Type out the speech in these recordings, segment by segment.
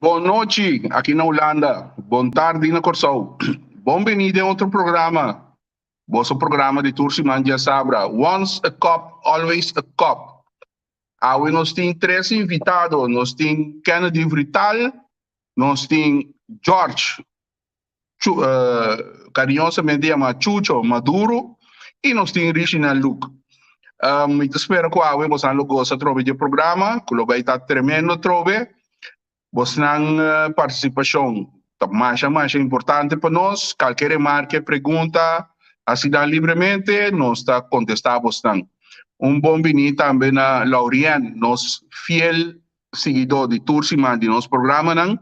Bon nochi aki na Hulanda, bon tardi na Kòrsou. Bon bini den otro programa, boso programa di tur siman djasabra, Once a Cop, Always a Cop. Awe nos tin tres invitado, nos tin Kennedy Vrital, nos tin George, Chu, uh, cariñosamente yama Chucho Maduro, y nos tin Richina Luke. Um, mi ta spera ku awe bosan lo goza trobe di programa, ku lo bai ta tremendo trobe. Bosnan uh, partisipashon ta masha masha importante pa nos. Kalke remarke, pregunta, hasi dan libremente, nos ta kontestá bosnan. Un bon bini tambe na Laurien, nos fiel siguidó di tur siman di nos programanan.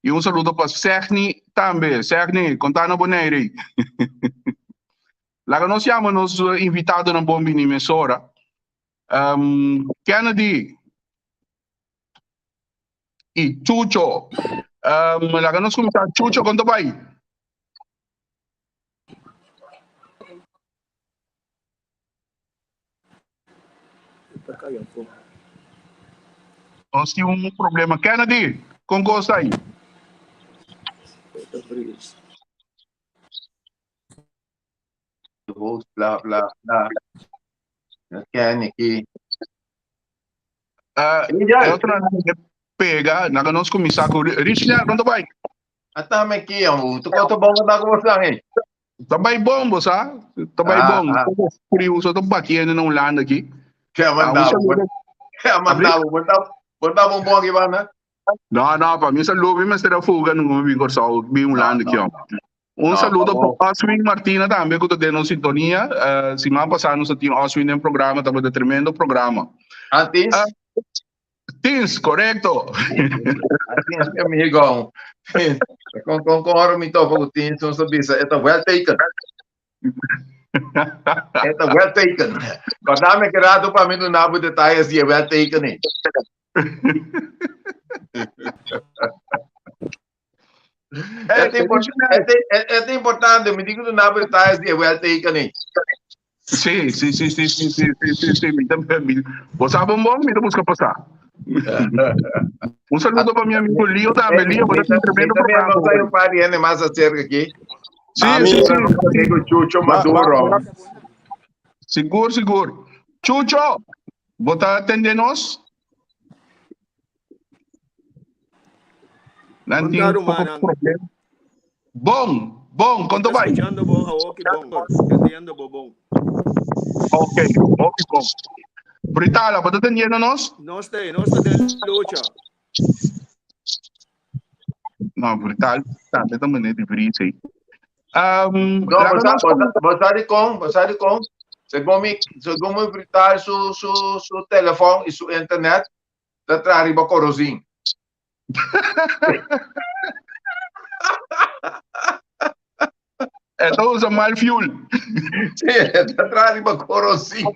I un saludo pa Segni tambe. Segni, konta na Bonaire. Laga nos yama nos invitadonan bon bini mesora. Um, Kennedy i Chucho. Um, laga nos kuminsá. Chucho, kon ta bai? Nos tin un problema. Kennedy, kon kos ta ahí? Host, bla, bla, bla. Kenny aquí. Uh, e otro pega, naga nos kuminsá ku Richner, kon ta bai? Atame aquí, amo. Tu kota bon na ko sang eh. Ta bai bon, bo sa? Ta bai ah, bon. Ah. Frio, so ta batiendo na Hulanda aqui. Que mandava? Que mandava? Botava um bom aqui, bana. No, no, pa mi saludo, mi mester a fuga no bin Kòrsou, bin Hulanda aqui, ó. Un saludo pa Oswin Martina tambe ku ta den nos sintonia. Uh, siman pasá nos tin Oswin den programa, tabata tremendo programa. Antes? Uh, Tins, korekto. Tins, mi amigo. Kon kon kon ora mi topa ku Tins, nos ta bisa, e ta well taken. E ta well taken. Kòrda mi ki rato pa mi duna bo detayes di e well taken ei. E ta importante, mi tin ku duna bo detayes di e well taken ei. Sí, sí, sí, sí, sí, sí, sí, sí, sí. Mi ta, mi, bo sa bon bon, mi ta busca pasá. Un saludo pa mi amigo Leo tambe. Leo, bo ta un tremendo programa. No hay un par de gente más acerca aquí. Sí, sí, sí. Amigo Chucho Maduro. Sigur, sigur. Chucho, bo ta atende nos? Nan tin Conta, un poco rumannan. problema. Bon, bon, kon ta Ta bai? escuchando bo awoki bon. Entendiendo bo bon. Ok, hopi bon. Britala, bo ta tendiendo nos? Nos ta, nos ta den lucha. No, Brital tambe ta meneer di vries ei. Um, No, laga bo sa, nos bo sa, bo sa di kon, bo sa di kon. Segun mi, segun mi Brital su, su, su telefon i su internet ta traha riba korozin. E ta usa mal fuel. Sí, e ta traha riba korozin.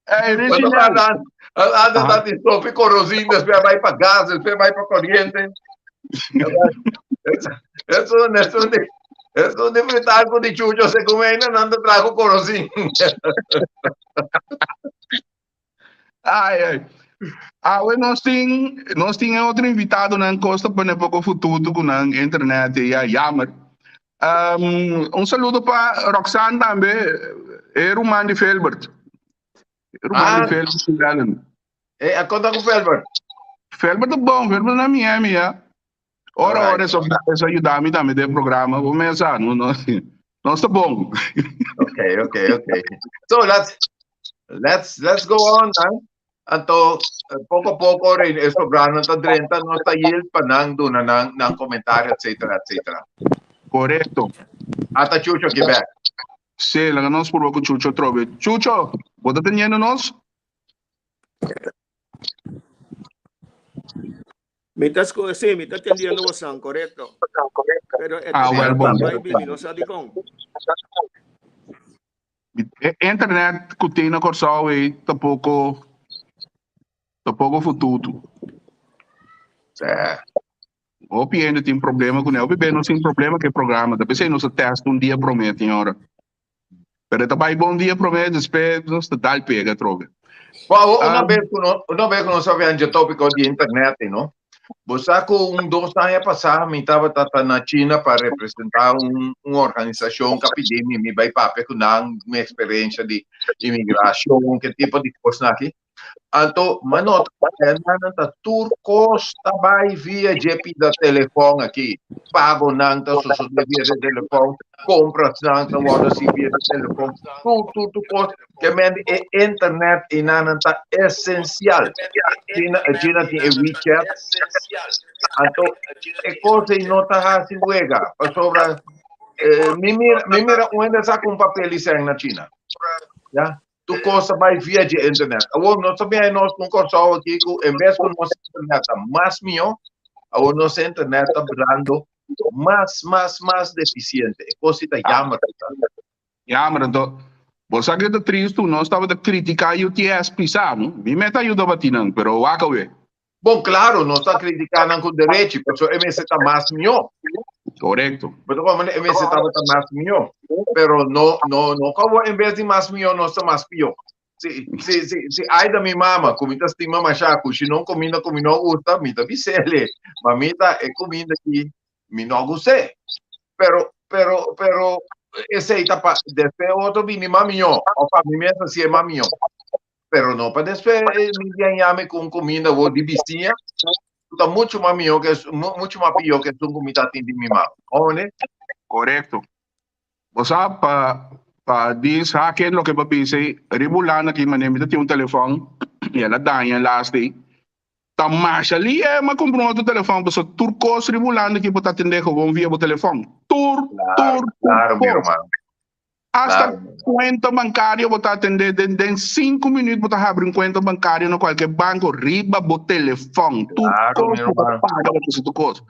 Hey, Richie, Cuando anda, anda ta di sopi korozin, después bai pa gas, después bai pa corriente. Eso, eso, eso de fritar con di chucho se come no anda trajo korozin. Ai, ai. Awe nos tin, nos tin e otro invitado nan kosta pone poko fututu ku nan internet e ya jammer. Um, un saludo pa Roxanne tambe, e ruman di Felbert. E ruman Ah. di Felbert di Allen. Eh, a konta ku Felbert. Felbert ta bon, Felbert na Miami ya. Ora, Alright. ora, eso, eso ayuda mi tambe den programa. Bo me sa, no, no, no está bon. Okay, okay, okay. So let's let's let's go on, huh? Anto eh, poco a poco rin e sobrano ta drenta nos ta yield pa nan duna nan nan comentario etcétera etcétera. Correcto. Ata Chucho ki back. Sí, laga nos purba ku Chucho trobe. Chucho, bo ta teniendo nos? Mi ta sco, sí, mi ta tendiendo bosan, correcto. Pero e Ah, wel bon. bai bini, no sa di kon. E internet ku tin na Kòrsou ei ta poko ta poko fututu. Sí. Hopi hende tin problema kuné. Hopi be nos tin problema ku e programa. Ta p'esei nos a test un dia promé tin ora. Pero e ta bai bon dia promé, despues nos ta dal pega atrobe. Bon, una bes ku no, una bes ku nos a venja tópiko di internet, no? Bo sa ku un dos aña pasá mi tabata ta na China pa representá un un organisashon ku a pidi mi mi bai papia ku nan mi eksperensia di imigrashon, ke tipo di kosnan aki. Anto m'a nota nan ta tur kos ta bai via dje pida telefòn aki. Pagonan ta sosodé via de telefòn, komprasnan ta wòrdu hasi via de telefòn, tur tur tur kos. Ke men e internet einan ta esensial. China China tin e WeChat. Anto e kos ei no ta hasi wega pasobra mi mira mi mira un hende saka un papel di sèn na China. Ya. Tur kos ta bai via dje internet. Awor nos ta bira nos ku Kòrsou aki ku en bes ku nos internet ta mas mihó, awor nos internet ta birando mas, mas, mas defisiente. E kos si ta jammer. Jammer, anto bo sa ke ta tristu, nos tabata kritiká UTS pisá, no? Mi meta yuda bati nan, pero wak awe. Bon, claro, nos ta critica nan cu derechi, pasobra e mester ta mas mihó. Correcto. Bo ta comprende? E mester tabata mas mihó. Pero no, no, no cu awor en bes di mas mihó, nos ta mas pió. Si, si, si, si Aida mi mama, cu mi ta stima masha, cushina un cuminda cu mi no gusta, mi ta bis'ele, Mamita, e cuminda aki mi no gust'é. Pero, pero, pero, esey ta pa despues otro bini mas mihó, of pa mi mes hacié mas mihó. Pero no pa despues mi biañami cu un cuminda wo di bisiña, cu ta mucho mas miho que mucho mas pior que esun cu mi ta tin di mi mama. Oné? Corecto. Bo sa pa pa dis hake loke bo bisa ei, riba Hulanda aki manera mi ta tin un telefon y el a daña laatst ei, ta masha li e mi a cumpra un otro telefon pasobra tur cos riba Hulanda aki bo ta atende gewoon via bo telefon. Tur, Claro, tur, tur claro mi cos. hermano. Hasta cuenta bancario bo ta atende den den cinco minuut bo ta habri un cuenta bancario na cualkier banco riba bo telefon. Tur cos bo ta paga bo ta tur cos.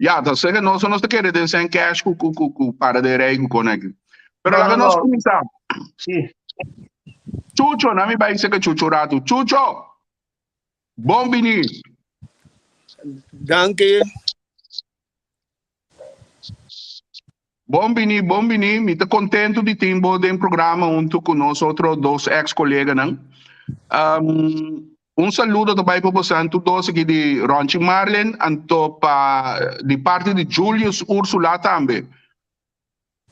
Ya, ta sega nos nos ta kere den sen cash cu cu cu cu para de rey cu con aki. Pero laga nos cuminsa. Sí. Chucho, na mi bai sega Chucho rato. Chucho! Bon bini. Danki. Bon bini, bon bini. Mi ta contento di tin bo den programa hunto cu nos otro dos ex coleganan. Um, un saludo ta bai pa bosan tur dos aki di Ronchi Marlin, anto pa di parti di Julius Ursula tambe.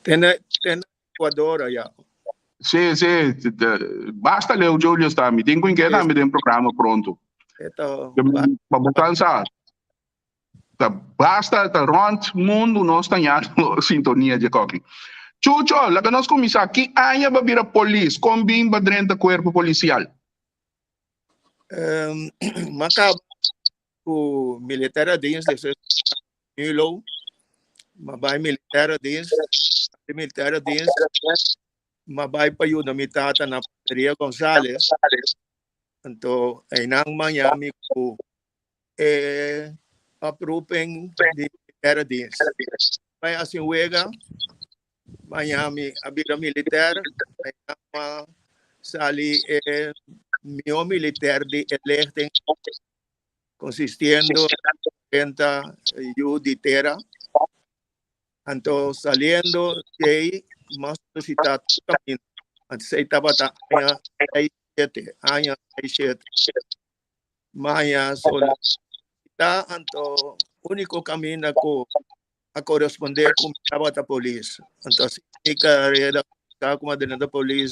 Tene, tene Ecuador allá. Sí, sí, basta leu Julius ta. Mi tin cu inke tambe den programa pronto. Eto, Pa bosan sa. Ta basta ta rond mundu nos ta ñando sintonia dje koki. Chucho, laga nos kuminsá. Ki aña bo a bira polis? Kon bin bo a drenta kuerpo polisial? Um, m'a kaba ku militaire dienst, dus Milo. M'a bai militaire dienst, militaire dienst. M'a bai pa yuda mi tata na Panaderia Gonzales. Anto, einan maña mi ku e oproeping di militaire dienst. Bai hasi un wega, maña mi a bira militair, maña m'a sali e mihó militair di e lichting, consistiendo 40 yu di tera. Anto saliendo di ei, m'a solicita tur caminda. Anto esei tabata aña seis siete, aña seis siete. Maña solicita anto único caminda cu a corresponde cu mi tabata polis. Anto así mi carera cuminsa como adelanta polis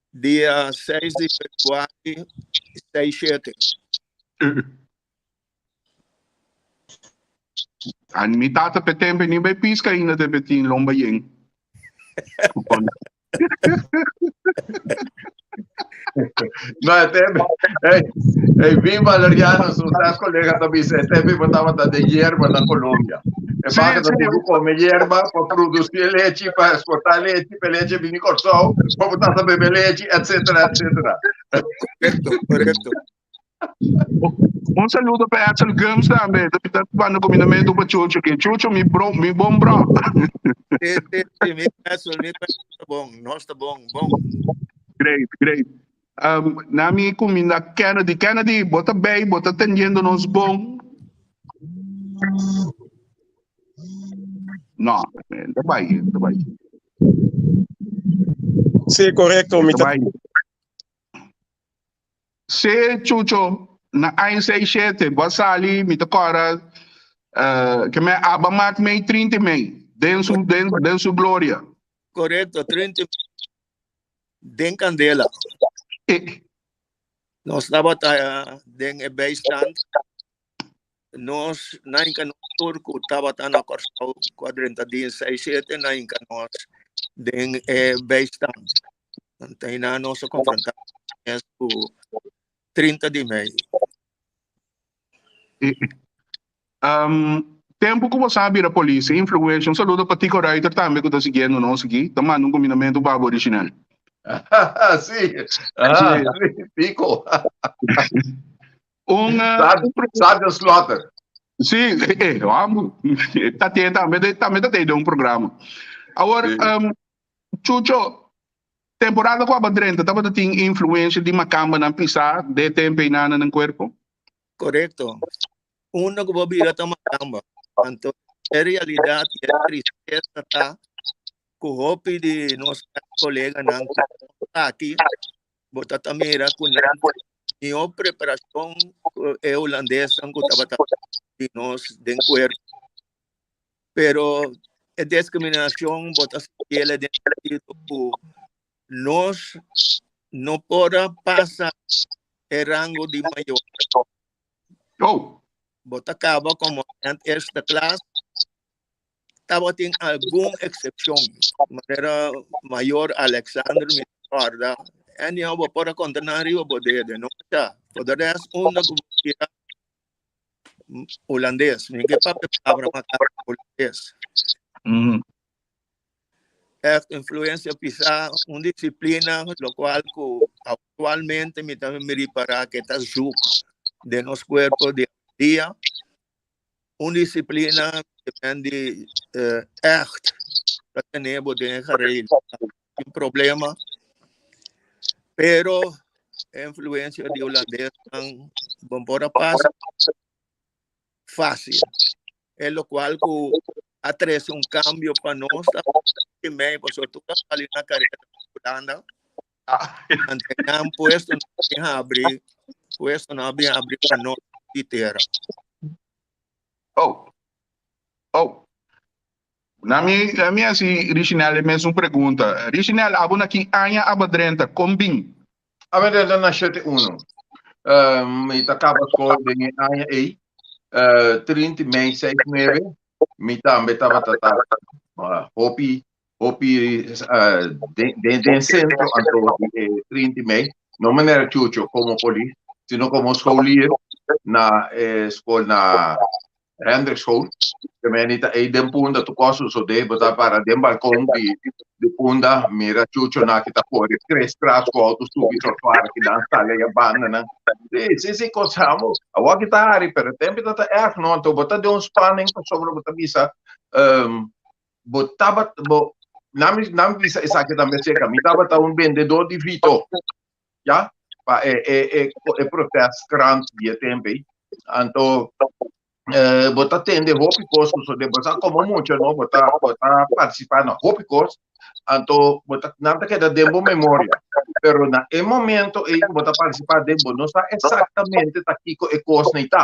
dia 6 di februari seis siete. Ani mi tata pe tempo ni bai pisca ainda te pe tin lomba yen. No, este, hey, hey, vi Valeriano, su colega ta bisa, este mismo estaba de hierba na Colombia. E sí, vaca sí. ta come hierba para producir leche, para exportar leche, para leche vini Corsou, para botar beber leche, etcétera, etcétera. Correcto, correcto. Un saludo pa Edsel Gums tambe. Ta banda combinamento pa Chucho aquí. Chucho, mi bro, mi bon bro. Sí, sí, sí, mi Edsel, mi ta bon, nos ta bon, bon. Great, great. Um, na mi cuminda Kennedy. Kennedy, bo ta bij, bo ta tendiendo nos bon. No, ta bai, ta bai. Sí, korekto, mi ta. Sí, Chucho, na aña 67, bo a sali, mi ta kòrda uh, ke me aba mak mei 30 mei, den su, den, den su gloria. Korekto, 30 den kandela. Eh. Nos tabata eh, den e bijstand. Nos, na inka nos tur ku tabata na Kòrsou, ku a drenta dia 67, na inka nos den e bijstand. Anto einan nos a konfrontá mes ku 30 di mei. Um, tempu ku bo sa bira polis, e influensha. Un saludo pa Tico Ruiter tambe ku ta siguiendo nos aki. Ta manda un kuminamentu pa bo, Richinel. Sí, ah, sí, Tico. Un, Sergeant Slaughter. Sí, eh, vamos. Ta tiene tambe, tambe ta tiene un programa. Awor, sí. um, Chucho, temporada ku aba drenta tabata tin influencia di makambanan pisá de tempo einana nan kuerpo? Korekto. Unda ku bo bira ta makamba. Anto e realidat i e tristesa ta ku hopi di nos koleganan ku aki bo ta ta mira ku nan mihó preparashon ku e hulandesnan ku tabata di nos den kuerpo. Pero e discriminacion bo ta sintiele den sentido cu nos no por a pasa e rango di mayor. Oh. Bo ta caba como eind eerste klas. Tabatin algun excepcion, manera mayor Alexander mi ta corda. Anyhow, bo por a conta nan riba bo dede, no? Ya, por de rest, unda cu bo bira Holandes. Mi ke papia palabra matar holandes. Echt influencia pisá, un disciplina, lo cual ku actualmente mi ta mi ripará ke ta zoek den nos cuerpo di dia. Un disciplina que men di eh, echt ta tene bo den gereel. Sin problema. Pero e influencia di holandesnan bon por a pasa fácil. E lo cual cu a trece un cambio pa nos ta que mei pasobra tur a sali na carrera na Hulanda. Ante nan puesto no bin habri, puesto no bin habri pa nos di tera. Oh. Oh. Na mi, na mi hasi Richinel e mesun pregunta. Richinel, abo na ki aña abo drenta? Kon bin? Abo drenta na shete uno. Uh, mi ta kaba skol den e aña ei. Uh, 30 mei seis nueve. Mi tambe tabata ta uh, hopi hopi uh, den, den, den centro anto di e 30 mei. No manera Chucho como polis, sino como scholier na eh, skol na Hendrik School, ke meni ta ei den Punda tu kos sosodé, bo ta para den balkon di di Punda, mira chuchonan ki ta kore kres tras ku outo subi trotuar kinan sali e bandanan. Si, si, si, kos amo. Awor ki ta hari, pero e tempu ta ta erg no, anto bo ta den un spanning pasobra bo ta bisa, bo tabat, bo, nan mi, nan mi bisa esaki tambe aserka, mi tabata un bendedó di Vito. ya pa e e e e protest krant di e tempo ei anto eh, bo ta tende hopi kos sosode bo sa komo mucha no bo ta bo ta partisipá na hopi kos anto bo ta nan ta keda den bo memoria pero na e momento ei ku bo ta partisipá den bo no sa eksaktamente ta kiko e kos nei ta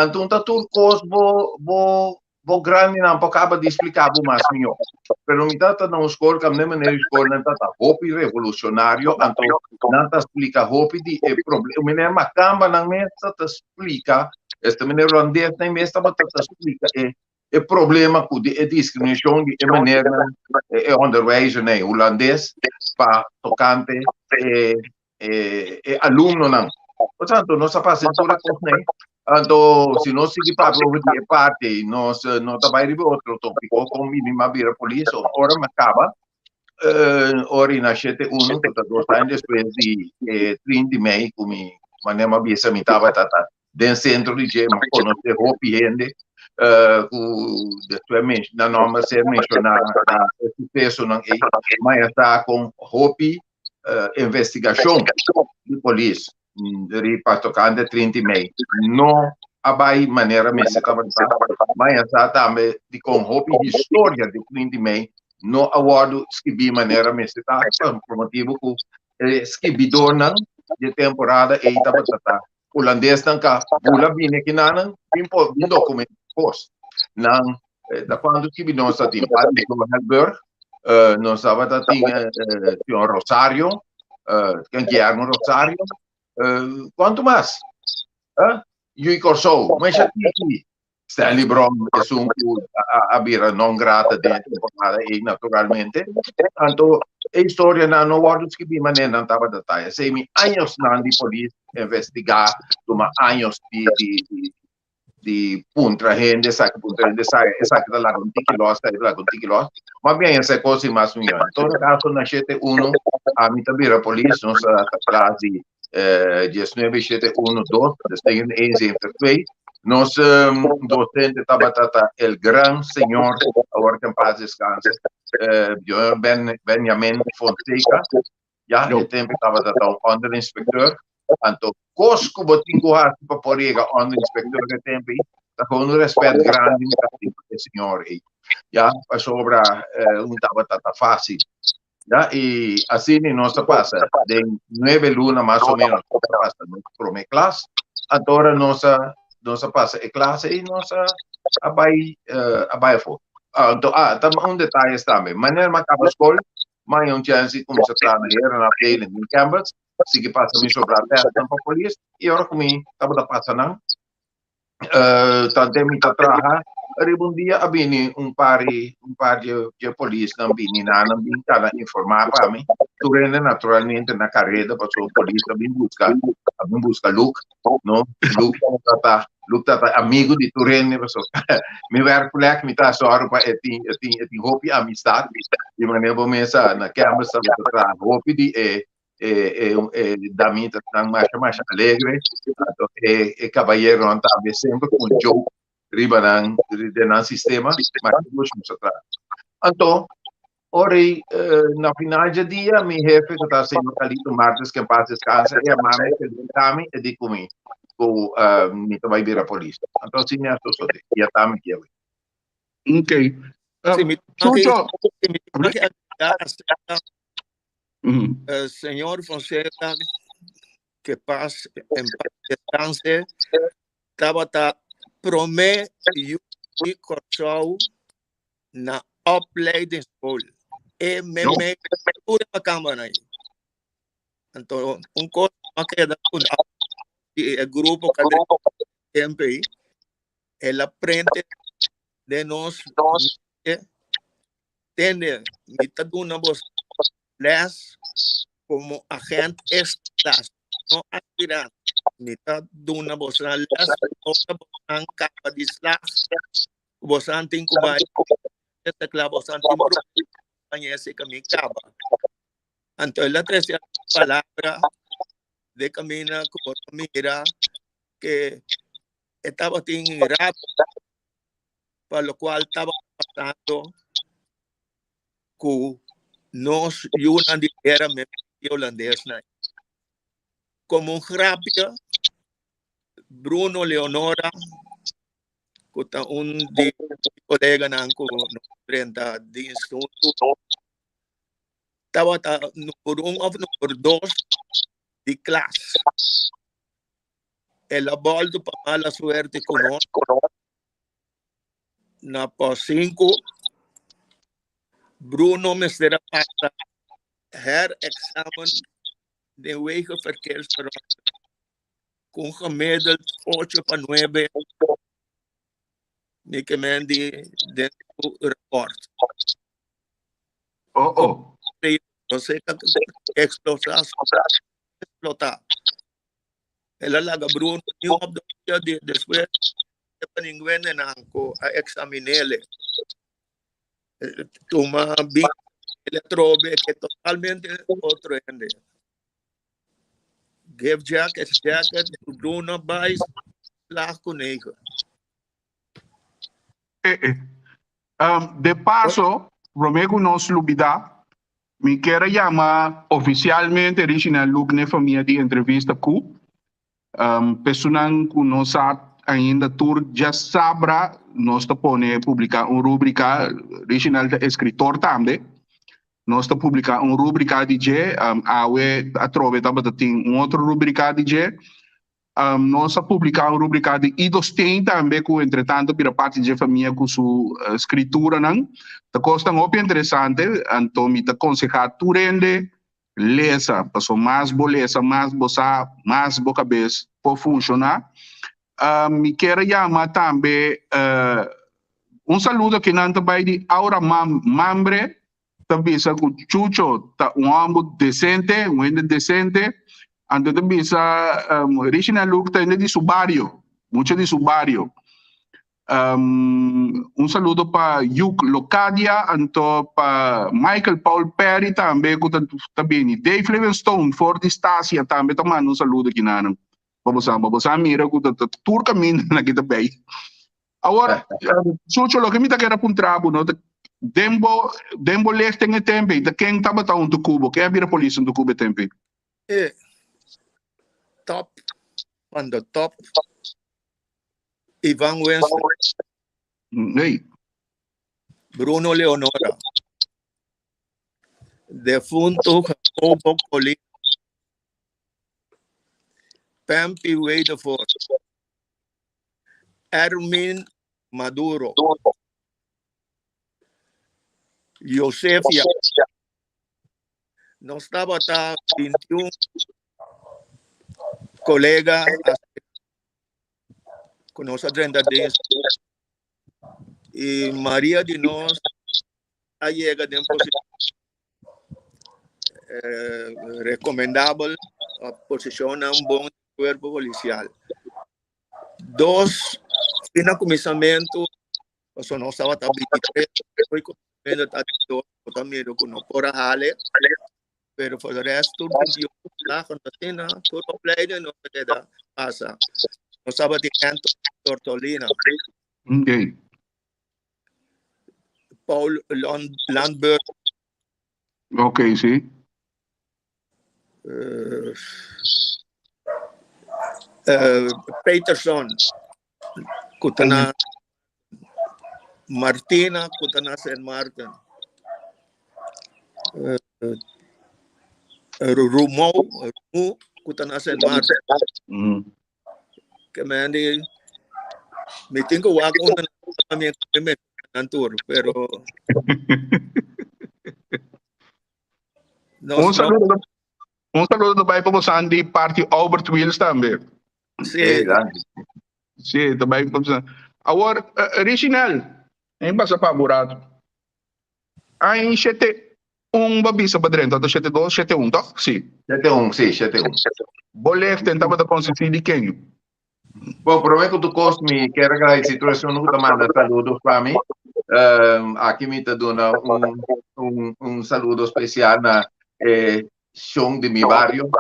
anto un ta tur kos bo bo bo grandinan por kaba di splika bo mas mihó. Pero mi ta ta na un skol kaminda manera di skolnan ta ta hopi revolucionario, anto nan ta splika hopi di e problema. Meneer Makamba nan mes ta ta splika, este meneer Holandesnan mes tabata ta splika e e problema ku di e diskriminashon di e meneernan e onderwijzernan Holandes pa tokante e e, e alumnonan. Por tanto, nos a pasa tur e kosnan. Anto, si nos sigui papia over di e parte, nos no ta bai riba otro tópiko, kon mi mi a bira polis, ora mi a kaba, eh, ora i na shete uno, ku ta dos aña despues di e 30 di mei, ku mi, manera mi a bisa, mi tabata ta den sentro di dje, mi a konosé hopi hende, eh, ku despues men, nan nòmber a ser menshoná na e susesonan ei, ma ya sa kon hopi investigashon di polis riba tokante 30 di mei no a bai manera mester tabata, ma ya sa tambe di kon hopi historia di 30 di mei. no a wòrdu skibí manera mester ta pa motibu ku e skibidornan di e temporada ei tabata ta hulandesnan ka bula bini akinanan bin por bin dokumentá kos. Nan ta kuantu skibidor nos ta tin? Padre Johannesburg, nos tabata tin señor Rosario, Guillermo Rosario, kuantu mas? Yui Kòrsou, mesha tiki. Stanley Brom esun ku a bira non grata den e temporada ei naturalmente. Anto e historianan no wòrdu skibí manera nan tabata ta. Esei mi añosnan di polis investigá, tuma años di di di di puntra hende esaki, puntra hende esaki, esaki ta laga un tiki lòs, esaki ta laga un tiki lòs. Mas bien esei kos i mas mihó. En todo kaso na shete uno ami ta bira polis, nos ta klas di 19 7 1 2, dus tegen 1 7 2. Nos docente tabata ta el gran señor, awor que en paz descanse, Ben, Benjamin Fonseca. Ja, e tempo tabata ta un onderinspecteur. Anto, kos ku bo tin ku hasi pa por yega onderinspecteur e tempo ei, ta gewoon un respet grandi mi ta tin pa e señor ei. Ja, pasobra un tabata ta fácil. Ya, y asina nos a pasa den nueve luna mas o menos nos a pasa nos prome klas. Anto ora nos a nos a pasa e klase y nos a a bai uh, a bai afó. Ah, anto ah, tam un detalle tambe. Manera m'a kaba skol, m'a haña un chance di kuminsá traha na hera na afdeling den Cambridge, sigui pasa mi sobra testnan pa polis y ora ku mi tabata pasa nan, Tante mi ta traha riba un dia a bini un par di un par di di polisnan bini nan nan bin ta nan informá pa mi tur hende naturalmente na kareda pasobra polis a bin buska a bin buska Luke no Luke tabata Luke tabata amigu di tur hende pasobra mi werkplek mi ta sòru pa e tin e tin e tin hopi amistat di manera bo mes a na Campbell's tabata traha hopi di e e e e damitanan masha masha alegre anto e e caballeronan tambe semper cu un joke riba nan den nan sistema masha dushi nos a traha. Anto ora ei na final dje dia mi hefe cu ta señor Carlito Martes que en paz descanse e yama mi felicita mi e di cu mi cu mi ta bay bira polis. Anto asina mi a sosode y ata mi kier. Ok. Si mi Chucho. Si mi tin que agregar acerca Señor Fonseca, que paz en paz descanse, tabata promé yu di Kòrsou na opleidingsschool. E meme tur e makamba nan. Anto un kos a keda ku di e grupo ka tempo ei, el a prende den nos mente Tende, mi ta duna bos les como agent extra, no aspirant. Mi ta duna bos les ora bosan caba di slag, bosan tin cu bay esta cla, bosan tin problema ese que mi caba. Anto el a trece palabra de camina cu bo ta mira que e tabatin rabia pa locual tabata pasando cu nos yunan di tera mes di holandesnan. Como un grapia, Bruno Leonora, cu ta un di coleganan cu nos drenta dienst hunto, tabata number un of number dos di klas. El a bolto pa mala suerte cu nos na pos 5. Bruno mester a pasa herexamen den wegenverkeersverordening cu un gemiddeld 8 pa 9 mi ke men di den su rapport. Oh, oh. Fonseca explota, explota. El a laga Bruno ni un op dos dia despues pa ningun nan ku a examinele. Tuma bin el atrobe ke totalmente otro hende. Give jacket, jacket, Bruno bai slag ku negen. Eh, eh. Um, de paso, promé ku nos lubidá, Mi kier a yama oficialmente Richinel Luke n'e famia di entrevista cu personan cu no sa ainda tur djasabra nos ta pone publica un rubrica, Richinel ta escritor tambe, nos ta publica un rubrica di dje, awe atrobe tabata tin un otro rubrica di dje. Nos a publica un rubrica di Ido Steen tambe cu entretanto bira parti dje famia cu su scrituranan. Ta cosnan hopi interesante, anto mi ta conseha tur hende lesa, paso mas bo lesa, mas bo sa, mas bo cabes por funciona. Mi kier a yama tambe un saludo ki nan ta bay di Aura Mambre, ta bisa ku Chucho ta un hòmber desente, un hende desente, anto ta bisa Richina Luke ta hende di su bario, mucha di su bario. Un saludo pa Yuk Locadia, anto pa Michael Paul Perry tambe ku ta ta bini. Dave Livingstone for di Stasia tambe ta manda un saludo kinanan pa boso, pa boso a mira ku ta tur kaminda nan aki ta bay. Awor, Chucho, loke mi ta kere puntra bo, no, den bo, den bo lichting e tempo ei, ta ken tabata huntu ku bo? Ken a bira polis huntu ku bo e tempo ei? E top van de top, Ivan Winston. Hey. Bruno Leonora. Defunto Jacobo Colina. Pampi Wedevoort. Erwin Maduro, Josefia. Nos tabata 21 colega ku nos a drenta den y Maria di nos a yega den posicion eh, recomendabel, posicionnan bon cuerpo policial. Dos, fin na kuminsamentu, pasobra nos tabata 23, hoy kuminsamentu ta dos, bo ta mira ku no por a hale, pero for de rest tur 21 slagen asina, tur opleiding nos a keda pasa. Nos tabatin Anthony Tortolina. Okay. Paul Landberg. Ok, sí. Uh, uh, Peterson, ku ta na Martina, ku ta na Sint Maarten. Uh, Rumo, Rumu, ku ta na Sint Maarten. Ke men di, mi tin ku wak una na mi me nan tur, pero Nos, un saludo, un saludo ta bai pa bosan di parti Albert Wheels tambe. Sí. Sí, ta bai pa bosan. Awor, uh, Richinel, em pasa pa burato. Ai, shete un ba bisa pa drenta, to shete dos, shete un, toch? Sí. Shete un, sí, shete un. Bo leeftijd tabata konsistí di ken? Bom, promé ku tur kos mi kier agradesí tur esun ku ta manda saludos pa mi. Um, aki mi ta duna un, un, un saludo spesial na eh, shon di mi barrio,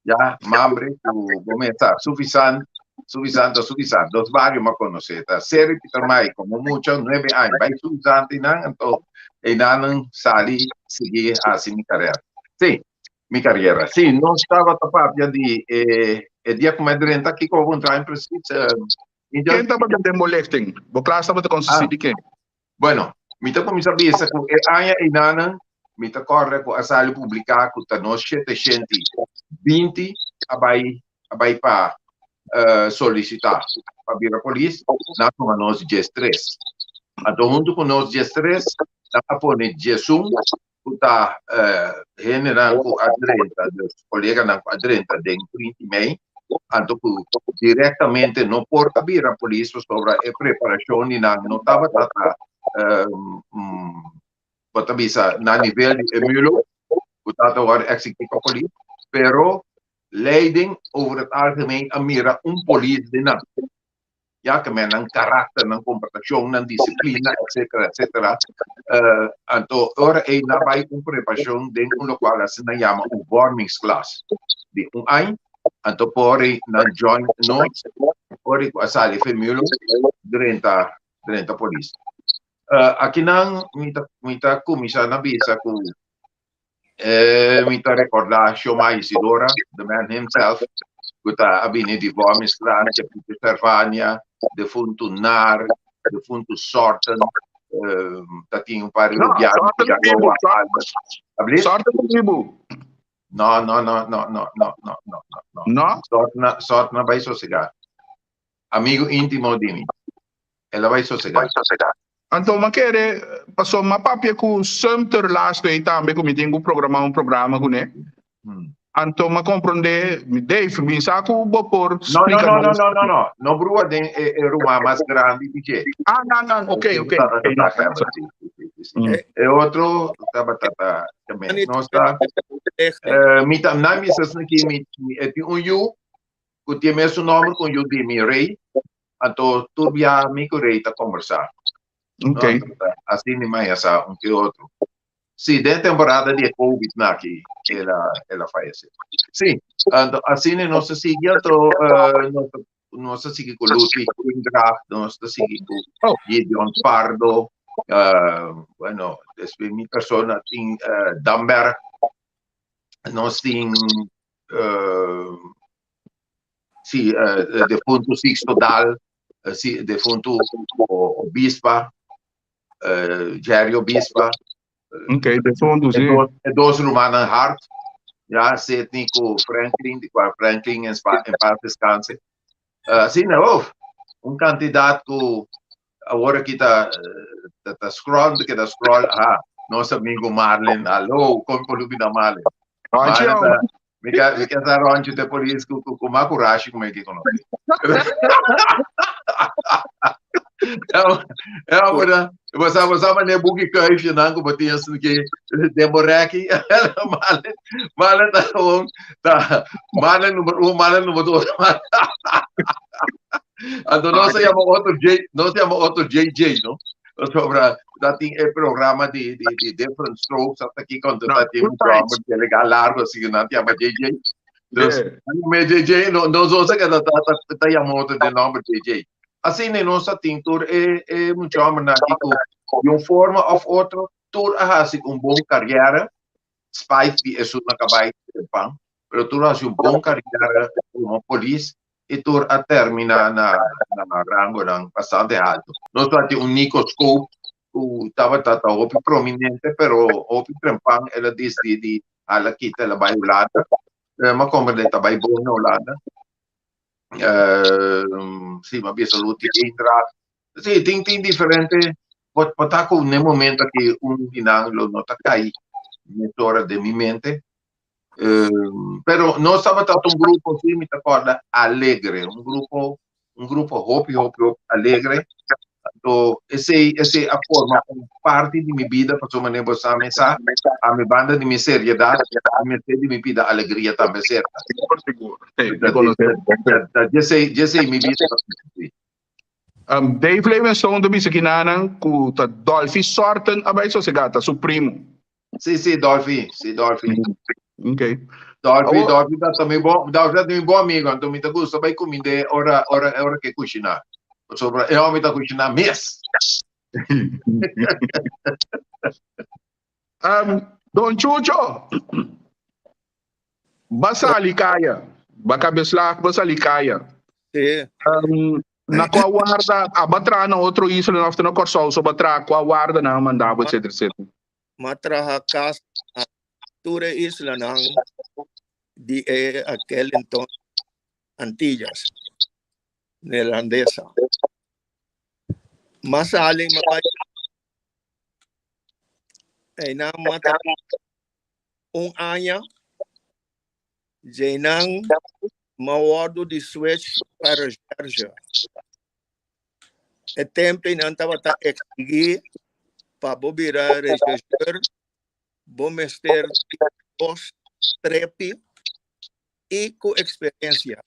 ya, Mambre, ku bo mesa, Sufisan, Sufisan ta Sufisan, dos barrio ma konosé, ta Seri Pietermaai, komo mucha, nuebe aña, bai Sufisan einan, anto einan sali sigui hasi mi karera. Sí, Mi carriera. Sí, nos tabata papia di e, e dia ku mi a drenta, kiko bo puntra mi precies? Eh, Ken tabata den bo lichting? Bo klas tabata konsistí ah. di ken? Bueno, mi ta kuminsá bisa ku e aña einanan mi ta kòrda ku a sali publiká ku ta nos 720 a bai a bai pa uh, solisitá pa bira polis, nan a tuma nos 13. Anto huntu ku nos 13, nan a pone 11 ku ta hendenan ku a drenta, dus koleganan ku a drenta den 30 mei, anto ku direktamente no por a bira polis pasobra e preparashon di nan no tabata ta bo ta bisa na nivel di e mulo ku tabata wòrdu eksigí pa polis, pero leiding over het algemeen a mira un polis den nan. Ya ke men nan karakter, nan komportashon, nan disiplina, etcetera, etcetera. Uh, anto ora ei nan bai un preparashon den un lokual asina nan yama un vormingsklas di un aña, anto por ei nan join nos, ora ku a sali Femulo drenta drenta polis. Uh, akinan mi ta mi ta kuminsá na bisa ku eh, mi ta rekordá Shomai Isidora, the man himself. Ku ta a bini di Vormingsstraat, Chapito Servania, defuntu Nar, defuntu Sorten, ta tin un par di No, rubiano Sorten ku bibu, Jagoa Albert. Abli? Sorten bibu. No, no, no, no, no, no, no, no, no, no. No? Sorten a, Sorten a bai sosegá. Amigo íntimo di mi. El a bai sosegá. Anto m'a kere, pasobra m'a papia ku Sumter laatst ei tambe ku mi tin ku programá un programa kuné. Anto m'a komprondé, Dave, mi sa ku bo por No, no, splika no, no, nos. no, no, no. No brua den e, e ruman mas grandi di dje. Ah, no, no, ok, ok. Tabata Ok, no, ta Herbert, sí, sí, sí, sí, sí. E otro tabata ta también. No está. Mi ta, na mi sas aki, mi, mi, e tin un yu ku tin mesun nòmber ku un yu di mi, Rey. Anto tur bia mi ku Rey ta kombersá. Ok. No, asina mi maya sa un ke otro. Sí, den temporada di e COVID na aki el a, el a fayesé. Sí, anto asina nos ta sigui, anto eh, nos, nos ta sigui ku Ludwig Indracht, nos ta sigui ku Oh. Gideon Pardo, eh, bueno, despues mi persona tin eh, Damberg, nos tin eh, sí, eh, defuntu Sixto Dal, eh, sí, defuntu Obispa, eh, Jerry Obispa. Ok, defuntu, sí. E dos, e dos rumannan Hart, ja, Sidney ku Franklin, di cual Franklin en, spa, en paz descanse. Uh, sí, no, un cantidad ku awor aki ta, ta, ta scroll, ta keda scroll, ah, nos amigo Marlin, hallo, kon por lubida Marlin? Ronchi, Marlin ta, mi ka, mi ka sa Ronchi te polis ku, ku, ku ma kurashi ku mi ki konosi. Ja, maar dan, we sa, we sa maar ne buki kuifje nan ku batin as ke den boreki. Marlin, Marlin ta gewoon, ta, Marlin nummer 1, Marlin nummer 2. Anto nos a llama otro J, nos llama otro JJ, no? Sobra, dat tin e programa di, di, di Different Strokes, hasta aquí cuando No, ta tin Good un programa Times. de legal largo, así que nan llama JJ. Dus, Yeah. me JJ, no, nos dos que ta, ta, ta, ta llama otro de nombre JJ. Así ne nos a tin tur e, e mucho hombre na aquí ku de un forma of otro, tur a hasi un bon carrière, spijt di esun na cabay pan, pero tur a hasi un bon carrière como polis y tur a termina na na rangonan bastante alto. Nos tabatin un Nico Scope ku tabata ta hopi prominente pero hopi trempan el a disidi di hala kita el a bai Hulanda. Eh, m'a komprende ta bai bon na Hulanda. Eh, si, m'a bisa Luti Eendracht. Si, tin tin diferente por por ta ku n'e momento aki un di nan lo no ta kai mesora den mi mente. Pero nos tabata un grupo, sí, mi ta corda, alegre, un grupo, un grupo hopi, hopi, hopi alegre. Anto, esei, esei a forma un parti di mi bida, pasobra manera bo sa, mi sa, a mi banda di mi seriedad, mi mester di mi pida alegria tambe cerca. Sigur, sigur. Sí, mi conoce. Djesei, djesei mi bida. Dave Levenstone ta bisa kinanan ku ta Dolphy Sorten a bai sosegá, ta su primo. Sí, sí, Dolphy, sí, Dolphy. Ok. Dolphy, Awo- Dolphy ta ta mi bon, Dolphy ta mi bon amigo, anto mi ta gusta bai kuminde ora, ora, ora ke kushiná. Pasobra e hòmber ta kushiná mes. Don Chucho, ba sali kaya, ba kabeslag, ba sali kaya. Sí. Na kua warda, a ba traha na otro isla of ta na Kòrsou so ba traha, kua warda nan a manda bo, etcetera, etcetera. M'a traha kas na tur e islanan di e akel entonces Antillas Neerlandesa. M'a sali m'a bai einan m'a traha un aña, djeinan m'a wòrdu di switch pa recherche. E tempo nan tabata exigí pa bo bira rechercheur, bo mester dos strepi i ku eksperensia.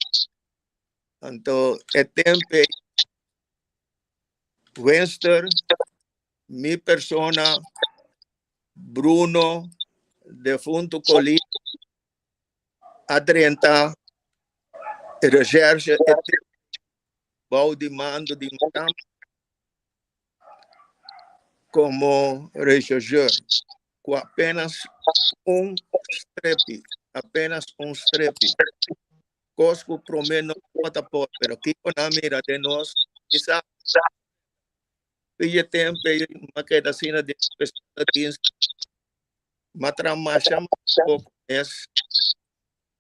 Anto e tempo ei Winster, mi persona, Bruno, defunto Colina a drenta recherche e bou di mando di Madame como rechercheur cu apenas un strepi, apenas un strepi. Kos ku promé no tabata por, pero kiko nan mira den nos, mi sa. P'e tempu ei mi a keda asina den speciale dienst. Mi a traha masha masha poko mes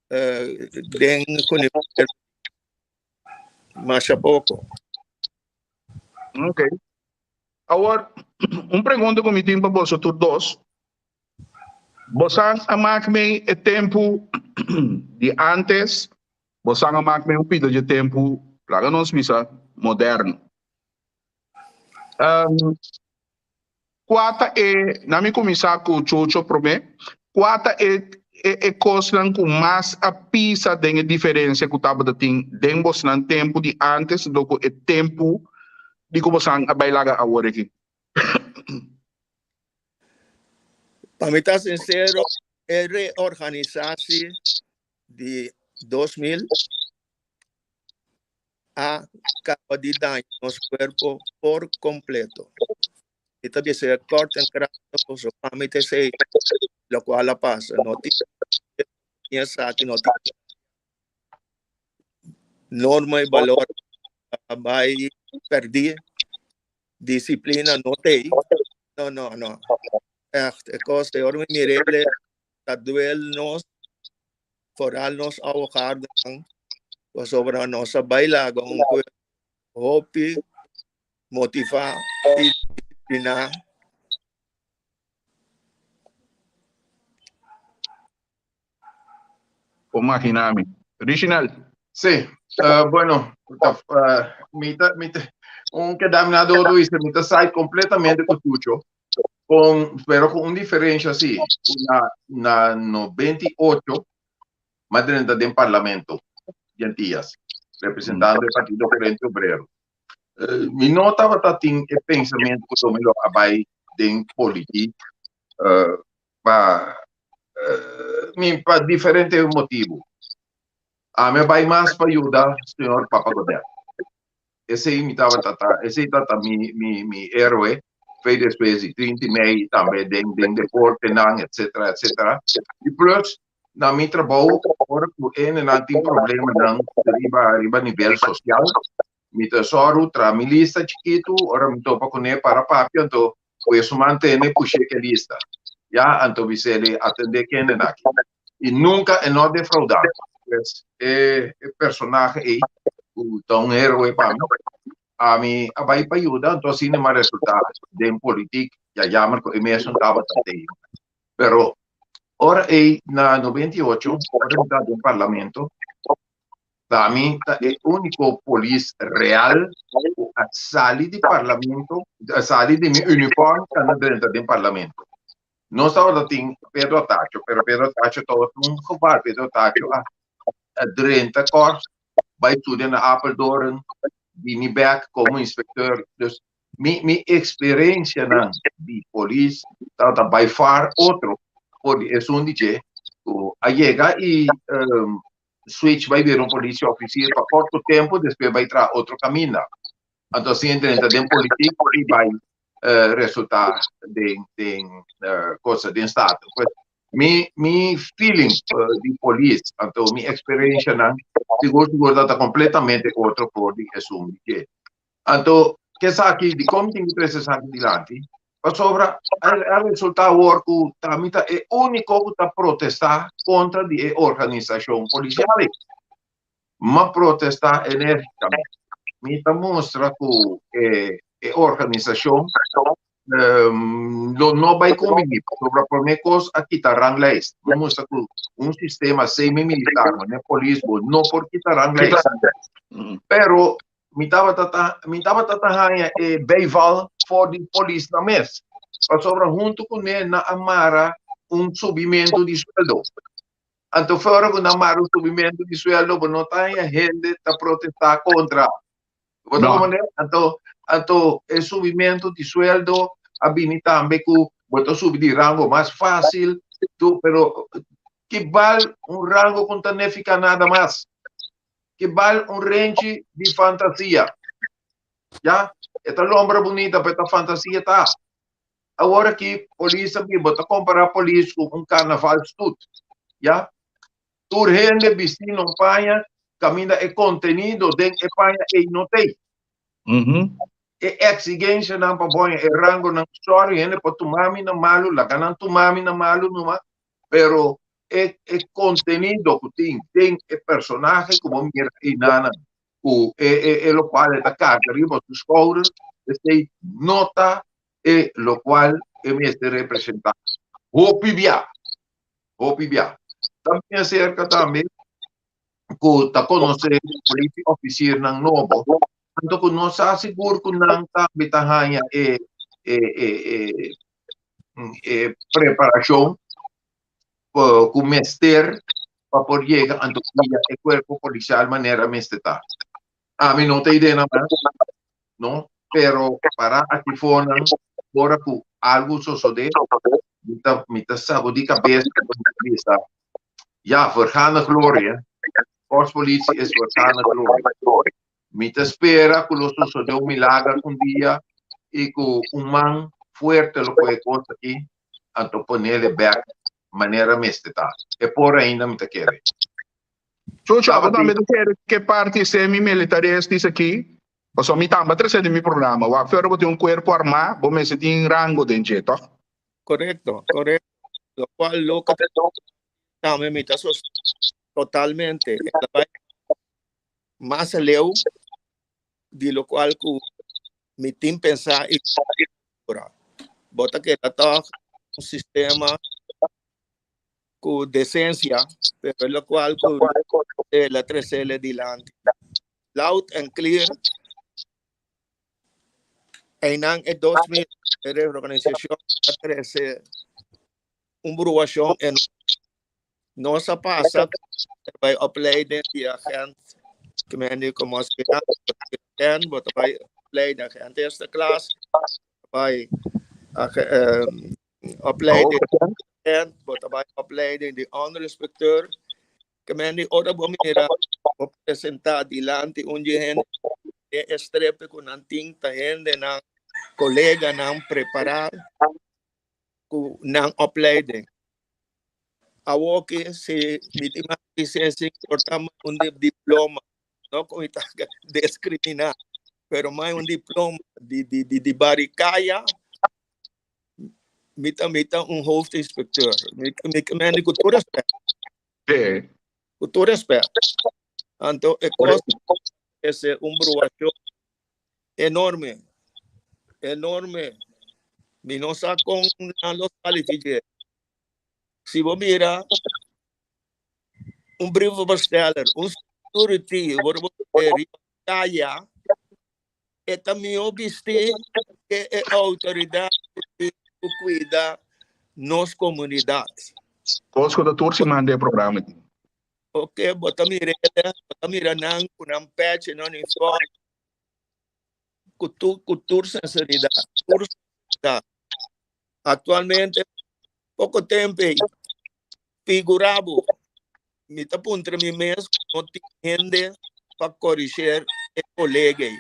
den Koninklijk Masha poko. Ok. Awor, un pregunta ku mi tin pa boso tur dos. Bosan a mak mei e tempu di antes, bosan a mak mei un pida dje tempu, laga nos bisa, moderno. Um, kua ta e, na mi kuminsá ku Chucho promé, kua ta e, e, e kosnan ku mas a pisa den e diferensia ku tabata tin den bosnan tempu di antes do ku e tempu di ku bosan a bai laga awor aki? Pa mi ta sincero, e reorganisatie di 2000 a caba di daña nos cuerpo por completo. Mi ta bisa kort en krachtig, pasobra pa mi ta esey locual a pasa. No tin esaki, no tin norma y balor a bay perdi. Disciplina no t'ey. No, no, no. Echt, e cos te ora mi mir'e ta duel nos, vooral nos abogadonan, pasobra nos a bay laga un cuerpo hopi motiva y disciplina. Por magina mi. Richinel. Sí, uh, bueno, ta, uh, mi ta, mi ta, un que dame nada otro dice, mi ta sai completamente con Chucho, con, pero con un diferencia sí, na, na 98, más dentro del parlamento de Antillas, representando el Partido Frente Obrero. Uh, mi no tabata tin e pensamiento que mi lo abai den política, uh, pa mi pa diferente motibu. Ami a bai mas pa yuda señor Papa Godel. Esei mi tabata ta, esei tata mi mi mi héroe, fe despues di 30 mei tambe den den deportenan etcetera etcetera. I plus na mi trabou ora ku hendenan tin problemanan riba riba nivel sosial, mi ta sòru traha mi lista chikitu, ora mi topa kuné para papia anto Ku esun mantene ku sheke lista. Ya, anto bis'e atende kende naki. I nunka e no defraudá. Pues e personahe ei, ku ta un héroe pa mi, ami a bai pa yuda, anto asina mi a resultá den politik. Ya jammer ku e mesun tabata tei. Pero ora ei na 98, ora mi ta den parlamento, Ta mi ta e úniko polis real ku a sali di parlamento, a sali di mi uniform ta na drenta den parlamento. Nos tabata tin Pedro Atacho, pero Pedro Atacho tabata un geval. Pedro Atacho a, a drenta kors, bai studia na Apeldoorn, bini bek komo inspekteur. Dus mi, mi eksperensianan di polis tabata by far otro for di esun di dje ku a yega i um, switch bai bira un politie officier pa korto tempo, despues bai traha otro kaminda. Anto asina drenta den politiek i bai uh, resulta den, den uh, cosa, den staten. Pues, mi, mi feeling uh, di polis, anto mi experiencia nan, sigur sigur dat ta completamente otro for di esun di dje. Anto, esaki, dikon mi tin ku trese esaki dilanti? Pasobra a resultá awor ku ta mi ta e úniko ku ta protestá kontra di e organisashon polisial ei. M'a protestá enérgikamente. Mi ta mustra ku e e organisashon lo no bai kumbiní, pasobra promé kos a kita ranglijst. Mi mustra ku un sistema semi-militar manera polis bo no por kita ranglijst. Pero Mi tabata ta, mi tabata ta haña e bijval for di polis nan mes, pasobra huntu kuné nan a mara un subimentu di sueldo. Anto for ku nan mara un subimentu di sueldo, bo no ta haña hende ta protestá kontra. Bo ta comprende? Anto, anto e subimentu di sueldo a bini tambe ku bo ta subi di rango mas fásil, tu, pero ki bal un rango ku no ta nifiká nada mas? Ki bal un renchi di fantasia. Ya, e ta lombra bunita, pero ta fantasia ta. Awor aki polis a bin, bo ta compara polis cu un carnaval stoet. Ya, tur hende bisti non paña. kaminda e kontenido den e paña ei no t'ei. E eksigensianan pa bo haña e rangonan, sorry hende por tuma mi na malu, laga nan tuma mi na malu numa, pero e e kontenido ku tin den e personahe ku bo mira einanan ku e e e lokual e ta karga riba su skouder, esei no ta e lokual e mester representá. Hopi bia, hopi bia. Ta bin aserka tambe ku ta konosé politie officiernan nobo, anto ku no sa sigur ku nan tambe ta haña e e e e e preparashon ku mester pa por yega anto guia e kuerpo polisial manera mester ta. Ami no ta idea nan mas, no, pero para aki fonan ora ku algu sosodé mi ta mi ta sagudí kabes mi ta bisa ya vergane gloria, Korpspolitie is vergane gloria. Mi ta spera ku lo sosodé un milager un dia i ku un man fuerte lo kohe kos aki anto ponele bek manera mester ta. E por ainda mi ta kere. Chucho, abo tambe ta kere ke parti semi militaristis aki? Pasobra mi tambe a trese den mi programa. Wak fuera bo tin un kuerpo armá, bo mester tin rango den dje, tòg? Korekto, korekto. Lokual loke tambe mi ta sostené totalmente. E ta bai mas aleu di lokual ku mi tin pensá i ora. Bo ta keda tòg un sistema ku desensia, pero lokual ku el a tresele dilanti. Loud and clear, einan e 2000 e reorganisashon a trese un bruashon enorme. Nos a pasa bij opleiding di agent, que men di como aspirant, agent, bo ta bai opleiding agent eerste klas, bai opleiding agent, bo ta bai opleiding di onderinspecteur. Que men di ora bo mira, bo presenta dilanti un di hende, e estrepe ku nan tin ta hende nan colega nan prepara ku nan opleiding. Awor ke si mi tin mas licencia por ta un diploma, no ku mi ta discriminá, pero mas un diploma di di di di baricaya, mi ta un hoofdinspecteur. Mi mi mi ku tur respet. Ku tur respet. Anto e kos ese un bruashon enorme, enorme. Mi no sa kon nan lo sali di dje. Si bo mira un brievenbesteller, un security, bo riba kaya, e ta mihó bisti ke e outoridat ku kuida nos komunidat. Kos ku ta tur siman den e programa aki. Ok, bo ta mira ele, bo ta mira nan ku nan pèchi, nan uniform, ku tur, ku tur sinseridat, tur sinseridat. Aktualmente, poko tempu ei, figura bo, mi ta puntra mi mes ku no tin hende pa korisher e kolega ei.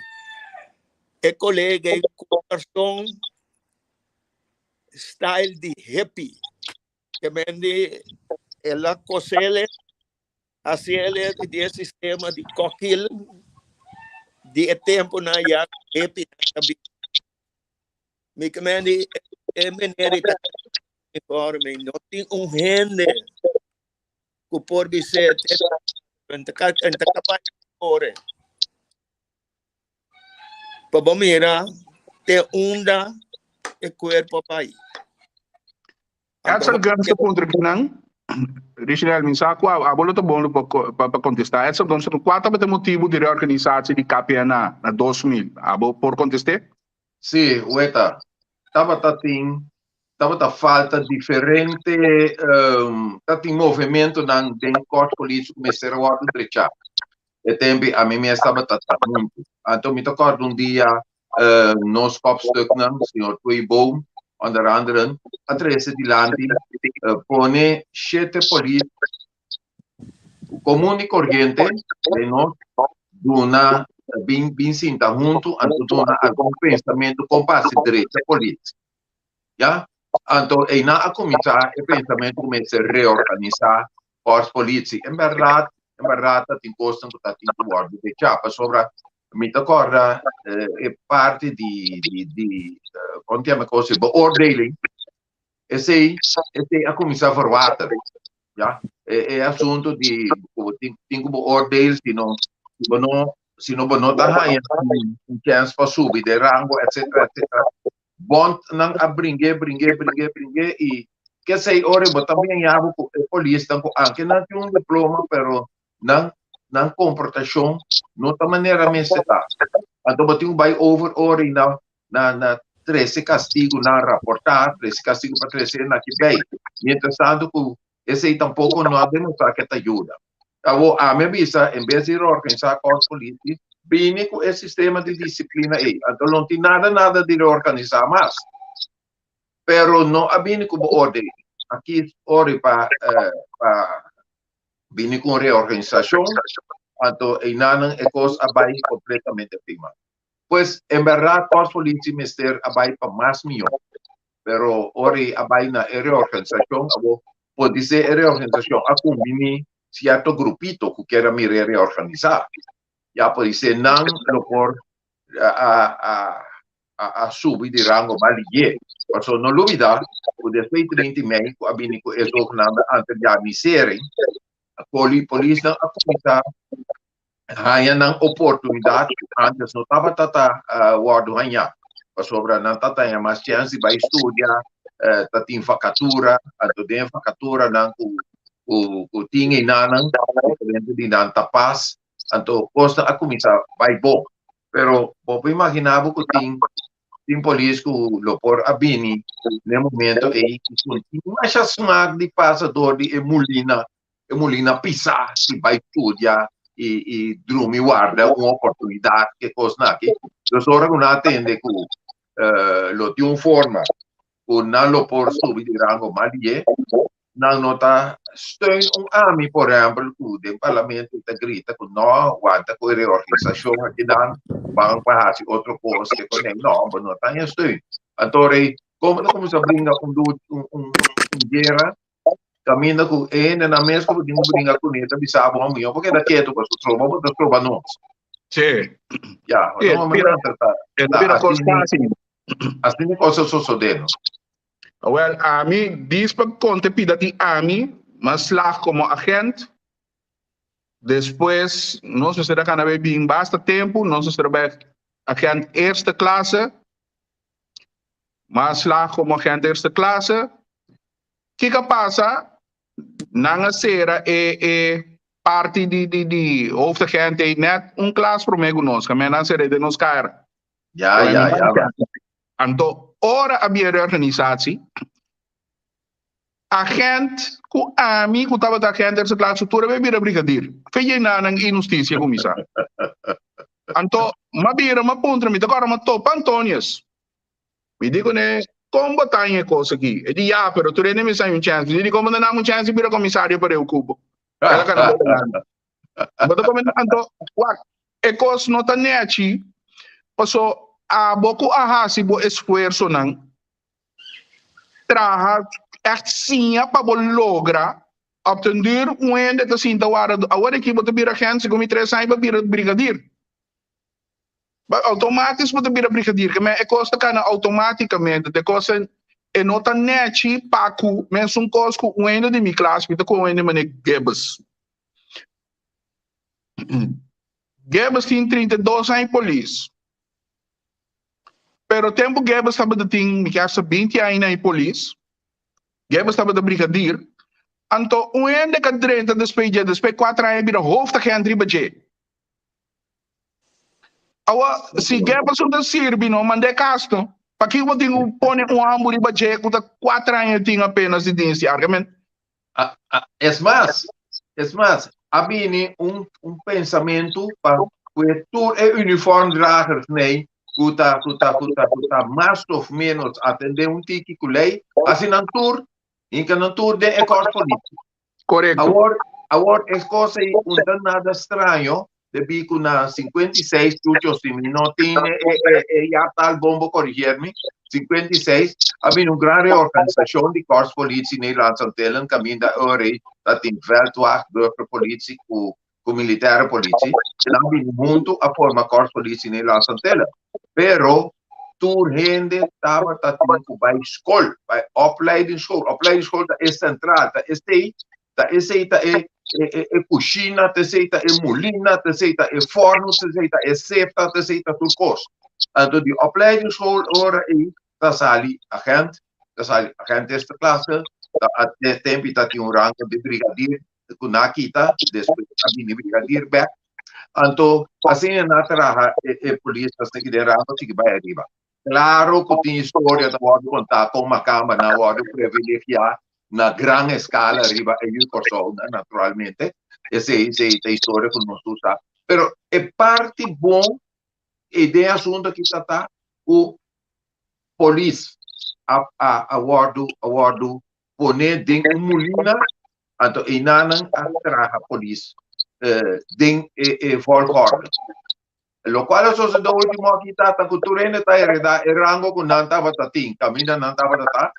E kolega ei ku karson style di hippie. Ke men di el a kosele, hasiele di e sistema di kokil di e tempunan ya hippie ta bin. Mi ke men di e meneer ta uniforme no tin un hende ku por bis'é en ta kapaz di kore. Pa bo mira te unda e kuerpo a bai. Edsel Guns ta puntra kinan, Richard mi sa ku abo lo ta bon pa pa kontestá. Edsel Guns ta puntra kua tabata e motibu di reorganisatie di KPNA na 2000? Abo por kontest'é? Sí, weta. Tabata tin tabata falta diferente tatin movementonan den Korpspolitie ku mester a wòrdu drechá. E tempu ami mes tabata ta huntu. Anto mi ta kòrda un dia nos kopstuknan, señor Tweeboom onder anderen, a trese dilanti pone shete polis komun i koriente den nos duna bin bin sinta huntu anto duna algun pensamentu kon pa hasi drecha polis. Ya, anto einan a kuminsá e pensamentu ku mester reorganisá Korpspolitie. En bèrdat. En bèrdat ta tin kosnan ku ta tin ku wòrdu dechá pasobra mi ta kòrda e parti di di di kon ta yama e kos ei beoordeling esei esei a kuminsá verwater ya e e asuntu di ku bo tin tin ku beoordeel si no si bo no si no bo no ta haña un chèns pa subi den rango etcetera etcetera bondnan a bring'é bring'é bring'é bring'é i kesei ora bo ta miaña bo ku e polisnan ku anke nan tin un diploma pero nan nan komportashon no ta manera mester ta. Anto bo tin ku bai over ora i na na na trese kastigu nan raportá, trese kastigu pa trese nan aki bei. Mientras tanto ku esei tampoko no a demostrá ke ta yuda. Awor ami a bisa en bes di reorganisá Korps Politie, bini ku e sistema di disiplina ei. Anto lo no tin nada nada di reorganisá mas. Pero no a bini ku bo orde. A kis ori pa pa bini ku un reorganisashon, anto einanan e kos a bai kompletamente prima. Pues en bèrdat Korps Politie mester a bai pa mas mihó. Pero ora i a bai na e reorganisashon, abo podisé e reorganisashon a kumbiní sierto grupito ku kier a mir'é reorganisá. Ya podisé nan lo por a a a subi di rango mas lihé. Pasobra no lubidá ku despues di 30 mei ku a bini ku e zogenaamde anterjaarmisering, poli polisnan a kuminsá haña nan oportunidat ku antes no tabata ta wòrdu hañá, pasobra nan ta taña mas chèns di bai studia, ta tin vakatura, anto den e vakaturanan ku ku tin einanan diferente di nan ta pas, anto kosnan a kuminsá bai bon. Pero bo por imaginá bo ku tin tin polis ku lo por a bini na e momento ei ku tin masha smak di pasa dor di e mulina e mulina pisá di bai studia i i drumi warda un oportunidat ke kosnan aki. Dus ora ku nan a tende ku lo tin un forma ku nan lo por subi di rango mas lié, nan no ta steun un ami por ehèmpel ku den parlamento ta grita ku no wanta ku e reorganisashon akinan ban pa hasi otro kos ke kuné. No, bo no ta haña steun. Anto rei komo ta kuminsá bringa un un un guera Caminda cu e hendenan mes cu bo tin cu bringa cune ta bisa bo, Mihor bo keda ketu pasobra stroba bo ta stroba nos. Sí. Ya, Sí, no, bira, ta, ta, e ta, bira cos asina, fácil. asina cos a sosode, no? Wel, ami, dis pa conta pida di ami, m'a slag como agent. Despues, nos mester a cana bay bin basta tempo, nos mester a bay agent eerste klasse. M'a slag como agent eerste klasse. Kiko a pasa? Nan a sera e e parti di di di hoofdagent ei net un klas promé ku nos, kaminda nan sera den nos kamer. Ja, ja, ja. Anto ora a bira reorganisatie, agent ku ami ku tabata agent eerste klas tur a bai bira brigadier. Fe yena nan inhustisia kuminsá. Anto m'a bira m'a puntra, mi ta kòrda m'a topa Antonius. Mi di kuné, Kon bo ta haña e kos aki? E di, Ya, pero tur hende mester haña un chèns. Mi di, Dikon bo no dam un chèns di bira komisario pareu ku bo? El a kana bo delante. Bo ta komentá, Anto, wak, e kos no ta nèchi, paso abo ku a hasi bo esfuersonan, traha, ègt siña pa bo logra, op den duur un hende ta sinta warda, awor aki bo ta bira agent, segun mi tres aña bo a bira brigadier. Ba automatis bo ta bira brigadier, ke men e kos ta kana automaticamente, de kos e no ta nechi pa ku mesun kos ku un hende di mi klas, mi ta ku un hende mane Gibbs. Gibbs tin 32 aña polis. Pero tempu Gibbs tabata tin, mi kier sa 20 aña na e polis, Gibbs tabata brigadier, anto un hende ka drenta despues dje, despues 4 aña bira hoofdagent riba dje. Awa, si Jefferson ta sirbi no, mand'é kas no. Pakiko bo tin ku pone un hambu riba dje ku ta kuater aña e tin apenas di dienst di argument? Es mas, es mas, a bini un, un pensamentu pa ku e tur e uniformdragers nei ku ta, ku ta, ku ta, ku ta mas of menos atendé un tiki ku lei, hasi nan tur, hinka nan tur den e kòrs politie. Korekto. Awor, awor es cosa ei un ta nada straño, debí ku na 56, Chucho, si mi no tin e, e, e, e jaartal bon, bo corrigeer mi, 56, a bini un gran reorganisacion di Korpspolitie Nederlandse Antillen, kaminda ora ei ta tin veldwacht, burgerpolitie ku. ku militaire politie, nan bini huntu a forma Korpspolitie Nederlandse Antillen. Pero tur hende tabata tin ku bai skol, bai opleidingsschool. Opleidingsschool ta e sentral, ta esei, ta esei ta e e e kushina, ta esei ta e mulina, ta esei ta e fòrnu, ta esei ta e sefta, ta esei ta tur kos. Anto di opleidingsschool ora ei ta sali agent, ta sali agent eerste klasse, ta a tempi ta tin un rango di brigadier ku nan a kita, despues a bini brigadier bek. Anto asina nan a traha e e polis ta sigui den rango sigui bai ariba. Klaro ku tin historia ta wòrdu kontá kon makamba nan wòrdu privilegiá na gran eskala riba e yu Kòrsou naturalmente. Esei esei ta historia ku nos tur sa. Pero e parti bon e den asuntu aki ta ta ku polis a a a wòrdu a wòrdu pone den un mulina anto einanan a traha polis den e e volgorde. Lokual a sosodé ultimo aki ta ta ku tur hende ta heredá e rango ku nan tabata tin, kaminda nan tabata ta,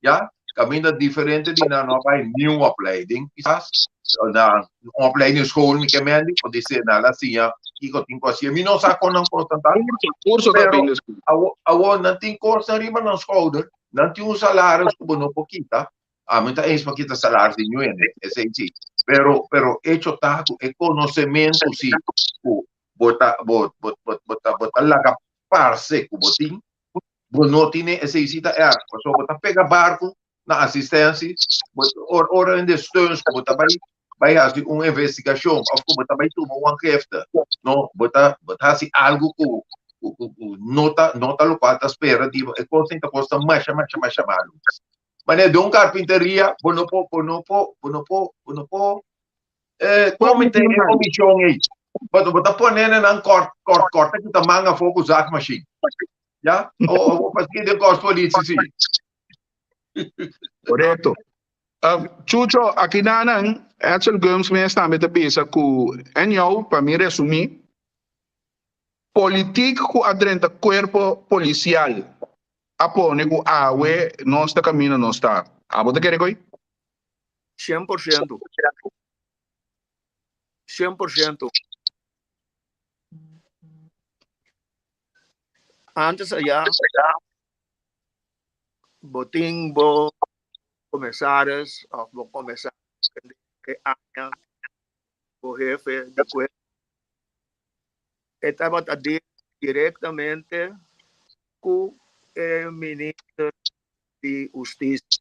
ya, kaminda diferente di nan no a bai niun opleiding kisas, na un opleidingsschool mi ke mendi, podisé nan a siña kiko tin ku hasi. Mi no sa kon nan kosnan ta, Kurso ta pero bin despues. awo awo nan tin kosnan riba nan skouder, nan tin un salaris ku bo no por kita, ami ta eens pa kita salaris di niun hende, esei si, pero pero echo ta ku e konosementu si ku bo ta bo bo bo bo ta bo ta laga parse ku bo tin, bo no tine esei si ta erg, pasobra bo ta pega barku na asistensi, bo ora ora hende steuns ku bo ta bai bai hasi un investigashon òf ku bo ta bai tuma un aangifte, no, bo ta bo ta hasi algu ku ku ku ku no ta no ta lokual ta spera di bo, e kos ei ta kosta masha masha masha malu. Manera den un karpinteria bo no por bo no por bo no por bo no por eh, comité e comisión ei. Bo bo ta pone nan kort kort korta kita man afó ku zaagmachine. Ya? O o paski den kos politie si. Correcto. Chucho, aki nanan, Edsel Gumbs mes tambe ta bisa ku anyhow, pa mi resumí, politiek ku a drenta kuerpo polisial a pone ku awe nos ta kaminda nos ta. Abo ta kere koe? 100%. 100%. Antes allá, bo tin bo commissaris of bo commissaris e aña, bo jefe di cuerpo. E tabata deal directamente cu e minister di husticia.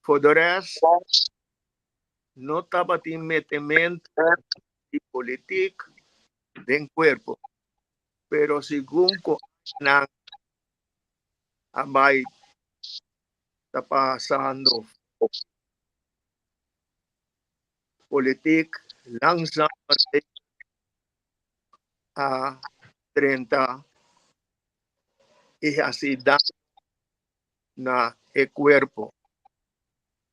For de rest, no tabatin metemento di politiek den cuerpo, pero segun cu nan a bay ta pasando politiek langzaam maar zeker a drenta y haci daño na e cuerpo.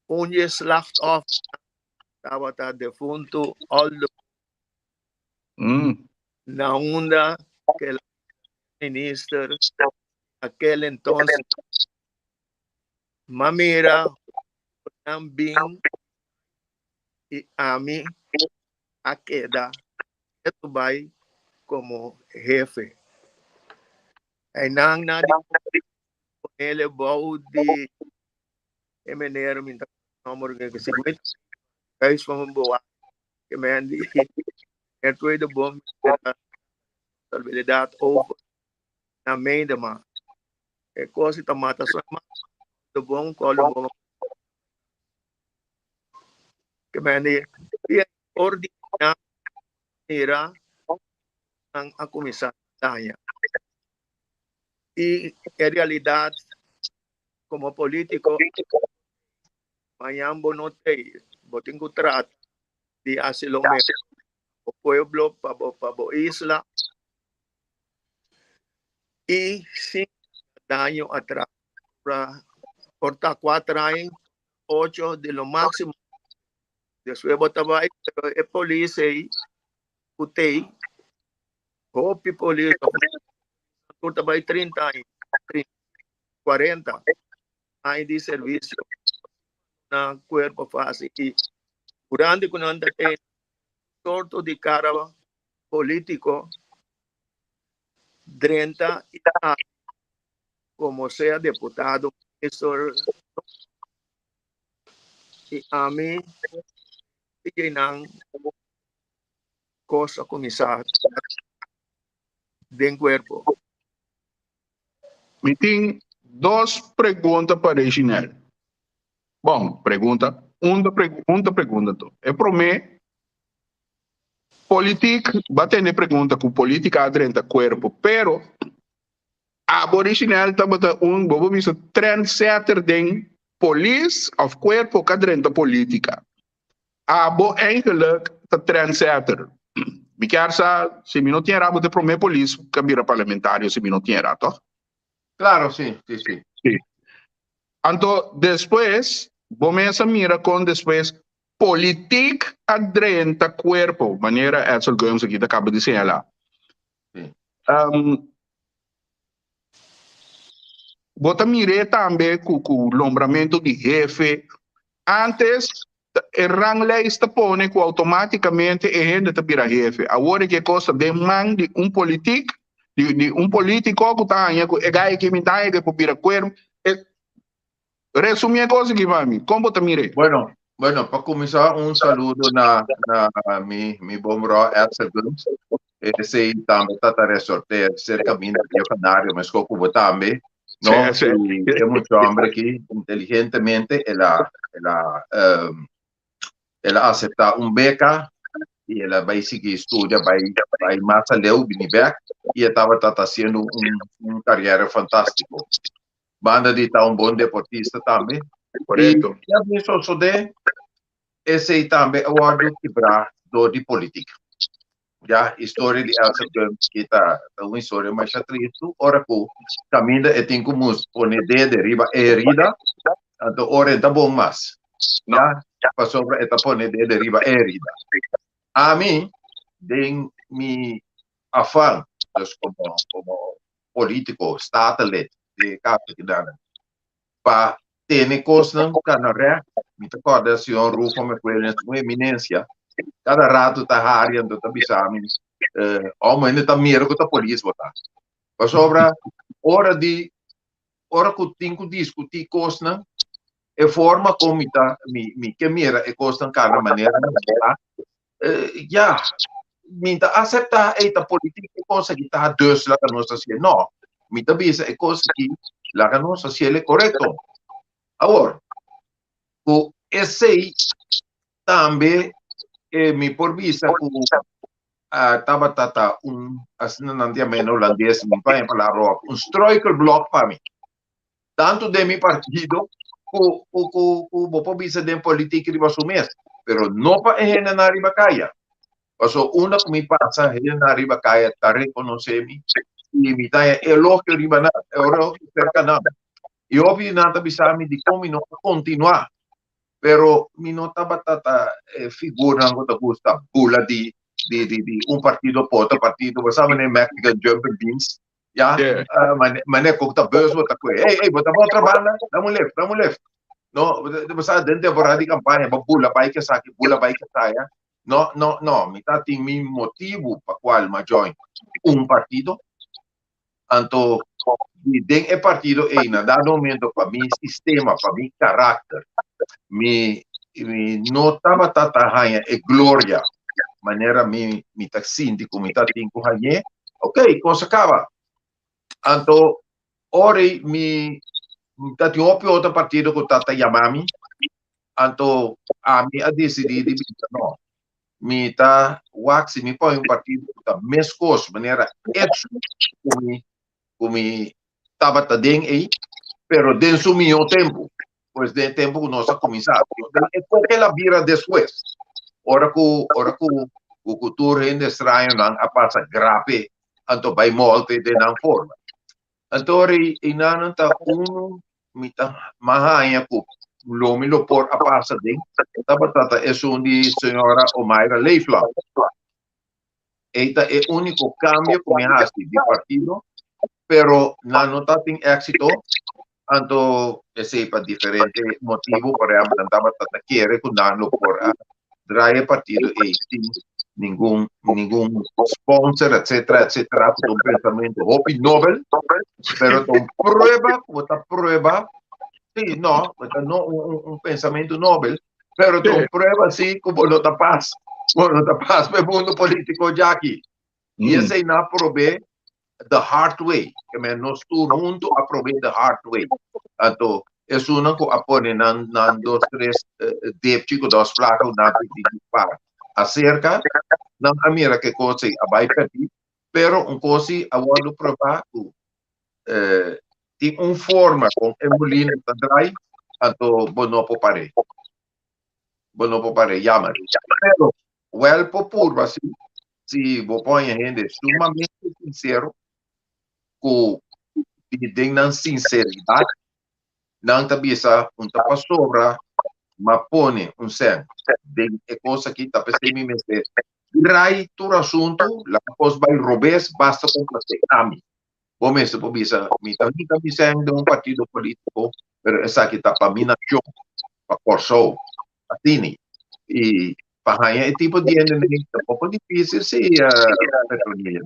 Un dje slachtoffernan tabata defunto Aldo na unda ke la minister aquel entonces. M'a mira nan bin y ami a keda ketu bai como hefe. Einan nan di ponele bou di e meneer mi ta nomber ke si huis van mijn boa ke men di e tweede bom responsabilidad over na Medema. E kos ta mata so de bom kolo bom ke men di e ordi na mira nan a kuminsá daña. I en realidat komo polítiko mañan bo no tei, bo tin ku trata di hasi lo mehor pa bo pueblo, pa bo pa bo isla i sin daño atras. Por ta kuater aña, ocho di lo máksimo. Despues bo ta bai, pero e polis ei ku tei, hopi polis tur ta bai 30 aña, 30, 40 aña di servisio na kuerpo fásil. I durante ku nan ta tei. sorto di kara polítiko drenta i komo sea deputado, minister, i ami i nan kos a kuminsá den kuerpo. Mi tin dos pregunta pa Reginel. Bon, pregunta, un ta un ta pregunta to. E promé, politiek, ba tende pregunta ku politika a drenta kuerpo, pero abo Reginel tabata un, bo por bisa, trendsetter den polis of kuerpo ku a drenta politika. Abo eigenlijk ta trendsetter. Mi kier sa si mi no tin era, abo ta e prome polis ku a bira parlamentario si mi no tin era, toch? Claro, si, si, si. Si. Anto despues bo mes a mira kon despues politiek a drenta kuerpo, manera Edsel Gumbs aki ta kaba di señala. Si. Bo ta mir'é tambe ku ku lombramentu di hefe. Antes e ranglijst ta pone ku outomátikamente e hende ta bira hefe. Awor e ke kos ta den man di un politik, di di un polítiko ku ta haña ku e gai aki mi ta haña ku e por bira kuerpo. E resumí e kos aki pa mi, kon bo ta mir'é? Bueno, bueno, pa kuminsá un saludo na na mi mi bon bro Edsel Gumbs. Esei tambe ta ta resorte serka mi na Rio Canario, meskos ku bo tambe. No, Sí, sí. y e mucho hombre aquí inteligentemente el a, el a, um, el a acepta un beca y el a bai sigui estudia, bai, bai mas aleu, bini bek, y e tabata ta haciendo un, un carriera fantástico. Banda di ta un bon deportista tambe. Correcto. Y ya mi sosode, esei tambe a wordo kibrá door di politica. Ya, historia di Elsa Gumbs ki ta un historia masha tristu, ora ku kaminda e tin ku mus pone dede riba e herida, anto ora e ta bon mas. Ya, pasobra e ta pone dede riba e herida. Ami, den mi afan, dus komo, komo politiko, statenlid di e kasa kidanan, pa tene kosnan kana règt. Mi ta kòrda señor Rufo Mecuelnes, un eminensia, kada rato ta hari anto ta bisa mi, eh, ome hende ta mira ku ta polis bo ta. Pasobra ora di ora ku tin ku diskutí kosnan, e forma kon mi ta mi mi ke mira e kosnan kana manera nan ta, eh, ya, mi ta acepta ey ta politiek e kos aki ta dus laga nos hacié. No, mi ta bisa e kos aki laga nos haciele korekto. Awor, ku esey tambe eh, mi por bisa ku ah, tabata ta un, asina nan ta yama en holandes, mi paña palabra un struikelblok pa mi. Tantu den mi partido ku ku ku ku bo por bisa den politiek riba su mes, pero no pa e hendenan riba kaya. Paso unda ku mi pasa hendenan riba kaya ta rekonosé mi i mi ta haña elogio riba nan, elogio serka nan. I hopi di nan ta bisa mi dikon mi no a kontinuá, pero mi no tabata ta e figurnan ku ta gusta bula di di di di un partido pa otro partido, bo sa manera Mexican jumper beans Ya, Yeah. uh, mane, mane kok ta bus bo ta kwe. Hey, hey, bo ta ba otra banda? Dame un lift, dame un lift. No, bo sa den temporada di campaña, bo bula bai ke saki, bula bai ke saya. No, no, no, mi ta tin mi motivo pa cual ma join un partido. Anto, di den e partido ei, na dado momento pa mi sistema, pa mi karakter, mi, mi no tabata ta haña e gloria manera mi, mi ta sinti ku mi ta tin ku hañ'é. Ok, kos a kaba. Anto, ora mi ta tin hopi otro partido ku ta ta yama mi, anto ami a disidí di bisa no, mi ta wak si mi pone un partido ku ta meskos manera etsu ku mi ku mi tabata den ei, pero den su mihó tempu, pues den e tempu ku nos a kuminsá. E koke la bira despues, ora ku ora ku ku tur hende strañonan a pasa grape anto bai molte den nan forma. Anto ora ei nan ta unu mi ta mas haña ku lo mi lo por a pasa den tabata ta esun di señora Omaira Leeflang. Ei ta e úniko kambio ku mi hasi di partido, pero nan no ta tin éksito, anto esei pa diferente motibu, por ehèmpel nan tabata ta kere ku nan lo por a draai e partido ei sin. Ningun ningun sponsor etcetera etcetera ku ta un pensamentu hopi nobel pero ta un prueba ku bo ta prueba si no bo ta no un un pensamentu nobel pero ta un prueba si ku bo no ta pas bo no ta pas pa e mundo politico djaki i esei nan a prob'é the hard way ke men nos tur huntu a prob'é the hard way anto esunnan ku a pone nan nan dos tres depchi ku dos flaka ku nan a pidi pa aserka nan a mira ke kos ei a bai pèrdí pero un kos si a wòrdu probá ku tin un forma kon e mulino ta drai anto bo no por par'é bo no por par'é jammer pero wèl por purba si si bo pon e hende sumamente sincero ku di den nan sinceridat nan ta bisa un ta pasobra m'a pone un sèn den e kos aki ta p'esei mi mester drai tur asuntu laga kos bai robes basta komplase ami. Bo mester por bisa mi ta hinka mi sèn den un partido polítiko pero esaki ta pa mi nashon, pa Kòrsou, asina. I pa haña e tipo di hende nei ta poko difísil si Petronilla.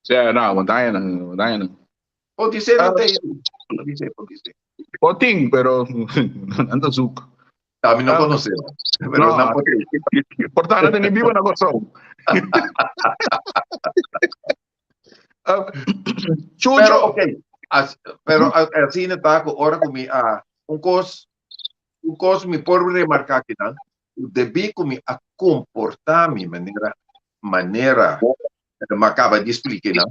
Sí, no, aguanta nan, aguanta nan. Podisé no ta podisé, podisé. Por tin, pero nan ta zoek. Ta mi no konosé, pero nan por tin. Por ta nan ta ni biba na Kòrsou. Chucho. Pero ok, as, pero asina ta ku ora ku mi a un kos un kos mi por remarká kinan, debí ku mi a komportá mi manera manera mi a kaba di splika nan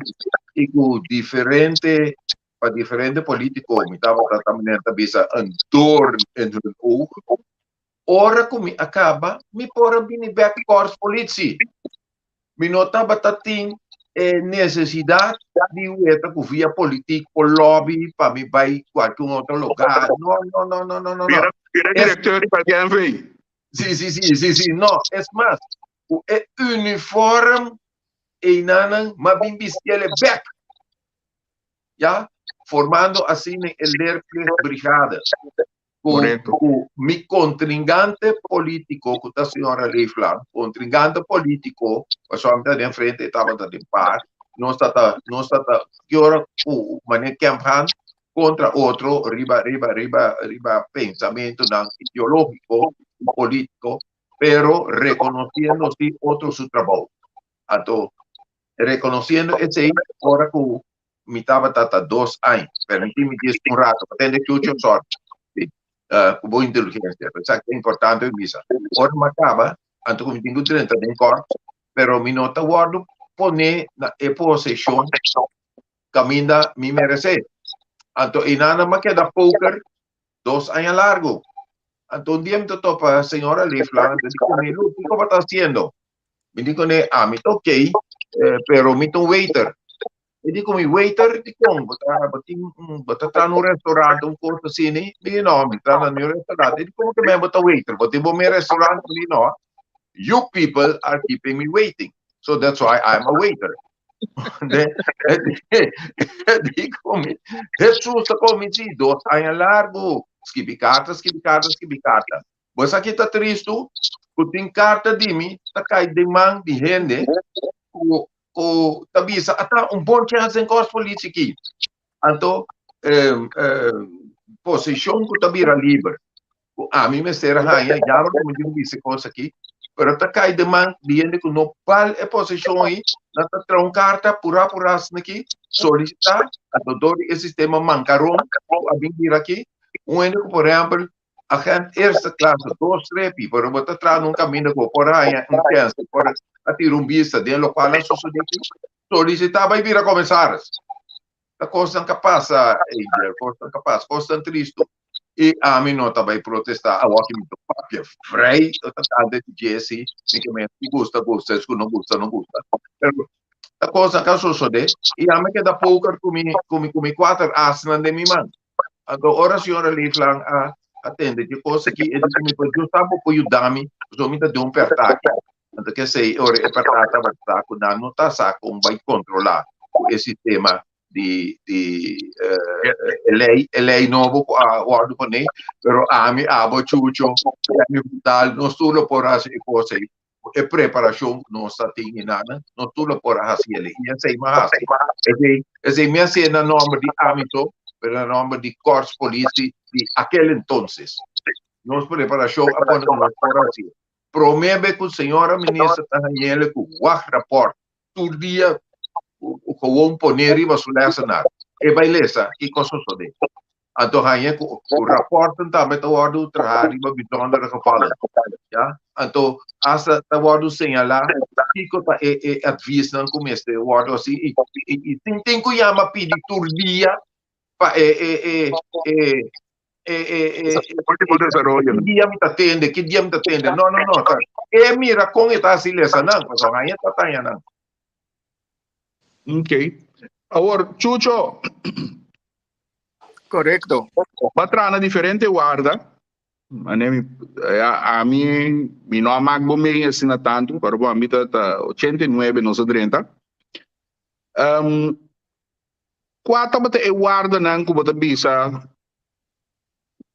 i ku diferente pa diferente polítiko mi tabata ta manera ta bisa un doorn in hun oog. Ora ku mi a kaba mi por a bini bèk kòrs politie. Mi no tabata tin e nesesidat di weta ku via politik por lobby pa mi bai kualke un otro lugá. No, no, no, no, no, no. Bira, bira direkteur di kualke NV. Si, si, si, si, si. No, es mas, ku e uniform einanan m'a bin bistiel e bek. Ya, formando asina e leerplichtbrigade. Ku, ku mi kontrinkante polítiko, ku ta señora Leeflang, kontrinkante polítiko, pasobra mi ta den frente, e tabata den par, nos ta ta, nos ta ta, ki ora ku manera Kemphan kontra otro riba, riba, riba, riba pensamentunan ideológiko i polítiko, pero rekonosiendo si otro su trabou. Anto, rekonosiendo esei, ora ku mi tabata ta dos aña, permití mi djis un rato, pa tende Chucho sòrt, sí, ku bo inteligensia, esaki ta importante mi bisa. Ora mi a kaba, anto ku mi tin ku drenta den kòrt, pero mi no ta wòrdu poné na e poseshon kaminda mi meresé. Anto einan mi a keda poker dos aña largu. Anto un dia mi ta topa señora Leeflang, anto di kuné, Lu, kiko bo ta hasiendo? Mi di kuné, ami ta okey, pero mi ta un waiter. E di ku mi, waiter? Dikon? Bo ta, bo tin, bo ta traha na un restaurant, un kos asina? Mi di, no, mi traha na niun restaurant. E di, komo ke men bo ta waiter? Bo tin bo mes restaurant? Mi di, no, you people are keeping me waiting, so that's why I'm a waiter. Di ku mi, Hesus ta komi si dos aña largu, skibi karta, skibi karta, skibi karta. Bo sa ki ta tristu? Ku tin karta di mi ta kai den man di hende ku ku ta bisa ata un bon chèns den kòrs politie aki. Anto posishon ku ta bira liber. Ku ami mester a haña, jammer ku mi tin ku bisa e kos aki, pero ta kai den man di hende ku no bal e posishon ei, nan ta traha un karta purá purá asina aki, solisitá, anto dor di e sistema mankaron ku a bin bira aki, un hende ku por ehèmpel agent eerste klasse, dos strepi, pero bo ta traha na un kaminda ku bo por haña un chèns, bo por a tira un bista den lokual a sosodé aki, solisitá bai bira komisaris. Ta kosnan ka pasa, Angel, kosnan ka pasa, kosnan tristu. I ami no ta bai protestá, awor ki mi ta papia vrij tocante di Jesse, mi ke men si gusta, gusta, es ku no gusta, no gusta. Pero ta kosnan ka sosodé i ami keda poker ku mi, ku mi, ku mi kuater asnan den mi man. Anto ora señora Leeflang a a tende ki kos aki, e di ku mi, pues Dios sa bo por yuda mi, pasobra mi ta den un pèrtá aki. Anto kesei ora e pèrtá tabata ku nan no ta sa kon bai kontrolá ku e sistema di di e lei e lei nobo ku a wòrdu poné, pero ami, abo, Chucho, Kenny Vital, nos tur lo por hasi e kos ei. e preparashon ku nos ta tin einan, nos tur lo por a hasi el. I esei mi a hasi. Esei, esei mi a hasi na nòmber di ami so, pero na nòmber di Korps Politie di akel entonces. Nos preparashon a pone ku nos por hasi. Promé be ku señora minister ta hañ'el ku wacht-rapport tur dia gewoon pone riba su lesenaar. E bai lesa kiko a sosodé. Anto haña ku ku rapòrtnan tambe ta wòrdu traha riba bijzondere gevallen. Ya? Anto hasta ta wòrdu señalá kiko ta e e adviesnan ku mester wòrdu hasi i i i tin tin ku yama pidi tur dia pa e e e e e e e Último desaroyo. Ki dia mi ta tende, ki dia mi ta tende. No, no, no. Ta, e mira kon e ta hasi lesa nan, pasobra haña ta taña nan. Ok. Awor, Chucho. Correcto. Ba traha na diferente warda. Mane mi, ami, mi no a mak bo mee asina tantu, pero bo ami ta ta 89 nos a drenta. Um, kua tabata e wardanan ku bo ta bisa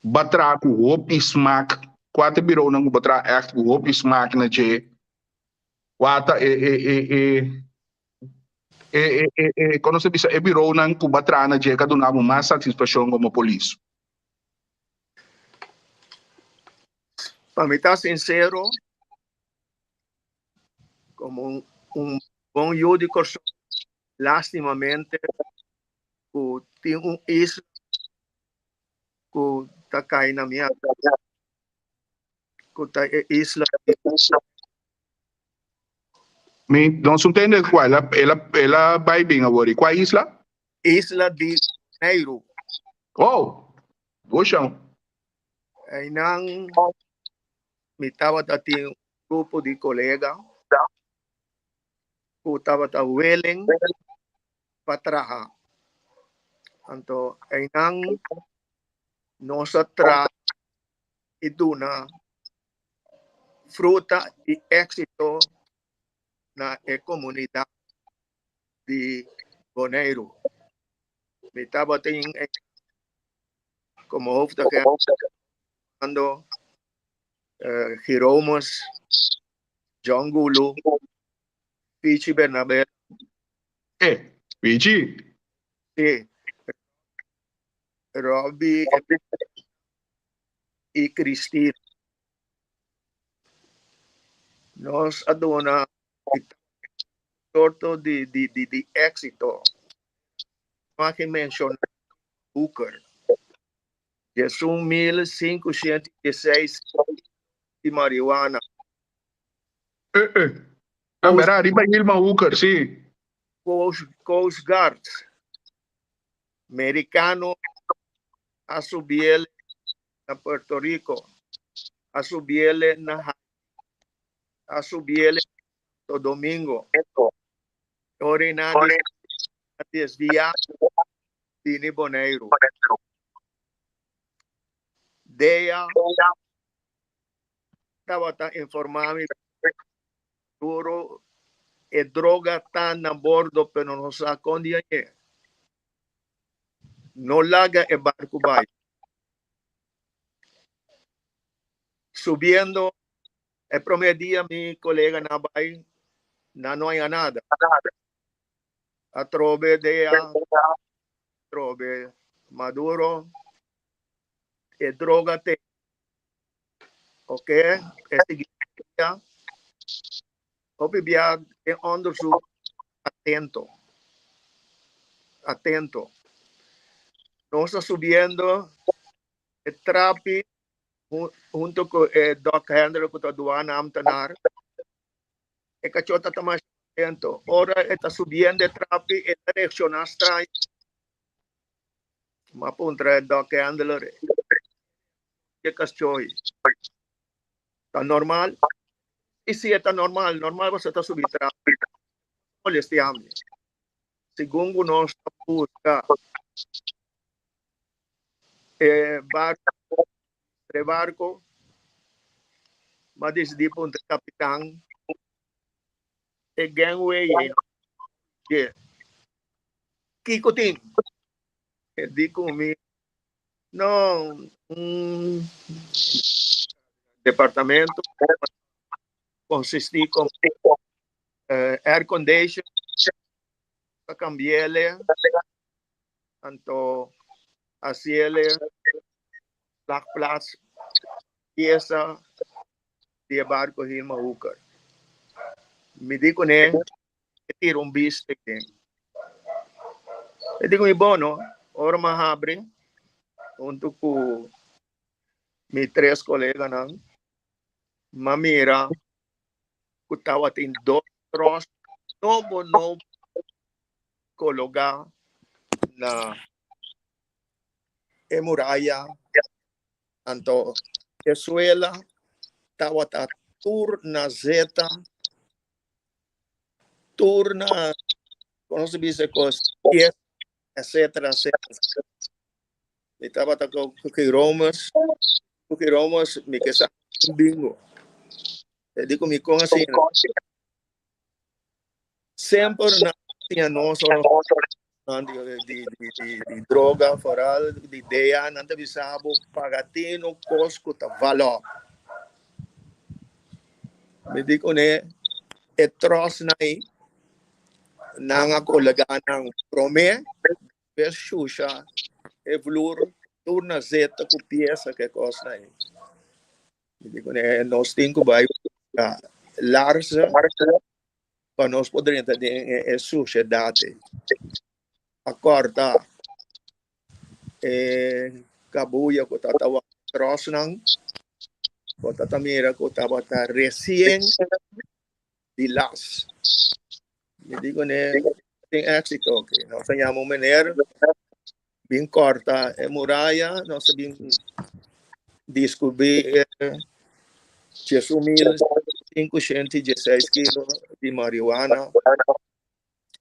ba traha ku hopi smak? Kua ta e birounan ku bo traha ègt ku hopi smak na dje? Kua ta e e e e e e e e kon nos ta bisa e birounan ku bo a traha na dje ku a duna bo mas satisfakshon komo polis? Pa mi ta sinsero, komo un un bon yu di Kòrsou, lastimamente ku tin un isla ku ta kai na mi ku ta e isla di Mi nos un tende kua el a el a el a bai bin awor i kua isla? Isla di Boneiru. Oh, Goshan. Einan mi tabata tin un grupo di kolega ku tabata willing pa traha. Anto einan nos a traha i duna fruta i éksito na e komunidat di Boneiru. Mi tabatin komo hoofdagent Fernando Giromus, John Gulu, Pichi Bernabé. Eh, Pichi? Sí. Robbie i Cristina. Nos a duna sorto di di di di éxito. Mag menciona Booker. 11.516 di marihuana. Eh, eh. Ah, mira, arriba Hilma Hooker, sí. Coast, Coast Guard mericano a subiele na Puerto Rico, a subiele na Haiti, a subiele Santo Domingo. Ora nan a desviá bini Boneiru. Dea tabata informá mi duro e droga ta na bordo pero no sa kon di añe. No laga e barku bai. Subiendo e promé dia mi kolega na bai na no haña nada. Atrobe dea atrobe Maduro e droga te ok e siguiente dia hopi bia den onderzoek atento atento nos ta subiendo e trapi hunto ku e dog handler ku ta douane ambtenaar e kachó ta masha atento ora e ta subiendo e trapi e ta reakshoná straño m'a puntra e dog handler e kachó ta normal i si e ta normal normal pasobra e ta subi trapi molestia mi segun ku nos ta buska e barco e barco m'a disidí puntra e kapitan e gangway ei dje kiko tin e di ku mi no un departamento. Konsistí komo air condition a kambi'ele anto hasiele slagplaats piesa di e barco Hilma Hooker. Mi di kuné e tira un bista den. E di ku mi bono ora mi a habri huntu ku mi tres koleganan mi a mira ku tabatin dos tros nobo nobo kologá na e muraya. Anto e suela tabata tur na zeta, tur na, kono se bisa e kos, pies, etcetera, etcetera. Mi tabata ku Cookie Romers, Cookie Romers, mi ke sa un bingo. E di ku mi kon asina. Semper nan siña nos ora nan di di di di di droga, foral di DEA, nan ta bisa bo paga tino kos ku ta valor. Mi di kuné e tròsnan ei nan a kolegá nan promé bes shusha e vloer tur na zeta ku piesa ku e kosnan ei. Mi di kuné nos tin ku bai larse pa nos por drenta den e sushedat ei. A kòrta e kabuya ku ta tawa tròsnan, bo ta ta mira ku tabata resien di las. Mi di kuné tin éksito aki. Nos a yama un meneer bin kòrta e muraya, nos a bin diskubrí e 1516 kilo di marihuana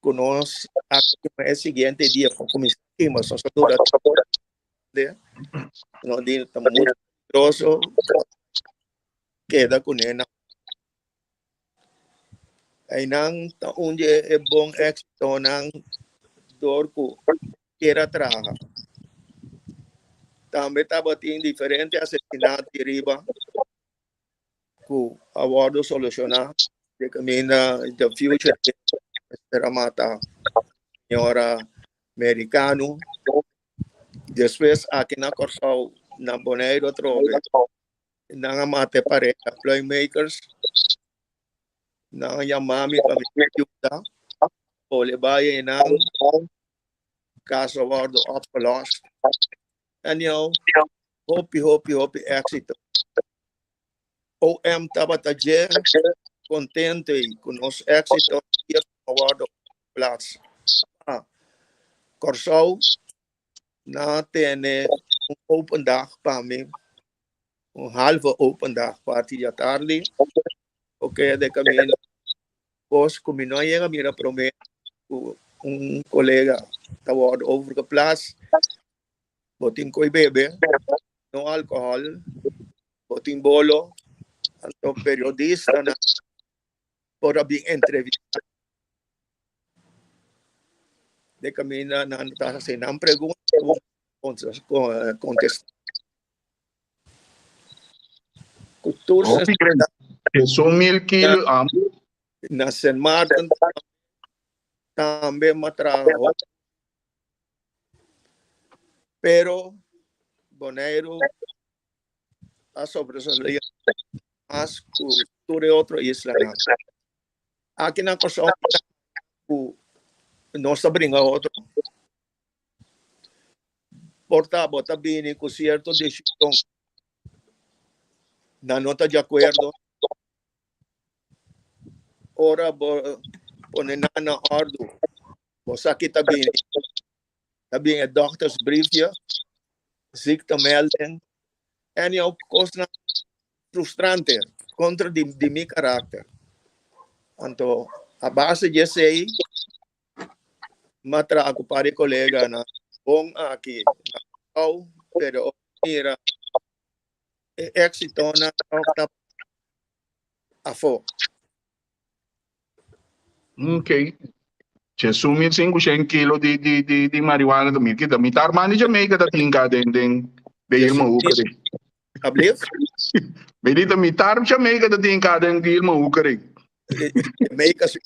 ku nos a kima e siguiente dia ku kuminsá kima. Nos a dura no di ta mucho peligroso keda kuné na Einan ta un di e bon éksitonan dor ku kier a traha. Tambe tabatin diferente asesinato di riba ku a wòrdu solushoná di kaminda the future mester a mata señora merikano. Despues aki na Kòrsou na Boneiru atrobe. Nan a mata e pareha Pluimakers. Nan a yama mi pa mi yuda. Pole bai einan. Kaso a wòrdu opgelost. Anyhow, hopi, hopi, hopi éksito. OM tabata dje kontento ei ku nos éksito a wòrdu plaats. Kòrsou Nan a tene un open dag pa mi, un halve open dag parti di atardi. Oke, de camino kos ku mi no a yega mira prome ku un kolega ta wòrdu overgeplaatst. Bo tin koi bebe, no alkohòl, bo tin bolo, anto periodistanan por a bin entrevista. De caminda nan ta haci nan pregunta contesta. Cu tur Hopi grandi. Esun mil kilo am. Na Sint Maarten tambe m'a traha hopi. Pero Boneiru a sobresalí mas ku tur e otro islanan. Aki na Kòrsou ku nos ta bringa otro. Por ta bo ta bini ku sierto desishon nan no ta di akuerdo. Ora bo pone nan na òrdu, bo sa ki ta bini. Ta bini e doktersbriefje, ziektemelding, anyhow kosnan frustrante kontra di di mi karakter. Anto a base di esei m'a traha ku par di koleganan bon aki na Kòrsou, pero mira e éksitonan tòg ta afó. Ok. Chesun mil sinku shen kilo di di di di marihuana ta mi kita. Mi ta armando Jamaica ta tinka den den den Irma Hoek. Ablief? Mi di ta mitar Jamaica ta tin ka den Gilma Hoekering. Jamaica su.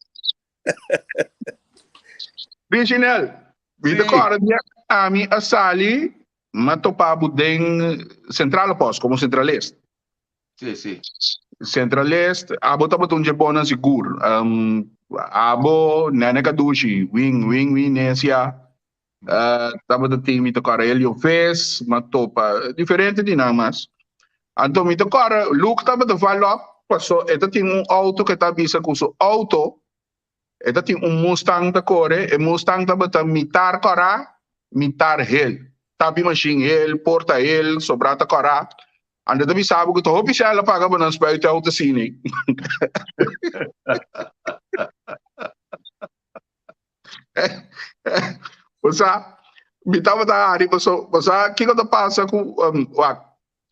Richinel, mi ta kòrda dia ami a sali m'a topa bo den Centrale Post komo centralist. Sí, sí. Centralist, abo tabata un dje bonnan sigur. Um, abo, Nene Kadushi, Wing, Wing, Wing, Nesia, uh, tabata tin mi ta kòrda Elio Ves, m'a topa diferente di nan mas. Anto mi ta kòrda, Luke tabata val op, paso e ta tin un auto ku e ta bisa ku su auto E ta tin un Mustang ta kore, e Mustang tabata mitar kòrá, mitar hel. Tapi mashin hel, porta hel, sobrá ta kòrá. Anto ta bisa bo ku ta hopi sèl a paga pa nan spuit e outo asina. Bo sa, mi tabata hari paso, bo sa kiko ta pasa ku, wak,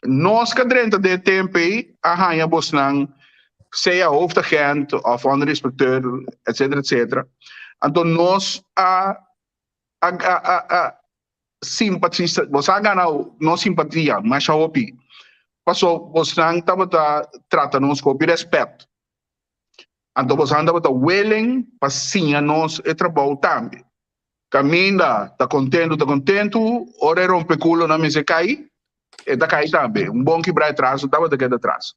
Nos ka drenta den e tempu ei a haña bosnan sea hoofdagent of onderinspecteur etcetera etcetera. Anto nos a a a a simpatisa bos a gana nos simpatia masha hopi paso bosnan tabata trata nos ku hopi respet. Anto bosnan tabata willing pa siña nos e trabou tambe. Caminda ta contento ta contento, ora e rompe culo nan mester cay, e ta cay tambe. Un bon kibra e tras, tabata keda tras.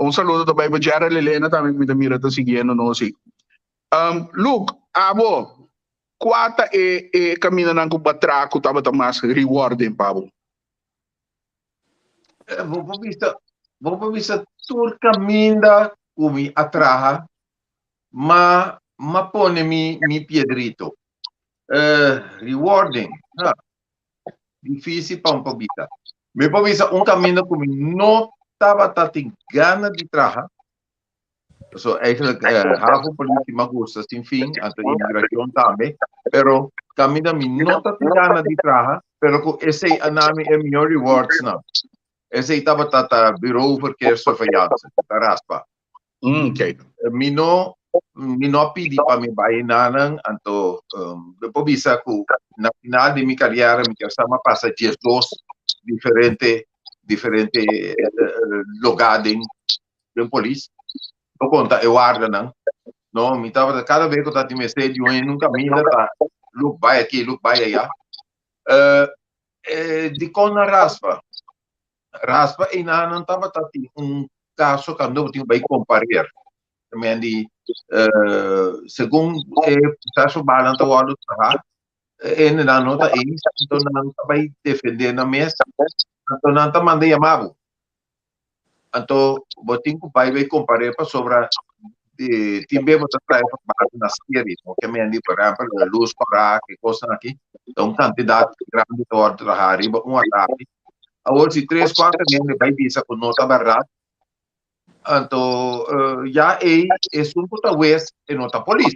Un saludo ta bay pa Gerald Elena tambe cu mi ta mira ta siguiendo nos y. Um, Luke, abo, cua ta e, e camindanan cu bo tra cu tabata mas rewarding pa bo? Eh, bo por bisa, bo por bisa tur caminda cu mi a traha Ma m'a pone mi mi piedrito. Eh, rewarding. Ha. Difícil pa un por bisa. Mi por bisa un caminda cu mi no tabata tin gana di traha. So eigenlijk eh, haven politie m'a gusta sin fin, anto inmigracion tambe. Pero caminda mi no ta tin gana di traha, pero cu esey a nami e mihor rewards nan. Esey tabata ta Bureau Verkeerssurveillance, ta raspa. Mm, ok. Mi no, mi no a pidi pa mi bai nanan, anto um, mi por bisa ku na final di mi kariera mi kier sa mi a pasa 12 diferente diferente eh, eh, lugá den den polis. No konta e wardanan. No, mi tabata kada vez ku tabatin mester di un hende un kaminda ta luk bai aki, luk bai aya. Eh, eh, dikon nan raspa? Raspa einanan tabata tin un kaso kando bo tin bai kompareer. Men di segun e proseso balan ta wòrdu traha, hendenan no ta eens, anto nan ta bai defendé nan mes, anto nan ta manda yama bo. Anto bo tin ku bai bai kompareer pasobra tin be bo ta traha verbal na serie, no ke men di por ehèmpel lus kòrá, ke kosnan aki, ta un kantidat grandi ta wòrdu traha riba un atardi. Awor si tres kuater hende bai bisa ku no ta bèrdat, anto ya ei esun ku ta wes e no ta polis.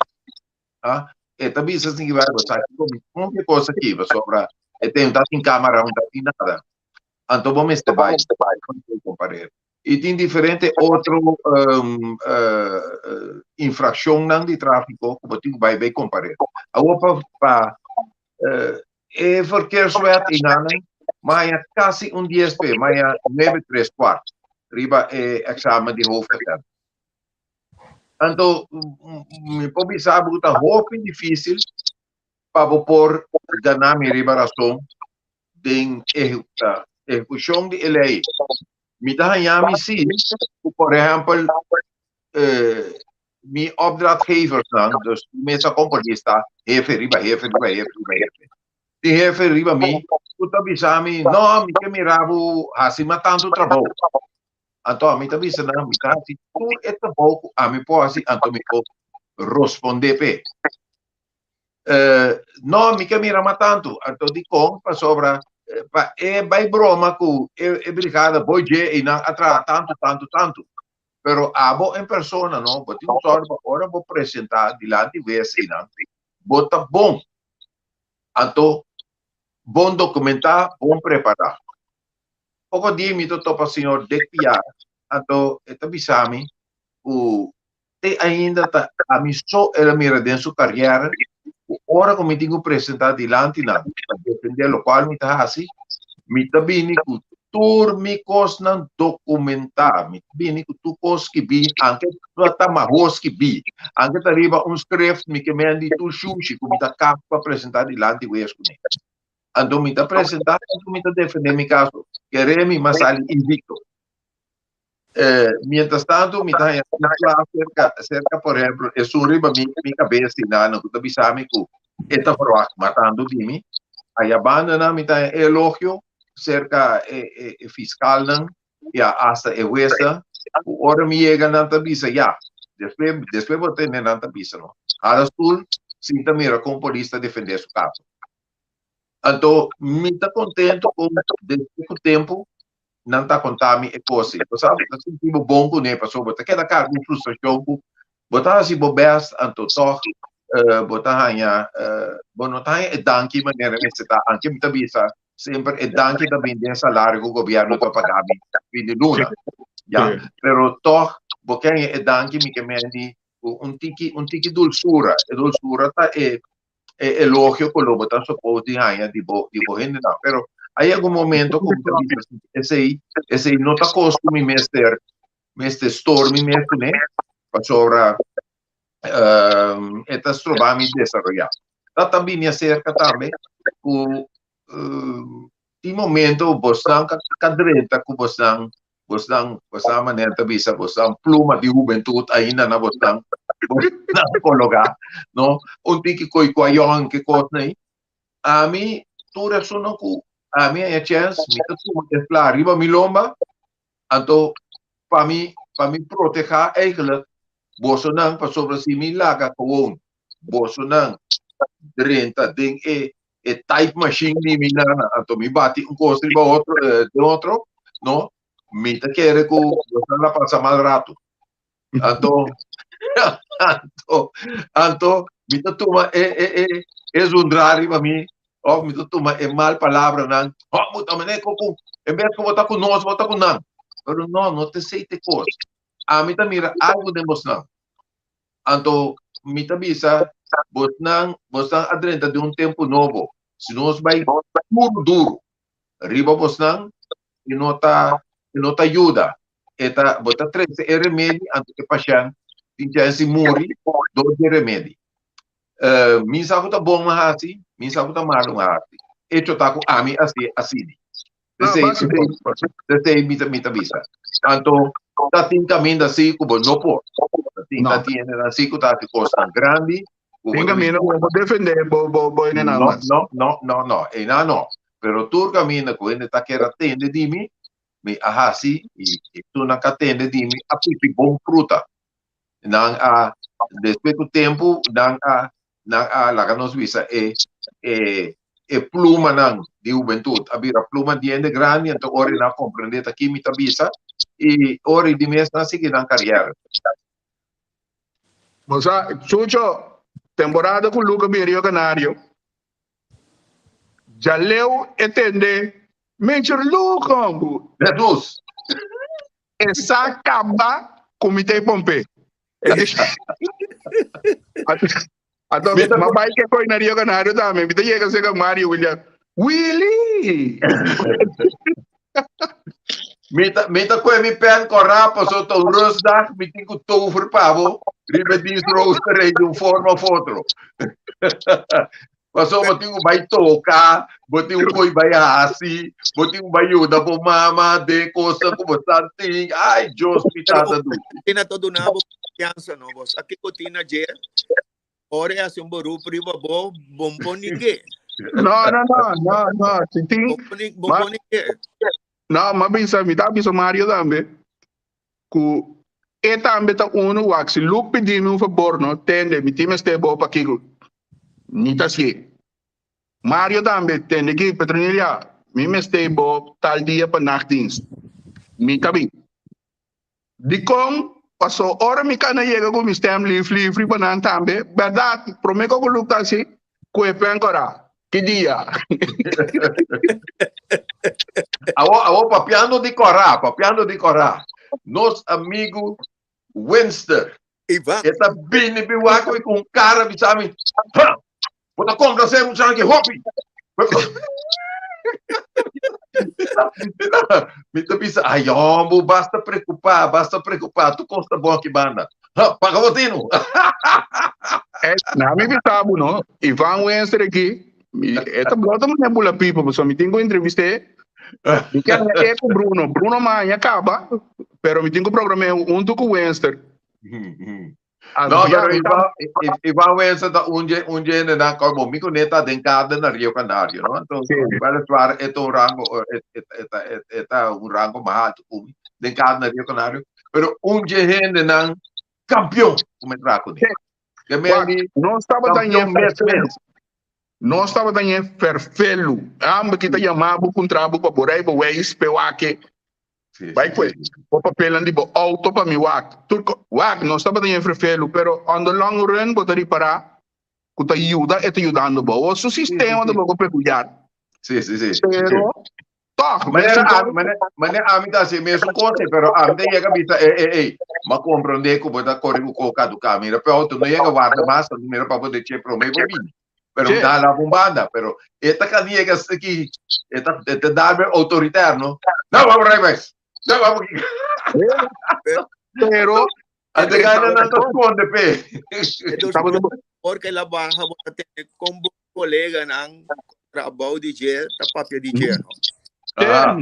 Ah, e ta bisa sin ki bai bo sa kiko mi cumpli kos aki pasobra e ten ta tin kamera no ta tin nada. Anto bo mester bai komparer. I tin diferente otro infrakshonnan di tráfiko ku bo tin ku bai bai komparer. Awor pa pa E verkeerswet einan maya casi un dies pe, maya nuebe tres kwart riba e examen di hoofdagent. Anto, mi por bisa bo ku ta hopi difícil pa bo por gana mi riba rason den ehecucion di e ley. Mi ta haña mi si ku, por ehempel, mi opdrachtgeversnan, dus mesa komponista, hefe riba hefe riba hefe riba hefe. Tin hefe riba mi ku ta bisa mi, no, mi ke mira bo hasi mas tantu trabou. Anto ami ta bisa nan, mi ta hasi tur e trabou ku ami por hasi, anto mi por rospondé p'e. No, mi ke mira mas tantu. Anto dikon? Pasobra pa e bai broma ku e brigada boy dje i nan a traha tantu, tantu, tantu. Pero abo en persona no, bo tin un sòrg pa ora bo presentá dilanti wes einan, bo ta bon. Anto, bon dokumentá, bon prepará. Poko dia mi ta topa señor Dick Piar, anto e ta bisa mi ku te ainda ta ami so el a mira den su kariera ku ora ku mi tin ku presentá dilanti nan pa defendé lokual mi ta hasi, mi ta bini ku. tur mi kosnan dokumentá, mi ta bini ku tur kos skibí, anke ta mahó skibí, anke ta riba un skrift mi ke mendi tur shushi ku mi ta kap pa presentá dilanti wes kuné. Anto mi ta presentá, anto mi ta defendé mi kaso. Kere mi m'a sali invicto. Eh, mientras tanto mi ta haña un kla cerca, cerca por ejemplo, esun riba mi, mi cabeza y nana ku ta bisa mi ku e ta verwacht matando di mi. Aya banda nan mi ta haña elogio cerca e, e, e fiscalnan ya hasta e huesnan. Ku ora mi yega nan ta bisa ya, despues, despues bo tende nan ta bisa no. Hala stoel, sinta mira kon polis ta defende su caso. Anto mi ta contento con despues cu tempo nan ta konta mi e kos ei. Bo sa, bo ta sinti bo bon kuné pasobra bo ta keda karga un frustrashon ku bo ta hasi bo bèst anto tòg bo ta haña bo no ta haña e danki manera mester ta. Anke mi ta bisa semper e danki ta bini den e salario ku gobièrnu ta paga mi fin di luna. Ya, pero tòg bo ke haña e danki mi ke meni ku un tiki un tiki dulsura. E dulsura ta e e elogio ku lo bo ta suppose di haña di bo di bo hendenan. Pero hay algun momento ku mi ta bisa si esei esei no ta kos ku mi mester mester store mi mes kuné pasobra e ta stroba mi desaroyá. Ta ta bini aserka tambe ku tin momento bosnan ka drenta ku bosnan bosnan bosnan manera ta bisa bosnan pluma di hubentut ainda na bosnan bosnan kologa no un tiki koi kuayon ke kosnan ei ami tur esunnan ku ami haña chèns mi ta tuma e fla riba mi lomba anto pa mi pa mi protehá eigenlijk bosonan pasobra si mi laga gewoon bosonan drenta den e e type machine di mi nana anto mi bati un kos riba otro eh, den otro no mi ta kere ku boso la pasa mal rato anto anto anto mi ta tuma e e e e zundra riba mi of mi ta tuma e mal palabranan oh muta mene ku ku en bes ku bo ta ku nos bo ta ku nan pero no no te sei te kos ami ta mira algo den bosnan Anto mi ta bisa bosnan, bosnan a drenta den un tempu nobo. Si nos bai duru duru riba bosnan, e no ta, e no ta yuda. E ta, bo ta trese e remedi, anto e pashènt tin chèns di muri dor di e remedi. Eh, mi sa ku ta bon mi hasi, mi sa ku ta malu mi hasi. Echo ta ku ami a hasi asina. Desei, desei mi ta, mi ta bisa. Anto, ta tin kaminda si ku bo no por. Ta tin, ta tin hendenan si ku ta hasi kosnan grandi. Ku bo Tin kaminda ku bo por defendé bo, bo, bo hendenan No, mas. no, no, no, no. Einan no. Pero tur kaminda ku hende ta kere tende di mi, mi a hasi i esunnan ku a tende di mi a pipi bon fruta. Nan a, despues ku tempu, nan a nan a laga nos bisa e e e plumanan di hubentud a bira pluma di hende grandi anto ora nan a comprende ta ki mi ta bisa y ora di mes nan a sigui nan carriera. Bo sa, Chucho, temporada cu Luca bin Rio Canario, djaleu e tende Major Luke hombu. Jesus! E sa caba cu mi ta e pompe. Anto, ma bai ke koi na Rio Canario tambe. Mi ta yega cerca Mario William. Willy! Mi ta, mi ta koe mi pen korá paso ta un rustdag, mi tin ku tover pa bo riba e dienstrooster ei di un forma of otro. Paso bo tin ku bai toka, bo tin ku koi bai hasi, bo tin ku bai yuda bo mama den kosnan ku bo sa tin. Ai, Dios mi tata dushi. Tina ta duna bo konfiansa, no? Bo sa kiko Tina dje, ora e hasi un beroep riba bo, bon por ning'é. No, no, no, no, no. Si tin, Bon por ni, bon ma, por ning'é. no, ma bisa, mi ta bisa Mario tambe, ku e tambe ta unu wak si Luke pidi mi un fabor no tende mi tin mester bo pakiko mi ta hasié. Mario tambe tende ki Petronilia mi mester bo tal dia pa nachtdienst mi ta bin. Dikon? Paso ora mi kana yega ku mi stem lif lif riba nan tambe bèrdat promé ku Luke ta hasi ku e pen kora ki dia. Awo, awo papiando di kora, papiando di kora. Nos amigu Winster. Ivan. E ta bini bi wak mi ku un kara bisa mi, Ha! Bo ta komplaser muchanan ki hopi. Mi ta bisa, ay hombo, basta preocupa, basta preocupa, tu costa bon aki banda. Ha, paga bo tinu. Eh, na mi bisa bo no, Ivan Wenster aki, mi, e ta blota mane bula pipa, pasobra mi tin ku entrevist'é. Mi kier e ku Bruno, Bruno maña kaba, pero mi tin ku program'é huntu ku Wenster. No, pero Ivan, Ivan Wenster ta un dje, un dje hendenan como mi kuné ta den kader na Rio Canario, no? Entonces, sí. weliswaar e ta un rango, e, e, e, e ta un rango mas alto ku mi, den kader na Rio Canario, pero un dje hendenan campeón ku mi traha kuné. Que me di, Nos tabata campeón mes mes. Nos tabata ñe ferfelu. Ambe kita yamabo puntrabo pa bo rijbewijs pe wak. Sí, Bai kue, bo papelnan di bo auto pa mi wak. Tur ko, wak, nos tabata ñe ferfelu, pero on the long run bo ta ripará ku ta yuda e ta yudando bo. Awor su sistema ta poko peculiar. Sí, sí, sí. Pero, tòg, Manera ami, manera, manera ami ta hasi mesun kos, pero ami ta yega bisa, ey, ey, ey, m'a komprondé ku bo ta kore ku koka duká. Mira pe auto no yega warda mas, mira pa bo de che promé bo bini. Pero sí. Da la un banda, pero esta kan yega aquí, esta esta darme autoritair, no? No, vamos rijbewijs. No, vamos. Pero Ante gana no te esconde, pe. Porque la baja bo ta tene con bo colega nan trabou di dje, ta papia di dje, no? Ah.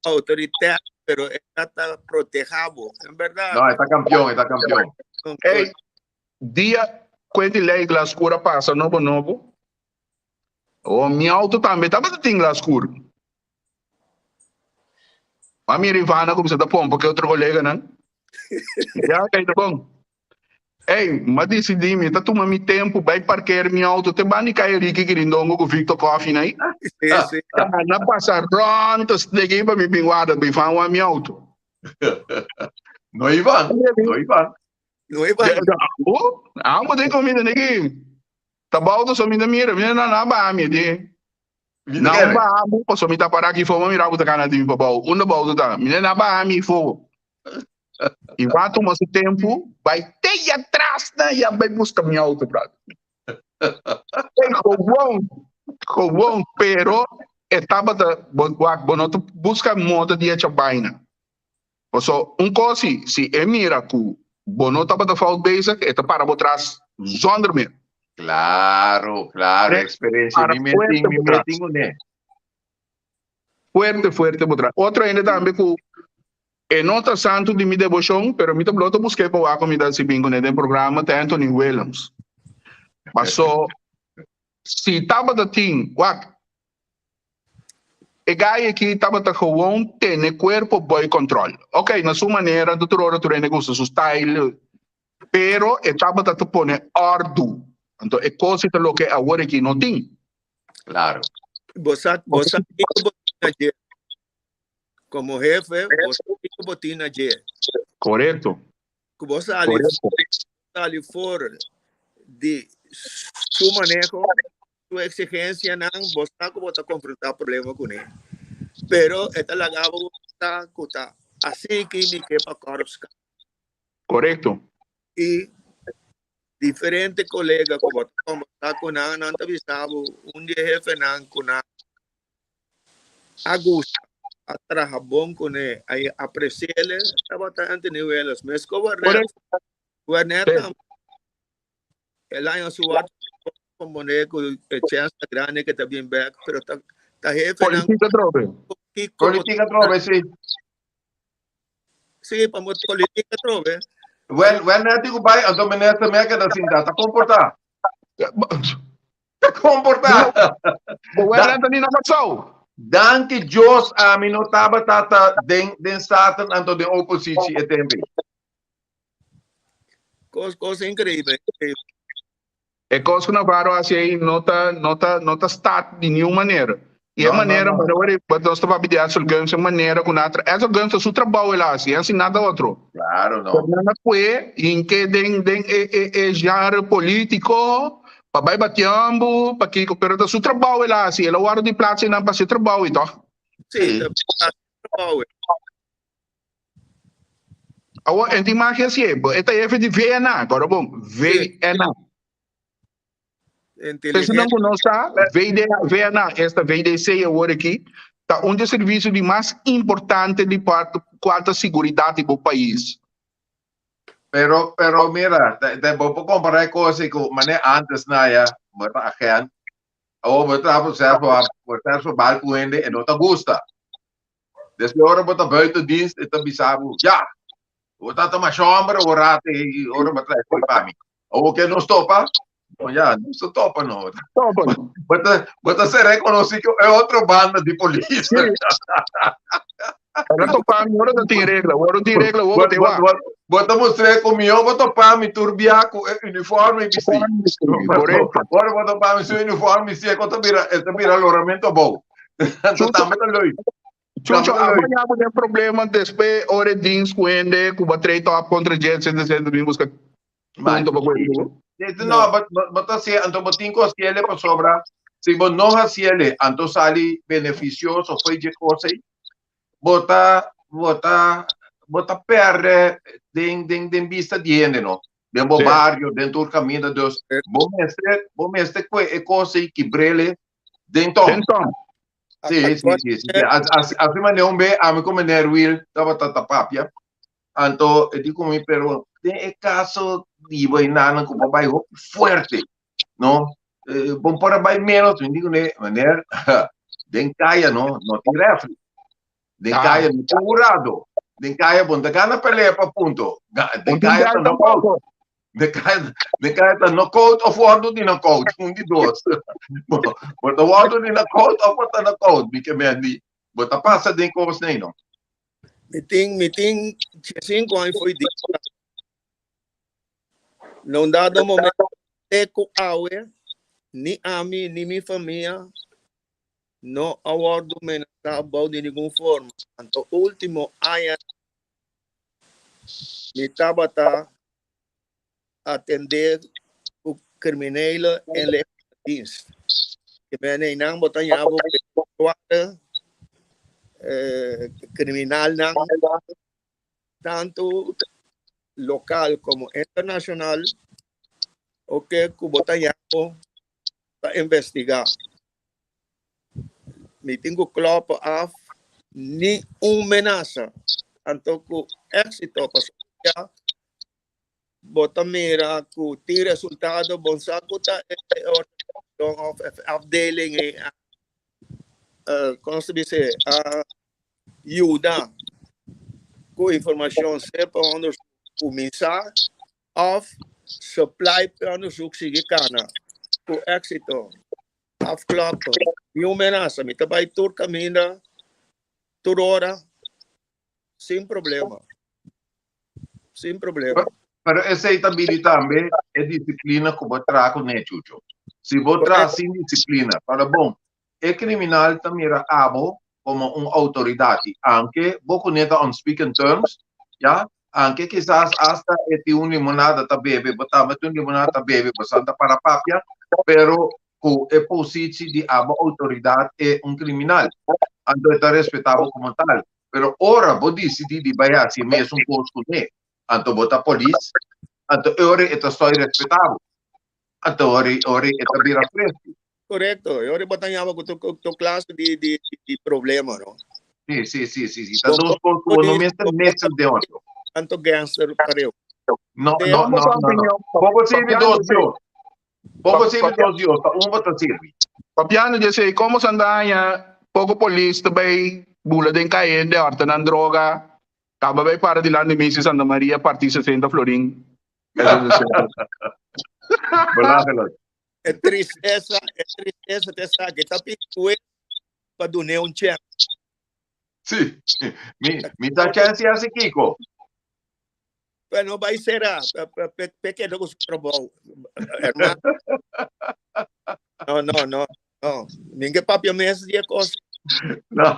Autoritair, pero esta ta protejabo. En verdad. No, está campeón, está campeón. Hey, Dia ku e delay glas skur a pasa nobo nobo, oh, mi auto tambe tabata tin glas skur. Ma mira Ivana kumsa ta pompa ku e otro koleganan. Ya, kei ta bon. Ey, m'a disidí mi ta tuma mi tempu bai parker mi auto te banda di Kaya Ricky Kirindongo ku Victor Coffee na ei. Sí, sí. Na pasa rònt ta steki pa mi bin warda pa Ivan wak mi auto. No Ivan, no Ivan. No e bai. Oh, amo den comida negi. Tabao to so mi ta mira, mi na na ba mi di. Mi Na ta un kere. ba amo, paso mi ta para aki fo, ma mira bo ta kana di mi pa bou. Unda bou ta? Mi na ba mi fo. I va tuma su tempo, bai te atras na ya bai busca mi auto, brother. Ei, gewoon, gewoon, pero e tabata, bo, wak, bo no ta busca moda di echa baina. Paso un kos si, si e mira ku bo no tabata fout bezig, e ta para bo tras zonder meer. Claro, claro, E experiencia para mi men fuerte tin, mi bo men tras. tin kuné. Fuerte, fuerte bo tras. Otro hende tambe ku e no ta santu di mi deboshon, pero mi ta blo ta busk'é pa wak ku mi ta hasi bin kuné den programa, ta Anthony Willems. Paso si tabata tin, wak, E guy aki tabata gewoon tene cuerpo boy control. Ok, na su manera, tur ora tur hende gusta su style, pero e tabata ta pone ordu. Anto e cos ta loke awor aki no tin. Claro. Bo sa, bo sa kiko bo tin na dje. Como jefe, bo sa kiko bo tin na dje. Correcto. Ku bo sali, Correcto. sali for di su maneho, su exigencianan, bo sa ku bo ta konfrontá problema kuné. Pero e ta laga bo sa ku ta así ki mi ke pa Kòrsou. Korekto. I diferente kolega ku bo ta kombersá ku nan, nan ta bisa bo un di e hefenan ku nan a gusta, a traha bon kuné, a apresi'é, tabata Anthony Welles. Meskos Wernet, Wernet tambe. El año su wat componer cu e chance ta grande que ta bien back, pero ta ta jefe nan Politica trobe. Kiko Politica trobe, sí. Sí, pa mo politica trobe. Wel, wel net digo bai, anto minister me queda sinta, ta comporta. Ta comporta. Wel net ni na Kòrsou. Danki Dios ami no tabata ta den den Staten anto den opositie e tempo. Cos, cos increíble. E cos cu Navarro haci ey no ta, no ta, no ta start di niun manera. Y e No, no, manera, no. bueno, wari, wat nos ta papia di Edsel Gumbs, e manera cu nan a tra, Edsel Gumbs ta su trabao el a haci, e haci nada otro. Claro, no. Pero nan a cue hinke den, den e, e, e genre politico, pa bay batiambo, pa kico, pero ta su trabao el a haci, el a wordo di plaats eynan pa haci e trabao ey, toch? Sí, ta su trabao. Awor, en tin magia si e, e ta jefe di VNA, kòrda bon, VNA. Inteligente. Personan ku no sa, VD, VNA, esta VDC awor aki, Ta un dje servisio di mas importante di cual ta siguridad di bo pais. Pero, pero mira, te, te, bo por compara e cos cu mane antes na ya, bo ta agent, awor bo ta proces bo ta verbal cu hende e no ta gusta. Despues ora bo ta buiten dienst e ta bisa bo, ya, bo ta tuma shomber o rate y ora bo trae fooi pa mi. Awor ke nos topa? No, ya, nos ta topa no. Topa. Bo ta, bo ta ser reconocí cu e otro banda di polis. Sí. Ora topa mi, ora no tin regla. Ora tin regla, ora te wa. Bo ta mostré cu mi, bo topa mi tur bia cu e uniforme bisti. Correcto. Ora bo topa mi su uniforme bisti, e ta bira, e ta bira loramento abou. Anto tambe ta leuk. Chucho, abo ya bo den problema despues ora e dins cu hende cu bo trei top contra dje, etcetera, etcetera, bin busca punto pa cu hende. No, bo ta hacié, anto bo tin cu haciele pasobra si bo no haciele, anto sali beneficioso fo'i dje cos ei, bo ta, bo ta, bo ta perde den, den, den bista di hende, no? Den bo bario, den tur caminda, dus bo mester, bo mester cue e cos ei kibrele den tong. Den tong. Sí, sí, sí, sí. Así manera un be, ami ku meneer Will tabata ta papia. Anto e di ku mi, pero den e kaso di bo enanan ku bo bai hopi fuerte, no? Eh, bo por a bai menos, mi di kuné, meneer, den kaya no, no tin refri. Den Ah. kaya no tin hurado. Den kaya bo no ta gana pelea pa punto. Den Un tin kaya gai ta knockout. tampoco. De kaya, de kaya ta knockout of wordo di knockout. Un di dos. Bo, bo ta wordo di knockout of bo ta knockout. Mi ke men di. Bo ta pasa den kos nei no. Mi tin, mi tin 5 aña foi di. Na un dado momento, te ku awe, ni ami, ni mi famia, no a wordo menasá bou di ningun forma. Anto último aña Mi tabata atendé ku kriminele inlichtingendienst. Ke men einan bo ta ña bo kuater kriminalnan tantu lokal komo internashonal oke ku bo ta ña bo pa investigá. Mi tin ku klòp af ni un menasa. Anto ku éksito pasobra bo ta mira ku tin resultado bon sa ku ta e organisashon òf e afdeling ei a kon se bisa a yuda ku informashon sea pa onderzoek kuminsá òf supply pa e onderzoek sigui kana ku éksito. Afkloppen. Ni un menasa. Mi ta bai tur kaminda, tur ora, sin problema. Sin problema. Pero esei ta bini tambe e disiplina ku bo traha kuné, Chucho. Si bo traha sin disiplina, para bon, e kriminal ta mira abo komo un outoridat i anke bo kuné ta on speaking terms, ya, anke kisas asta e tin un limonada ta bebe, bo tambe tin un limonada ta bebe, bo san ta para papia, pero ku e positsi di abo outoridat e un kriminal, anto e ta respetá bo komo tal. Pero ora bo disidí di bai hasi e mesun kos kuné, anto bo ta polis, anto e ora e ta stòi respetá bo, anto ora ora e ta bira fresku. Korekto, e ora bo ta yama ku tur klase di di di problema, no? Sí, sí, sí, sí, sí. Ta dos kos ku bo no mester mezcla den otro. Tanto gangster pareu. No, no, no, no, no. Bo por sirbi dos Dios. Bo por sirbi dos Dios, ta un bo ta sirbi. Papiando di esei, komo Sandaña poko polis ta bai bula den kayende horta nan droga, kaba bai para dilanti misa di Santa Maria parti 60 florin. Belachelijk. E tristesa, e tristesa ta esaki, ta pidi hues pa dun'é un chèns. Sí, mi, mi ta chèns i hasi kiko? Pero no bai será, pe keda ku su trabou, hermano. No, no, no, no. Min ke papia mes di e kos. No.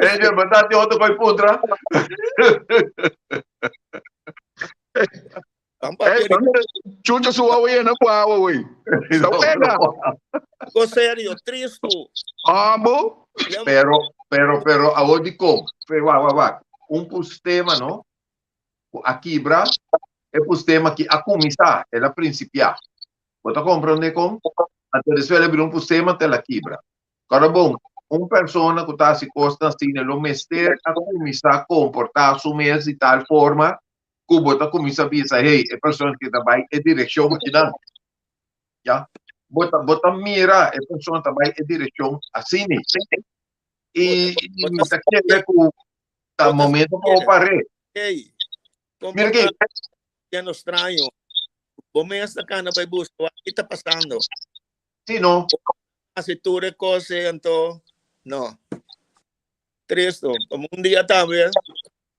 Angel, bo ta tin otro koi puntra? Hey, Chucho su wawa yena ku awa wey. Está buena. Ko serio, tristu. Ah, bo? Pero, pero, pero, awor di kon. Pero, wak, wak, wak. Un pustema, no? Ku a kibra, e pustema ki a kuminsá, el a prinsipiá. Bo ta komprondé kon? Anto despues el a bira un pustema te el a kibra. Kòrda bon, Un persona ku ta hasi kosnan asina lo mester a kuminsá komportá su mes di tal forma ku bo ta kuminsá bisa, hey, e persona aki ta bai e direkshon akinan. Ya. Bo ta, bo ta mira e persona ta bai e direkshon asina. I, i mi ta kere ku ta momento pa bo par'é. Hey, Mira ki. Siendo straño. Bo mes ta kana bai buska wak ki ta pasando. Sí, no. Hasi tur e kos ei anto no. Tristo. Como un dia tambe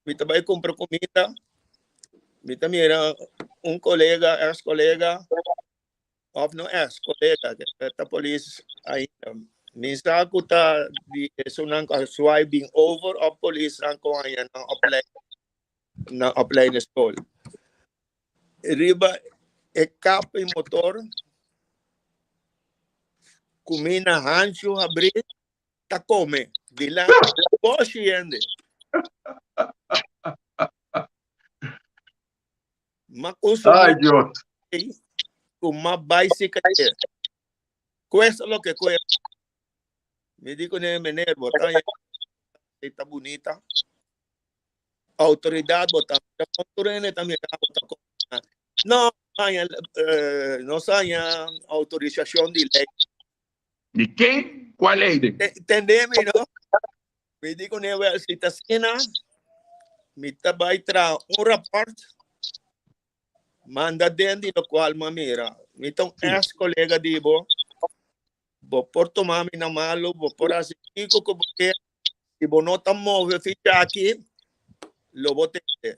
mi ta bai kumpra kumida, mi ta mira un kolega, ex kolega, of no ex kolega, ta polis ainda. Mi sa ku ta di esunnan ku a swipe bin over of polisnan ku haña nan opleiding na opleidingsschool. Riba e kap e motor kumina hanchu habrí ta kome dilanti boshi hende. Ma consumí Ay, Dios. ku ma bai sika dje. Cuesta lo que cuesta. Mi di kuné, meneer, bo ta ta bunita. Autoridad bo ta mira con tur hende ta mira bo ta con. No, haña, eh, no haña autorisacion di ley. Di ken? Cual ley den? Tende mi, no? Mi di kuné, wel, si ta asina, mi ta bai traha un rapport, manda den di locual mi a mira. Mi ta un ex colega di bo, bo por tuma mi na malo, bo por hasi kiko ku bo ke, si bo no ta move ficha aki, lo bo tende.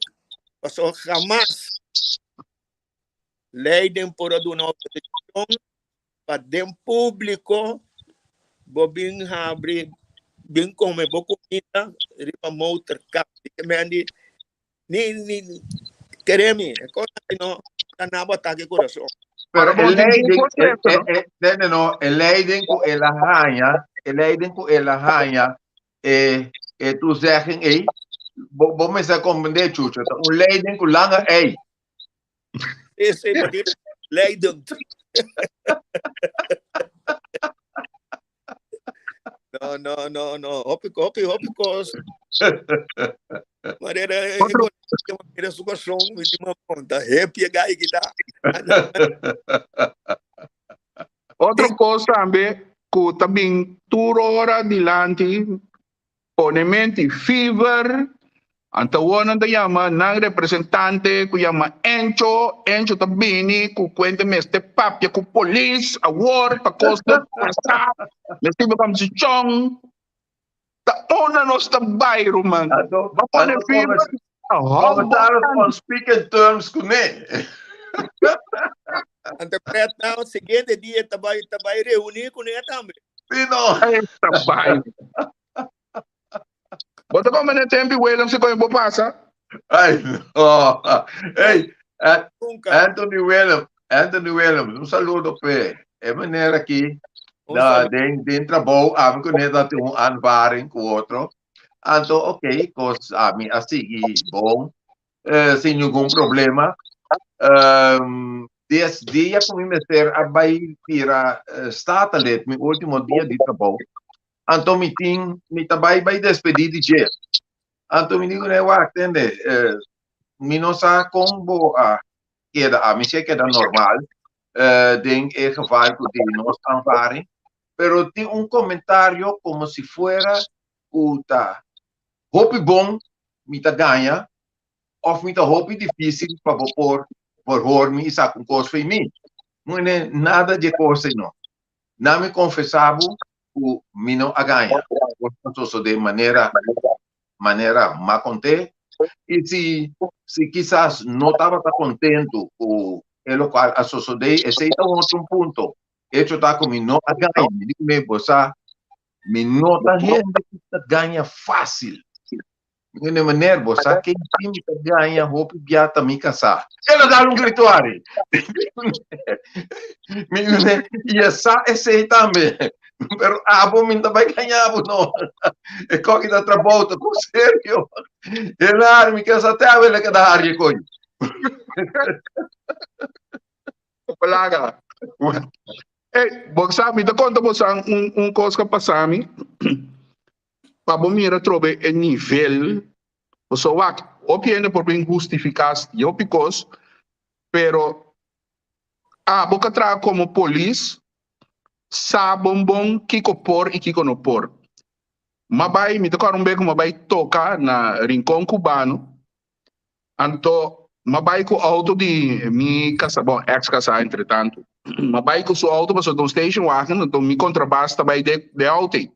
Pasobra hamas Leiden por a duna outorisashon pa den públiko bo bin habri, bin kome bo kumida riba motorkap. Di Ni, ni, kere mi, e cosa aki no ta na bo ataque corazón. Pero Ahora e bo tin leiding, por e, cierto, e, no? e, tende no, e leiding ku el a haña, e leiding ku el a haña, e, e toezegging ei, bo, bo mester comprende, Chucho, ta un leiding ku langa ei. Sí, sí, porque leidend. No, no, no, no. Hopi, hopi, hopi kos. Manera, Otro. manera su corazón, mi tin monta. Happy guy kita. Otro kos tambe ku ta bin tur ora dilanti pone menti fever, anto awor nan ta yama nan representante ku yama Encho, Encho ta bini ku kuente mester papia ku polis awor pa kos ta pasa, mester biba kòmbersashon, ta unda nos ta bai ruman? Anto, Bo pone anto fever, komens, ta hòk bo comensaron on speaking terms kuné. Anto pret nou, siguiente dia ta bai ta bai reuní kuné tambe. Sí no. Esta bai. Bo ta komprende tempi Willem si koe bo pasa? Ay no. Hey, Nunca. Anthony Willem, Anthony Willem, un saludo pe. E manera aki Un na saludo. den den trabou ami kuné ta tin un aanvaring ku otro. Anto oké, kos ami a sigui bon. eh, sin ningun problema. Um, des dia ku mi mester a bai tira eh, statenlid, mi último dia di trabou. Anto mi tin, mi ta bai bai despedí di dje. Anto mi digo, nee, wak, tende, eh, mi no sa kon bo a keda, a mi si a keda normal, eh, den e geval ku di nos aanvaring, pero tin un komentario komo si fuera ku ta hopi bon mi ta gaña of mi ta hopi difícil pa bo por verhoor mi y saca un cos fei mi. Mune, nada dje cos ei no. Na mi confesa bo cu mi no a gaña. Cos a sosode manera manera m'a conté y si si kisas no tabata contento cu e locual a sosode esey ta un otro punto. Hecho ta cu mi no a gaña. Mi di cu mi bo sa Mi no ta hende ku ta gaña fásil. Mi di, Meneer, bo sa ken tin mi ta gaña hopi bia ta mi kasá. El a dal un grito ari. Mi di, I e sa esei tambe. Pero abo mi no ta bai gaña bo no. E koki ta trabou, ta kos serio. El a hari mi kasá te awe el a keda hari e koki. Palaga. Ey, bo sa, mi ta konta bosan un, un kos ku a pasa mi. Pa bo mira atrobe e nivel, pasobra wak, hopi hende por bin hustifiká hopi kos, pero abo ka traha komo polis sa bon bon kiko por i kiko no por. M'a bai, mi ta kòrda un bes ku m'a bai toka na Rincon Cubano, anto m'a bai ku outo di mi kasá, bon èks kasá entretantu, m'a bai ku su outo pasobra ta un station wagen, anto mi kontrabas ta bai den e outo ei.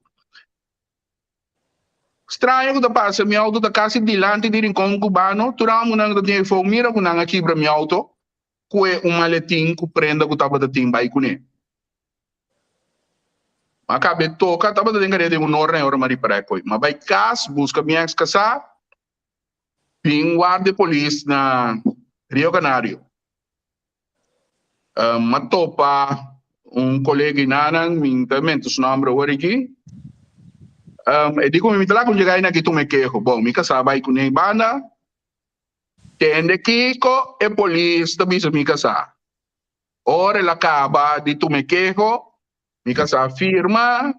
Straño ku ta pasa, mi outo ta kasi dilanti di Rincon Cubano, tur amunan ku ta tin efo mira ku nan a kibra mi outo ku e un maletin ku prenda ku tabata tin bai kuné. Ma kabe toka tabata den karea den un ora na e ora ma ripará e koi. Ma bai kas buska mi eks kasá bin warda e polis na Rio Canario. Ma topa un kolega inanan, mi ta menta su nomber awor aki. E di ku mi, mi ta laga un dje gai na aki tuma e keho. Bon, mi kasá bai kuné e banda. Tende kiko e polis ta bisa mi kasá. Ora el a kaba di tuma e keho, mi kasá firma.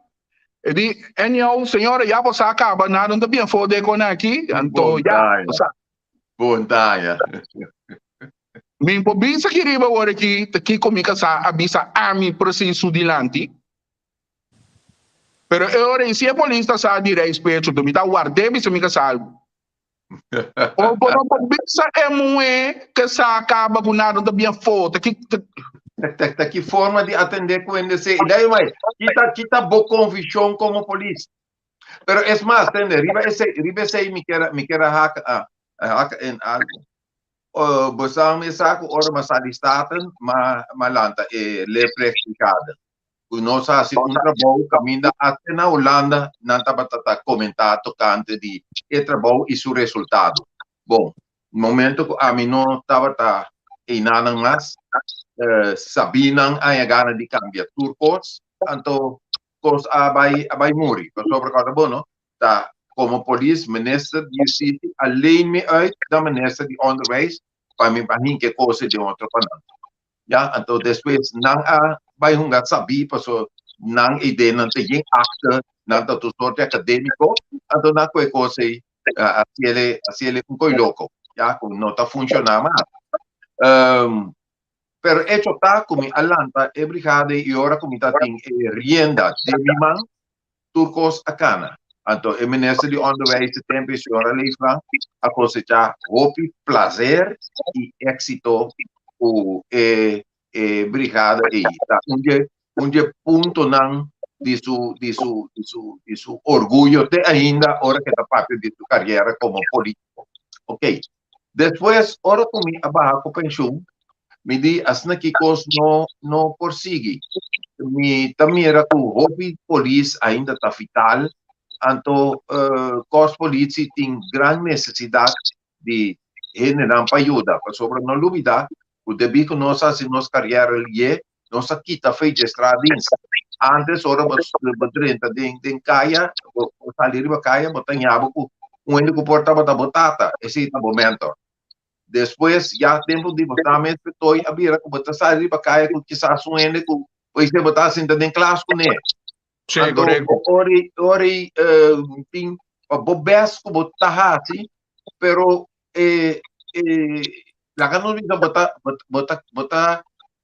E di, Anyhow, señora, ya bo sa kaba, nada no ta bien for de kon aki, anto ya, bo sa. Bon taña. Mi por bisa aki riba awor aki ta kiko mi kasá a bisa ami precies su dilanti. Pero e ora ei si e polis ta sa di reis pecho, mi ta ward'é bisa mi kasá algu. O bo no por bisa e muhé ke sa kaba ku nada no ta bien afó. Ta ki ta. Ta ta ki forma di atendé ku hende esei? Dai mai, kita kita bo konvishon komo polis. Pero es mas, tende, riba esei, riba esei mi kier mi kier a haka a haka in algu. Uh, bo sa mi sa ku ora mi a sali Staten, m'a m'a lanta e leerplichtbrigade. Ku nos a hasi un trabou kaminda hasta na Hulanda nan tabata ta komentá tokante di e trabou i su resultado. Bon, momento ku ami no tabata einanan mas, sabí nan a haña gana di kambia tur kos, anto kos a bai a bai muri. Pasobra kòrda bo no, ta komo polis minister di Justisia a leen mi uit dan minister di Onderwijs pa mi a hinka e kos ei den otro pa nan. Ya, anto despues nan a bai hunga sabí paso nan idenan ta yen akte, nan ta tur sorte akadémiko, anto nan ku e kos ei hasiele hasiele un koi loko, ya, ku no ta funshoná mas. Um, pero echo ta ku mi a lanta e brigada ei i ora ku mi ta tin e rienda den mi man, tur kos a kana. Anto e minister di Onderwijs e tempo e señora Leeflang a kosechá hopi plaser i éksito ku e e brigada ei. Ta un dje un dje puntonan di su di su di su di su orguyo te ainda ora ke ta papia di su kariera komo polítiko. Oké. Despues ora ku mi a baha ku penshun, mi di asina ki kos no no por sigui. Mi ta mira ku hopi polis ainda ta vital, anto Korpspolitie tin gran nesesidat di hendenan pa yuda, pasobra no lubida ku debí ku nos a hasi nos kariera lié, nos a kita fe dje straatdienst. Antes ora bo bo drenta den den kaya, bo sali riba kaya, bo ta ña bo ku un hende ku por tabata bo tata, esei ta bo mentor. Despues ya tempu di bo tame inspektor a bira ku bo ta sali riba kaya ku kisas un hende ku poise bo ta sinta den klas kuné. Sí, Anto korekto. ora ora tin pa bo bes ku bo ta hasi, pero e e laga nos bisa bo ta bo ta bo ta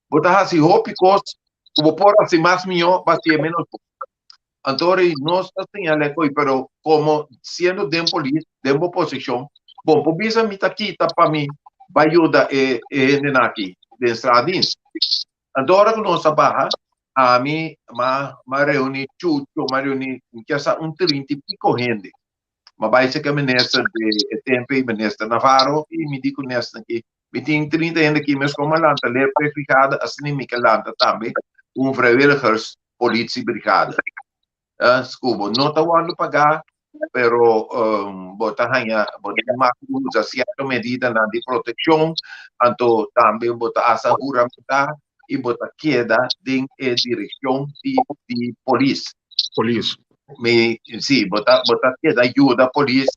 bo ta hasi hopi kos ku bo por hasi mas mihó, bo hasié ménos bon. Anto ora nos ta señal'é koe, pero komo siendo den polis, den bo posishon, bo por bisa mi ta kita pa mi bai yuda e e hendenan aki den straatdienst. Anto ora ku nos a baha, ami m'a m'a reuní Chucho, m'a reuní kesa un trinta i piko hende. M'a bai seka minister di e tempu ei, minister Navarro, i mi di ku nesnan ki mi tin trinta hende aki, meskos m'a lanta leerplichtbrigade, asina mi ke lanta tambe un vrijwilligers politiebrigade. Ku bo no ta wòrdu pagá, pero bo ta haña, bo tin mag di usa sierto medidanan di protekshon, anto tambe bo ta hasta huramentá i bo ta keda den e direkshon di di polis. Polis. Mi, si, bo ta bo ta keda yuda polis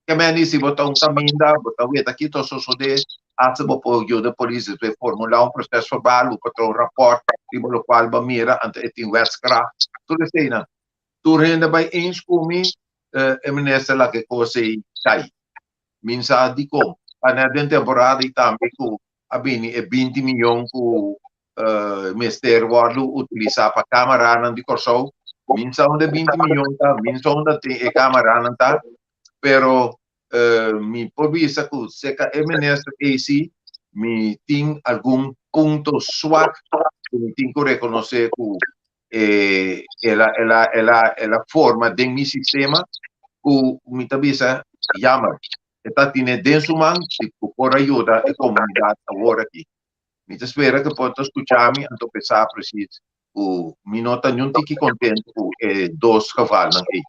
Ke men di si bo ta un kaminda, bo ta weta kiko ta sosodé, hasta bo por yuda polis despues formulá un proces verbal, bo por traha un rapòrt riba lokual bo a mira, anto e tin wetskracht, tur eseinan. Tur hende bai eens ku mi, e minister laga e kos ei kai. Mi sa dikon. Pa net den temporada i tambe ku a bini e binti miyon ku mester wòrdu utilisá pa kameranan di Kòrsou. Mi sa unda e binti miyon ta, mi sa unda tin e kameranan ta, pero mi por bisa ku serka e minister ei si mi tin algun punto swak ku mi tin ku rekonosé ku e el a el a el a el a forma den mi sistema ku mi ta bisa jammer e ta tine den su man si ku por a yuda e komunidat awor aki. Mi ta spera ku por ta skucha mi anto pensa presis ku mi no ta niun tiki kontento ku e dos gevalnan ei.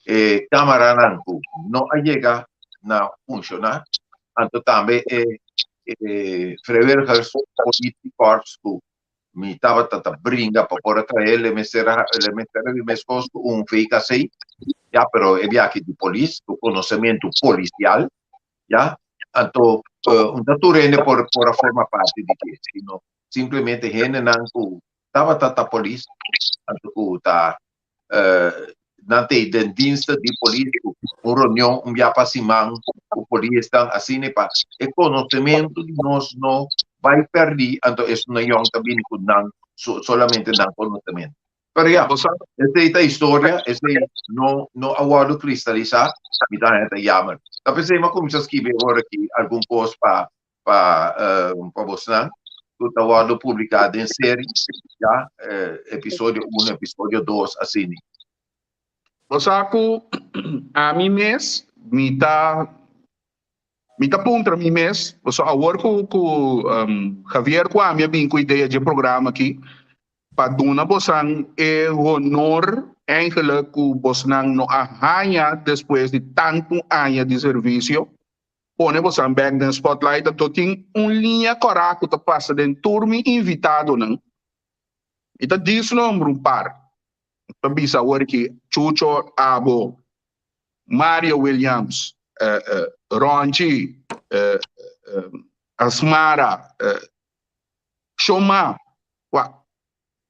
E kamaranan ku no a yega na funshoná anto tambe e e vrijwilligers politiekorps ku mi tabata ta bringa pa por a trae le mester a le mester a meskos ku un VKC ya pero e biaha di polis ku konosementu polisial ya anto un ta tur hende por por a forma parti di dje sino simplemente hendenan ku tabata ta polis anto ku ta nan ta den dienst di polis ku un reunion un bia pa siman ku polisnan asina pa e konosementu di nos no bai pèrdí anto esun yòn ta bini ku nan solamente nan konosementu. Pero ya, esei ta historia, esei no no a wòrdu kristalisá, mi ta haña ta yamer. Ta p'esei mi a kuminsá skibi awor aki algun kos pa pa pa bosnan ku ta wòrdu publiká den seri ya episodio uno episodio dos asini. Bo sa ku ami mes mi ta mi ta puntra mi mes pasobra awor ku ku Javier ku ami a bin ku idea dje programa aki pa duna bosan e honor eigenlijk ku bosnan no a haña despues di tantu aña di servisio. Pone bosan bek den spotlight anto tin un liña kòrá ku ta pasa den tur mi invitadonan. Mi ta dis nombra un par. Mi ta bisa awor ki Chucho, abo, Mario Williams, Ronchi, Asmara, Shoma, wak.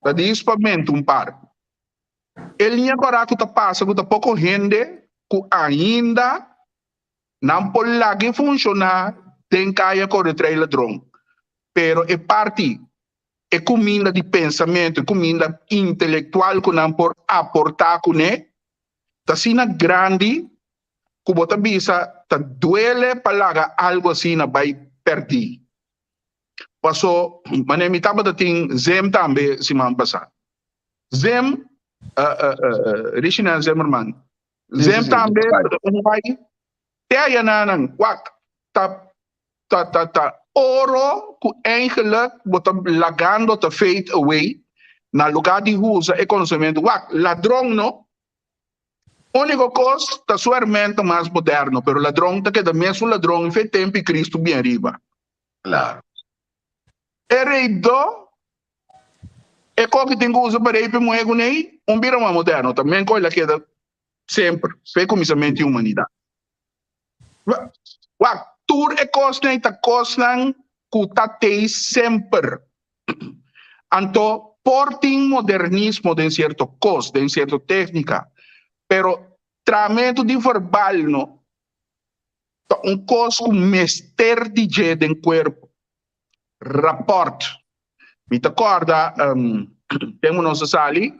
Ta dis pa menti un par. E liña kòrá ku ta pasa ku ta poko hende ku ainda Nan por lag'e funshoná den kaya kore trae ladron, pero e parti, e kuminda di pensamentu, e kuminda intelektual ku nan por aportá kuné, ta asina grandi ku bo ta bisa ta duele pa laga algu asina bai pèrdí. Paso, manera mi tabata tin Zim tambe siman pasá. Zim, Richinel Zimmerman, Zem tambe un bai te ayananan wak ta ta ta ta oro ku eigenlijk bo ta lagando ta fade away na lugar di usa e konosementu wak ladron no uniko kos ta su hermento mas moderno pero ladron ta keda mesun ladron fe tempo i Cristo bien riba. Claro. E rei do E koki tin ku usa pa rei pa e muhé ku nei un bira mas moderno ta men koe la keda semper pa e kuminsamentu di humanidat. Wak, tur e kosnan ei ta kosnan ku ta tei semper. Anto por tin modernismo den sierto kos, den sierto téknika, pero tramentu di verbal no ta un kos ku mester di dje den kuerpo. Rapòrt. Mi ta kòrda tempu nos a sali,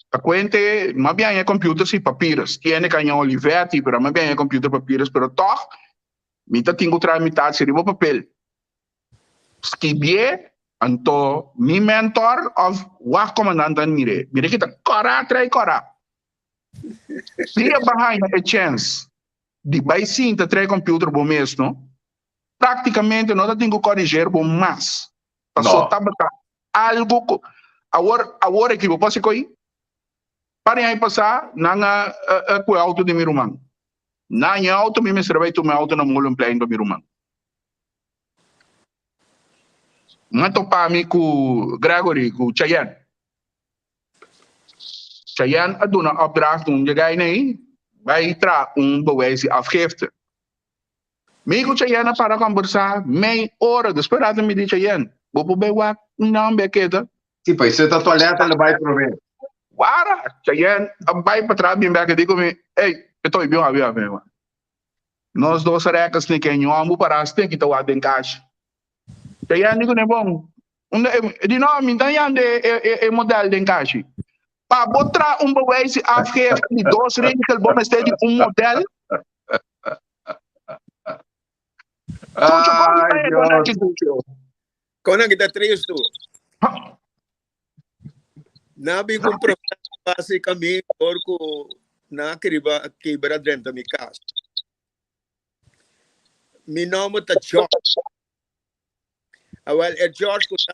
ta kuente mi a biaña computer si papires, tiene ka ña Olivetti, pero mi a biaña computer papires, pero tòg mi ta tin ku traha mi taxi riba papel. Skibié, anto mi mentor òf wak komandant a mir'é, mir'é kita kòrá tra'i kòrá. Si e ba haña e chèns di bai sinta tra'i computer bo mes no, Práktikamente no ta tin ku koriger bo mas. Paso tabata algu ku awor awor aki bo por hasi koi. Par di aña pasá nan a kue outo di mi ruman. Nan haña outo mi mester a bai tuma e outo na Molenplein pa mi ruman. Nan a topa mi ku Gregory ku Chayenne. Chayenne a duna opdracht un dje gai nei bai traha un bewijs di afgifte. Mi ku Cheyenne a para kombersá mei ora. Despues rato mi di Cheyenne, bo por bai wak un nan be a keda? Si, pa esei ta toilet el a bai promé. Wara! Cheyenne a bai patras bin bek e di ku mi, Ey, Petoy, bin wak, bin wak, bin wak. Nos dos rèk a sneak e ñòmbu pará sneak i ta wak den kashi. Cheyenne di ku ne, Bon, unda e? E di, No, mi ta yanda e modèl den kashi. Pa bo traha un bewijs di afgifte di dos regel bo mester di un modèl. Tucho, kon Ay, ta e kon Dios. aki, Tucho? Kon aki ta tristu. Na bin ku un proceso básicamente por ku na kriba kibra drenta mi kas. Mi nomber ta George. Awel e George ku ta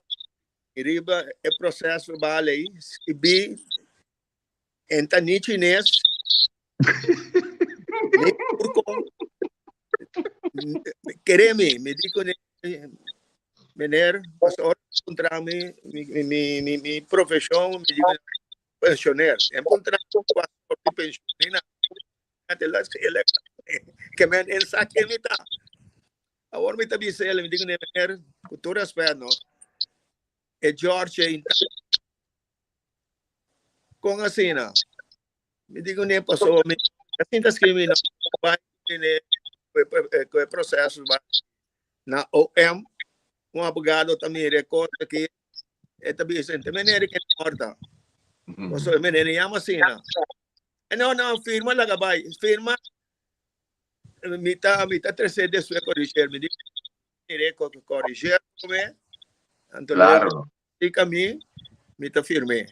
riba e proceso verbal ei skibí en ta ni chines ni turko. Kere mi, mi di kuné meneer, pasobra ora mi puntra mi mi mi mi mi profeshon, mi di pensioner. E puntra mi kua sort di penshon mi na ke men en sa ken mi ta. Awor mi ta bisa el, mi di kuné meneer, ku tur respet no, e George ei ta kon asina? Mi di kuné pasobra mi a sinta skirbi no bai tene ku e proseso bai na OM un abogado ta mira e kos aki e ta bisa ente meneer ke importa pasobra e meneer yama asina e no no firma laga bai firma mi ta mi ta trese despues corriger mi di mire corriger prome anto Claro. Explica mi, mi ta firm'é.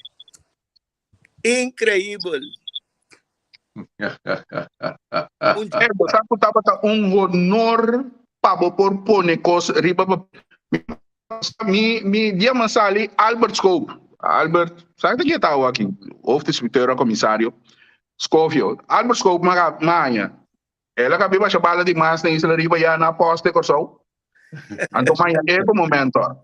Increíbel! Un Eh, bo sa ku tabata un honor pa bo por pone kos riba papel. Mi, mi dia mi a sali Albert Scope. Albert, sa ta ke ta awo aki? Hoofdinspecteur of commissario. Scofield. Albert Scope m'a haña. El a kabi basha bala di mas na isla riba ya na post de Kòrsou. Anto maña e komo mentor.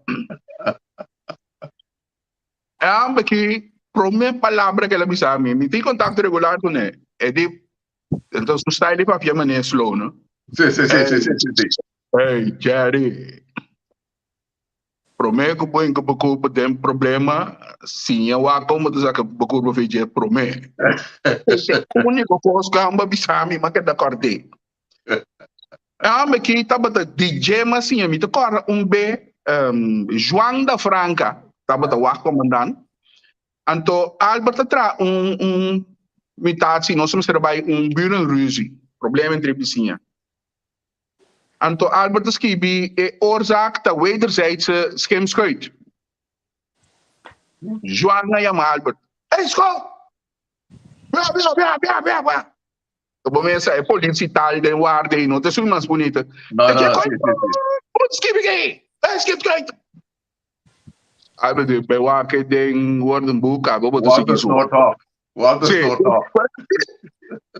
E hòmber ki promé palabra ku el a bisa mi, mi tin kontakto regular kuné. E di, enton su style di papia manera slow, no? Sí, sí, sí, sí, sí, sí, sí. Hey, Jerry. Promé ku bo hinka bo kurpa den problema, siña wak kon bo ta saka bo kurpa for dje promé. Esei e úniko kos ku hamba bisa mi, m'a keda kòrd'é. E hòmber aki tabata di dje m'a siña, mi ta kòrda un be Juan da Franca tabata wak komandant, anto Albert a traha un un mitatie, nos mester a bai un burenruzie, problema entre bisiña. Anto Albert a skibi e oorzaak ta wederzijdse schimschuit. Juan a yama Albert, Ey sko! Bia, bia, bia, bia, bia, bia. Bo mesa e politie tal den warde y no ta esun mas bunita. No, E no, ke sí, koy, sí, sí. Bo skibi ke? Ey schimschuit! Albert di, Bay wak den woordenboek, abo bo ta Walter sigui su. Snorthoff. Walter Sí. Snorthoff.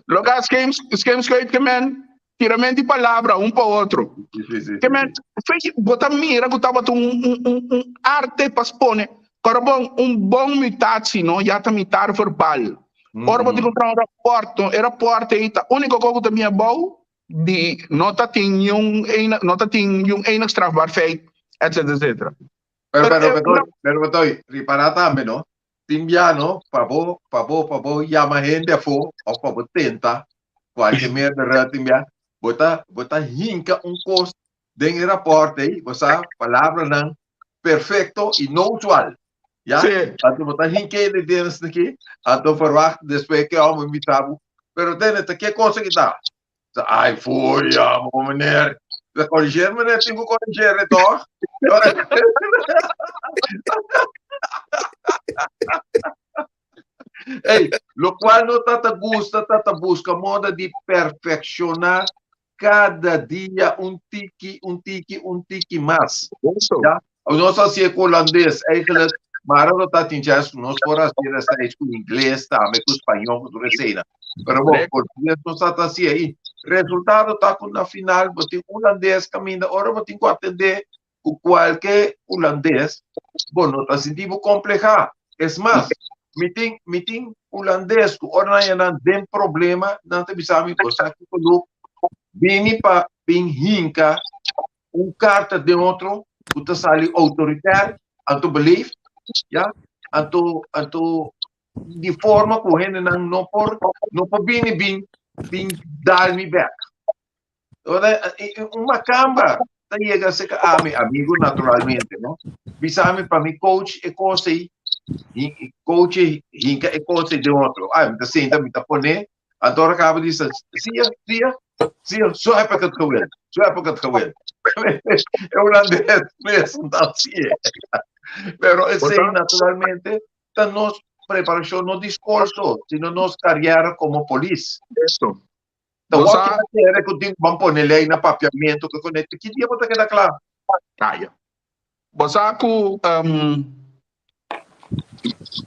Loke a scheemschuit ke men tiramento di palabra un pa otro. Sí, sí, sí, Ke men, sí. fe, bo ta mira ku tabata un, un, un, un arte pa spone. Kora bon, un bon mutatie, no, ya ta mitar verbal. Ora bo tin ku traha un rapport, no, e rapport ei ta úniko kos ku ta bini abou di no ta tin niun no ta tin niun enig strafbaar feit, etcetera, etcetera. Pero, Pero pero, e pero, pero, pero, ripara tambe, no? Tin bia no, pa bo, pa bo, pa bo yama hende afó, of pa bo tenta kualke meerdere tin bia, bo ta, bo ta hinka un kos den e rapòrt ei, bo sa, palabranan perfekto i no usual. Ya? Sí. Anto bo ta hinka e den esaki, anto verwacht despues ke hòmber bisa bo, pero tene, ta ke kos aki ta? Sa, Ai, foei, amo, meneer. Ta corrigeer, meneer, tin ku corrigeer, toch? Hey, lo cual no tata gusta, tata busca moda di perfecciona cada dia un tiki, un tiki, un tiki mas. Eso. Ja? Nos hacía cu holandés, eigenlijk, maar no ta tin chance, nos por hacía destijds cu inglés tambe, cu español, cu tur esena. Pero bon, portugués nos ta hacía y resultado ta cu na final bo tin holandés caminda, ora bo tin cu atende cu cualke holandés, bo no ta sinti bo compleja. Es mas, mi tin, mi tin holandés cu ora nan ya nan den problema, nan ta bisa mi, bo sa kico Luke, bini pa bin hinca un karta den otro ku ta sali outoritair, anto beleefd, ya, anto, anto. di forma ku hendenan no por no por bini bin bin dal mi bek. Ora un makamba ta yega serka ami, amigo naturalmente, no? Bisa mi pa mi coach e kos ei, coach e hinka e kos ei den otro. Ai, mi ta sinta, mi ta pone, anto ora kaba di sa, sia, sia, sia, zo heb ik het gewild, zo heb ik het gewild. E holandés mes ta hasié. Pero esei naturalmente ta nos preparashon, no di skol so, sino nos kariera komo polis. Eso. Ta wak ki ta kere ku tin ban pone lei na papiamentu ku kuné ki dia bo ta keda kla? Kaya. Bo sa ku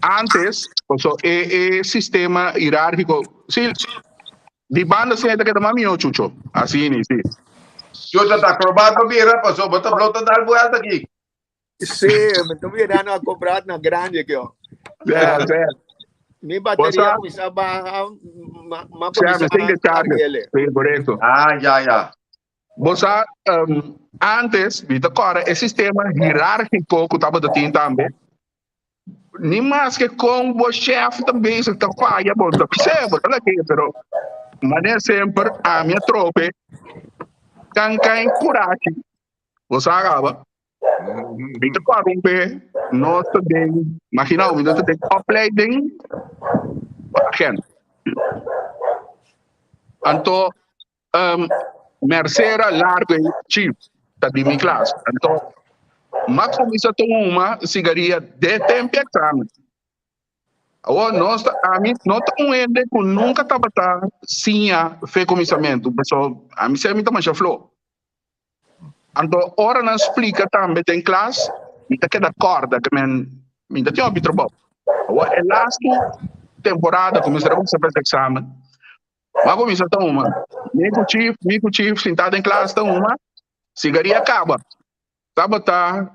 antes paso e e sistema hierarkiko si di banda si ta keda mas mihó Chucho asini si. Chucho ta acrobat bo bira paso bo ta blo ta dal buelta aki. Sí, mi ta mirando a comprar na grande aquí. Oh. Ja, ja. Mi bateria comienza baja, ma comienza a Sí, correcto. Ah, ya, ya. Bosa, um, antes, mi ta cora e sistema hierárquico que tava tin tambe. Ni mas que con bo chef ta bezig ta falla, bo ta pise, bo ta lake, pero mané semper a mi trope kan kan curachi. Bo sa acaba. Mi ta para un be, nos ta den, imagina mi ta den opleiding pa agent. Anto, um, Mercera largo e chief ta di mi klas. Anto, m'a kuminsá tuma sigaria de tempu examen. Awor nos ta, ami no ta un hende ku nunka tabata siña fe kuminsamentu, pasobra ami sa mi ta masha flo. Anto ora nan splika tambe den klas, mi ta keda kòrda ke men mi ta tin hopi trabou. Awor e lastu temporada ku mi mester a kuminsá presta eksamen, mi a kuminsá tuma mi ku chief, mi ku chief sintá den klas ta huma, sigaria kaba. Tabata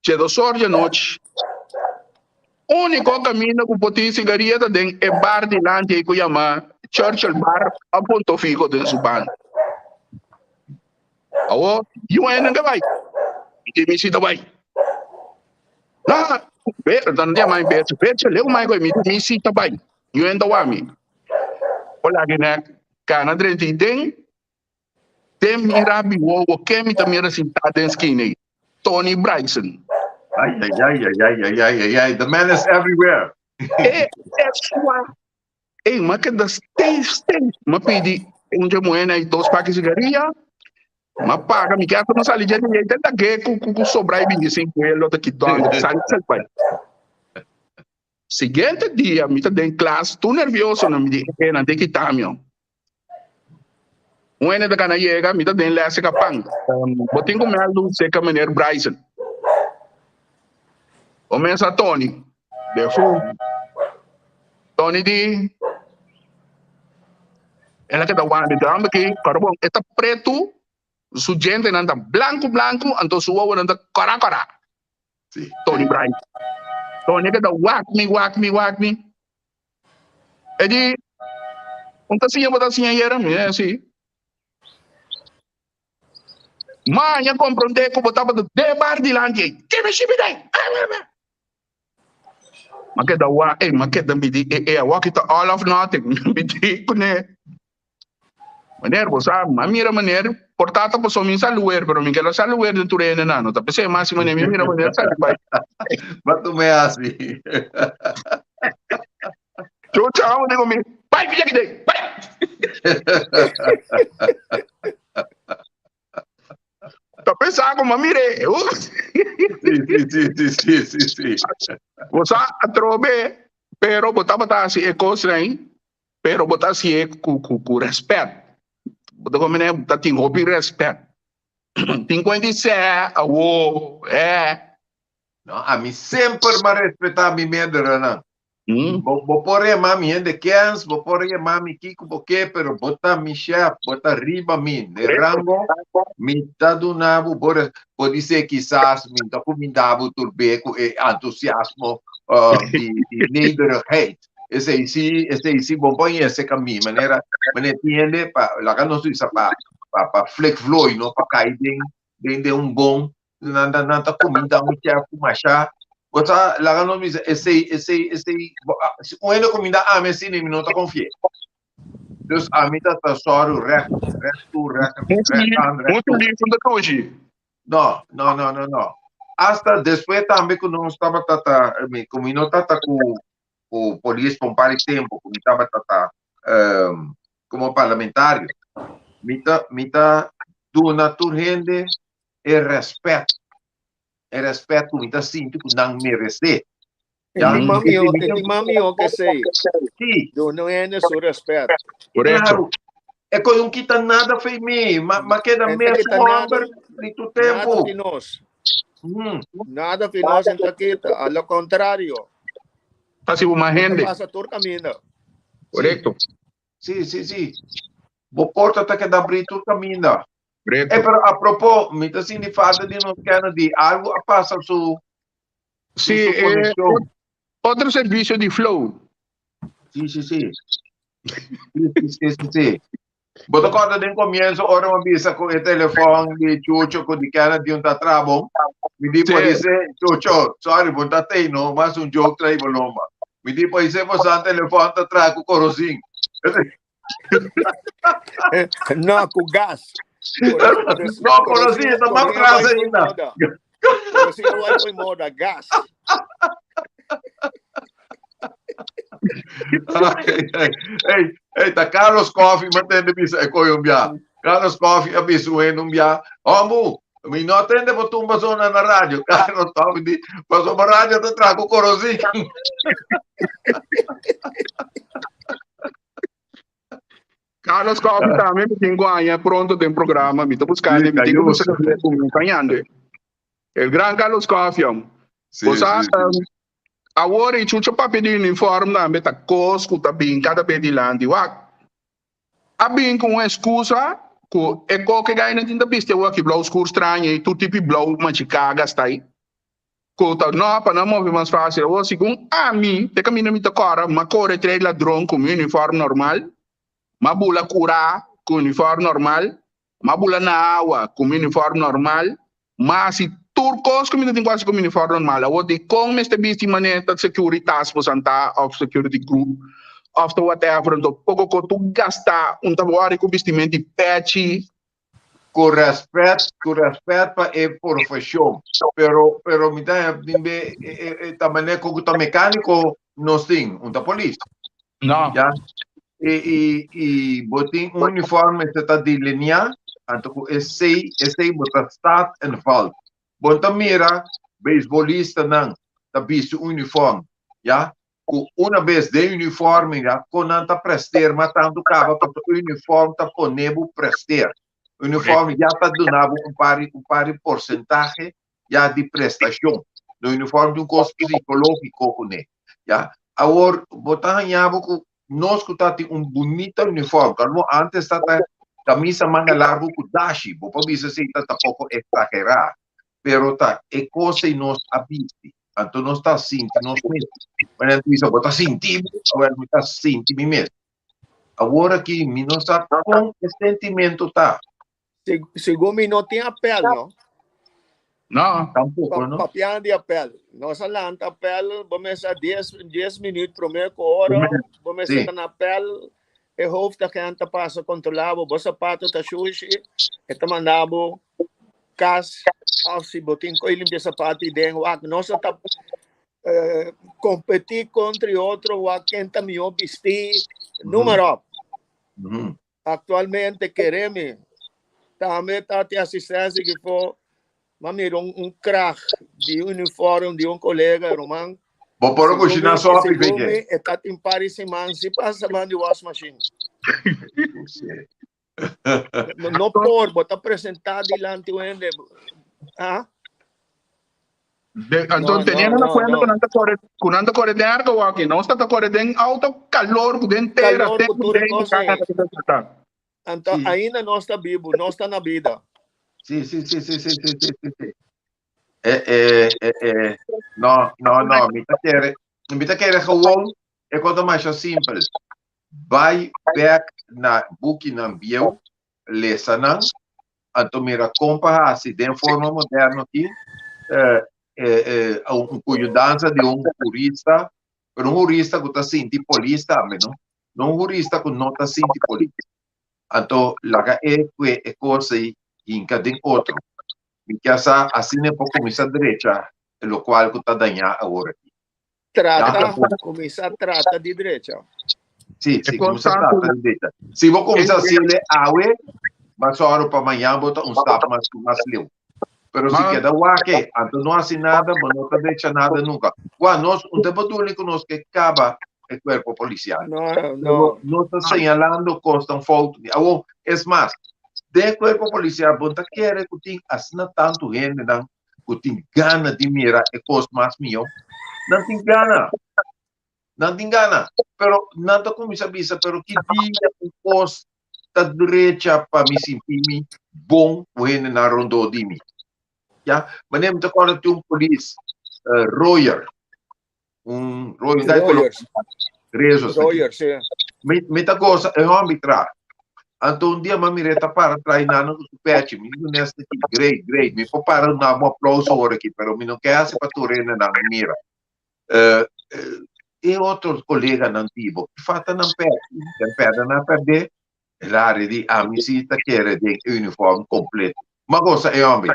djedos or dje nochi. Úniko kaminda ku por tin sigaria ta den e bar dilanti ei ku yama Churchill Bar a Punto Fijo den su banda. Awor, yu hende ke bai? Mi tin mi si ta bai. Na, be, ta no yama mi Bertje. Bertje, leu mai koe mi, mi si ta bai. Yu hende ta wak mi. Hola, kinek, kana drenta i den. Den mira mi wowo ken mi ta mira sintá den skina ei? Tony Bryson. Ay, ay, ay, ay, ay, ay, ay, ay, ay, the man is everywhere. E e sua. Ey, m'a keda steef, steef. M'a pidi un dje muhé ei dos paki sigaria. M'a paga, mi ke hasta m'a sali dje di ei te lag'é ku ku ku sobra e 25 el lo ta ki dònde sali sali bai. Siguiente dia mi ta den klas tur nervioso nan mi di e nan tin kita mi. Un hende ta gana yega, mi ta den les seka pan. Bo tin ku mèldu seka meneer Bryson. Bo mesa Tony. De fu. Tony di, el a keda wandi de hòmber aki, kòrda bon, e ta pretu, su djentenan ta blanku blanku, anto su wowonan ta kòrá kòrá. Tony Bryson. Tony a keda wak mi, wak mi, wak mi. E di, Un ta siña bo ta siña ayera? Mi di, Si. Maña komprondé ku bo tabata den bar dilanti ei. Ke mi shibi den? Ma keda wak, ey, ma keda mi di, e, e awor ta all of nothing. Mi di kuné, Meneer, bo sa, mi a mira meneer, por ta ta pasobra mi sa luer, pero mi ke lo sa luer den tur hende nan. No ta p'esei mas si meneer, mi mira meneer sali bai. Ba tu me hasi. Chucha, amo digo mi, bai pija kidei, bai! Ta pensa ku mi a mir'é. Sí, sí, sí, sí, sí, sí, sí. Bo sa atrobe, pero bo tabata hasi e kosnan ei. Pero bo ta hasié ku ku ku rèspèt. Bo ta komprendé? Bo ta tin hopi rèspèt. Tin ku hende sè awo, hè. No, ami semper m'a respetá mi mederenan. Bo bo por yama mi hende kens, bo por yama mi kiko bo ke, pero bo ta mi shèf, bo ta riba mi. Den rango, mi ta duna bo bo res. Podisé kisas mi ta kuminda bo tur be ku e entusiasmo di di nederigheid. Esei si, esei si bon por yese ka mi manera, manera tin hende pa laga nos bisa pa pa pa flik vlooi no pa kai den den den un bon nan ta nan ta kuminda un chef ku masha. Bo sa, laga nos bisa, esei, esei, esei, si un hende kuminda ami asina, mi no ta konfi'é. Dus ami ta ta sòru règt, règt tu, règt, règt aan, règt tu. Muchu lief ta dushi. No, no, no, no, no. Asta despues tambe ku nos tabata ta, mi, ku mi no tata ku, ku polis pa un par di tempu, ku mi tabata ta, um, komo parlamentario, mi ta, mi ta duna tur hende e rèspèt e respet ku mi ta sinti ku nan meresé. E tin mas mihó, e tin mas mihó ke esei. Sí. Duna un hende su respet. Korekto. Claro. E kos no kita nada fei mi, ma, ma keda E ta mes kita nada, homber di tur nada tempu. fi nos. Mm. Nada fi nos en ta kita, a lo contrario. Ta si bo mas Bo ta hende. pasa tur kaminda. Korekto. Sí, sí, sí. Bo porta ta keda abrí tur kaminda. Preto. Eh, pero apropo, mi ta sinti falta di nos Kennedy. Algo a pasa su, Sí, su conexión. otro servicio di Flow. Sí, sí, sí. Sí, sí, sí, sí, sí. Bo ta corda den comienzo ora mi bisa cu e telefon di Chucho cu di Kennedy un ta trabon. Mi di Sí. por dice, Chucho, sorry, bo ta tei no, mas un joke trai bo lomba. Mi di por dice, bo san telefon ta tra cu corozin. No, ku gas. No, korozin ta mas tras ainda. Korozin a bai poi moda, gas. Ei, ei, ta Carlos Coffee me tende bisa e koe un bia. Carlos Coffee a bisa un hende un bia, Hombu, mi no atende bo tumba zona na radio. Carlos Coffee di, pasobra radio ta traha ku korozin. Carlos Coffee tambe mi tin guaña pronto den programa. Mi ta buscando, mi tin cu busca cu mi ta ñande. El gran Carlos Coffee, om. Sí, Bo sa, sí, sí. Awor e chucho papia di uniform tambe ta cos cu ta bin cada be dilanti. Wak, a bin cu un excusa cu e coke gainan tin ta bisti awor aki blauw scur straño y tur tipi blauw machicaga sta ahí. Ku ta no pa nan move mas fácil. Awor segun ami, te kaminda mi ta kòrda, m'a kore trei ladron ku mi uniform normal, m'a bula kurá ku uniform normal, m'a bula na awa ku mi uniform normal, m'a hasi tur kos ku mi ta tin ku hasi ku mi uniform normal. Awor dikon mester bisti manera ta securitas bo santa òf security group òf ta whatever, anto poko ko tur gastá un ta wòri ku bistimenti pèchi. Ku rèspèt, ku rèspèt pa e profeshon, pero, pero mi ta tin be e, e, e ta manera ku ta mekániko nos tin, un ta polis. No. Ya. I, i, i bo tin un uniforme se ta delineá, anto ku esei, esei bo ta staat en valt. Bo ta mira beisbolistanan ta bisti un uniform, ya, ku una bes den uniforme ya kon nan ta presteer mas tantu kaba pasobra uniform ta pone bo presteer. Uniform ya ta duna bo un par un par di porsentahe ya di prestashon. No uniform tin un kos psikologiko kuné ya. Awor bo ta haña bo ku nos ku ta tin un bunita uniform kalmo antes ta ta kamisa manga largu ku dashi bo por bisa si ta ta poko eksagerá pero ta e kos ei nos a bisti. Anto nos ta sinti nos mes. Wanneer nan bisa bo ta sinti bo, awel mi ta sinti mi mes. Awor aki mi no sa kon e sentimento ta. Segun mi no tin apel, no? No. Tampoco, no? Papiando di apel. Nos a lanta apel, bo mester dies minuut prome ku ora, bo mester ta na apel, e hoofdagent ta pasa kontrola bo, bo sapato ta shushi, e ta manda bo kas of si bo tin koe limpia sapato i den wak nos a ta kompetí kontra e otro wak ken ta mihó bistí noem maar op. Aktualmente kere mi tambe ta tin asistensia ki for m'a mira un krag di un uniform di un kolega ruman. Bo por a kushiná sopi Segun mi e ta tin par di siman si pasa man di wasmachine. No por, bo ta presentá dilanti un hende. Ah? De, anto, No, teniendo no, na cuenta no. ku nan ta kore, ku nan ta kore den airco aki, nos ta ta kore den auto calor, ku den tera, Calor, ten ku ku tur den ku kos ei. kaka, ku ta. Anto, Sí. ainda nos ta bibu, nos ta na bida. Sí, sí, sí, sí, sí, sí, sí, sí, sí. Eh, eh, eh, eh. No, no, no, mi ta kere, mi ta kere gewoon, e kos ta masha simpel. Bai bek na bukinan bieu, lesa nan, anto mira kon pa hasi den forma moderno aki. eh, un ku yudansa di un hurista, pero un hurista ku ta sinti polis tambe, no? No un hurista ku no ta sinti polis. Anto laga e kue e kos ei hinka den otro. Mi kia sa asina e por kuminsá drecha e lokual ku ta dañá awor aki. Trata, kuminsá trata di drecha. Sí, sí, kuminsá trata di drecha. Si bo kuminsá hasiel awe, bo a sòru pa mañan bo ta un stap mas mas leu. Pero si keda wak e, anto no hasi nada, bo no ta drecha nada nunka. Wak, nos un ta beduli ku nos ke kaba e kuerpo polisial. No, no. Nos ta señalando kosnan fout. Awor, es mas, den e kuerpo polisial bo no ta kere ku tin asina tantu hendenan ku tin gana di mira e kos mas mihó. Nan tin gana. Nan tin gana. Pero nan ta kuminsá bisa, pero ki dia un kos ta drecha pa mi sinti mi bon ku hendenan rondó di mi? Ya, manera mi ta kòrda tin un polis, Royer, un Royer, dai kolo Royers, Royers, sí. Mi, mi ta goza e hombre tra. Anto un dia ma miré ta para trae nano ku su pechi. Mi digo nesta ki great, great. Mi por para na un aplauso ora ki, pero mi no ke hasi pa tur hende nan mira. Eh, eh, e otro colega nan tipo, falta nan pechi, den perde nan perde. El a di ami si ta kere den uniform completo. Ma goza e hombre.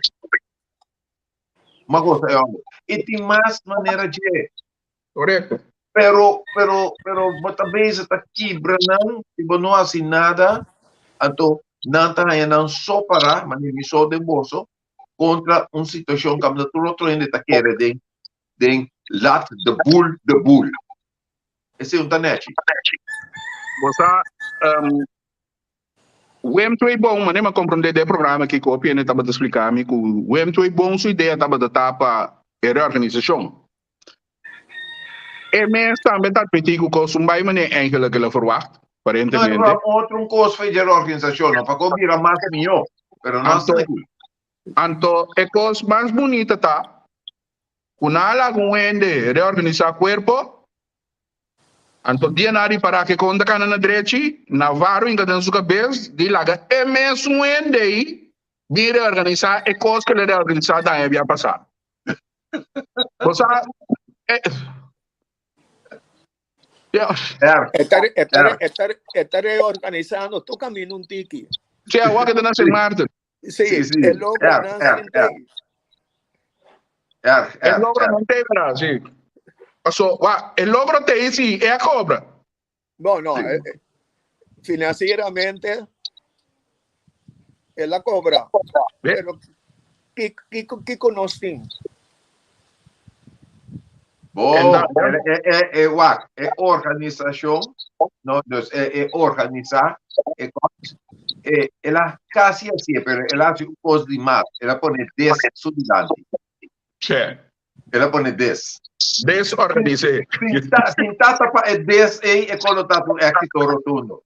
Ma goza e hombre. E tin mas manera dje. Correcto. Pero, pero, pero bo ta bezig ta kibra nan, si bo no hasi nada, anto nan ta haña nan so pará, manera mi so den boso, kontra un situashon kaminda tur otro hende ta kere den, den laat de boel de boel. Esei un ta nèchi. Bo sa, um, Wim Tweeboom, manera mi a komprondé den e programa aki ku hopi hende tabata splika mi ku Wim Tweeboom su idea tabata ta pa e reorganisashon. E mes tambe ta admití ku kos un bai manera eigenlijk el a verwacht, aparentemente. No, no, otro un kos fe dje reorganisashon, no, pa ku bira mas mihó, pero no Anto, anto e kos mas bunita ta ku nan a laga un hende reorganisá kuerpo, Anto dia nan a ripará ku e kon ta kana na drechi, Navarro hinka den su kabes di laga e mesun hende ei bin reorganisá e kos ku el a reorganisá daña bia pasá. Bo sa, e, ya. E ta, e ta, e ta, e ta reorganisando tur kaminda un tiki. Sí, awor ke ta na Sint Maarten. Sí, Sí, sí. e logra nan Erg, sin erg, tei. Erg, E erg, logro erg. no te verdad, sí. Paso, wa, e logro te sí, e a cobra. No, no, Sí. financieramente el a cobra. Ve? Pero kiko, kiko, kiko nos tin? Bon, En da- e, e, e, e, wak, e organisashon, no, dus e, e organisá, e kos, e, el a kasi hasié, pero el a hasi un kos di mas, el a pone des su dilanti. Che. El a pone des. Desorganisé. Sin ta, sin tata pa e des ei, e kos lo ta un éxito rotundo.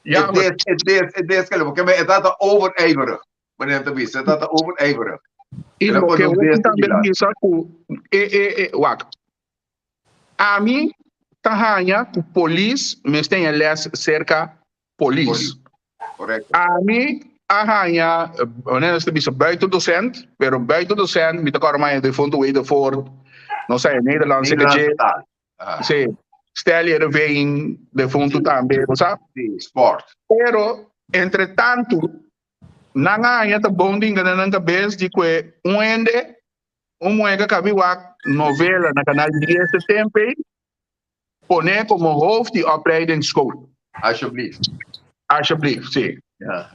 Ja, E des, e des, e des, ke porque e tata overijverig. Meneer ta bisa, e tata overijverig. I El a loke pone un hopi des tambe dilanti. bisa ku e e e wak. Ami ta haña ku polis mester haña les serka polis. Polis. Correcto. Ami a haña, wanneer nos ta bisa buiten docent, pero buiten docent mi ta kòrda maña defuntu Wedervoort, nos a Nederlandse Nederlandse kaché. taal. Aha. Sí. Stelly Erveen, defuntu Sí. tambe, bo sa? Sí, sport. Pero, entre tantu, nan a haña ta bon di hinka den nan kabes di kue un hende, un muhé ka kabi wak novela na Kanal 10 e tempu ei, pone komo hoofd di opleidingsschool. Alsjeblieft. Alsjeblieft, sí. Ja.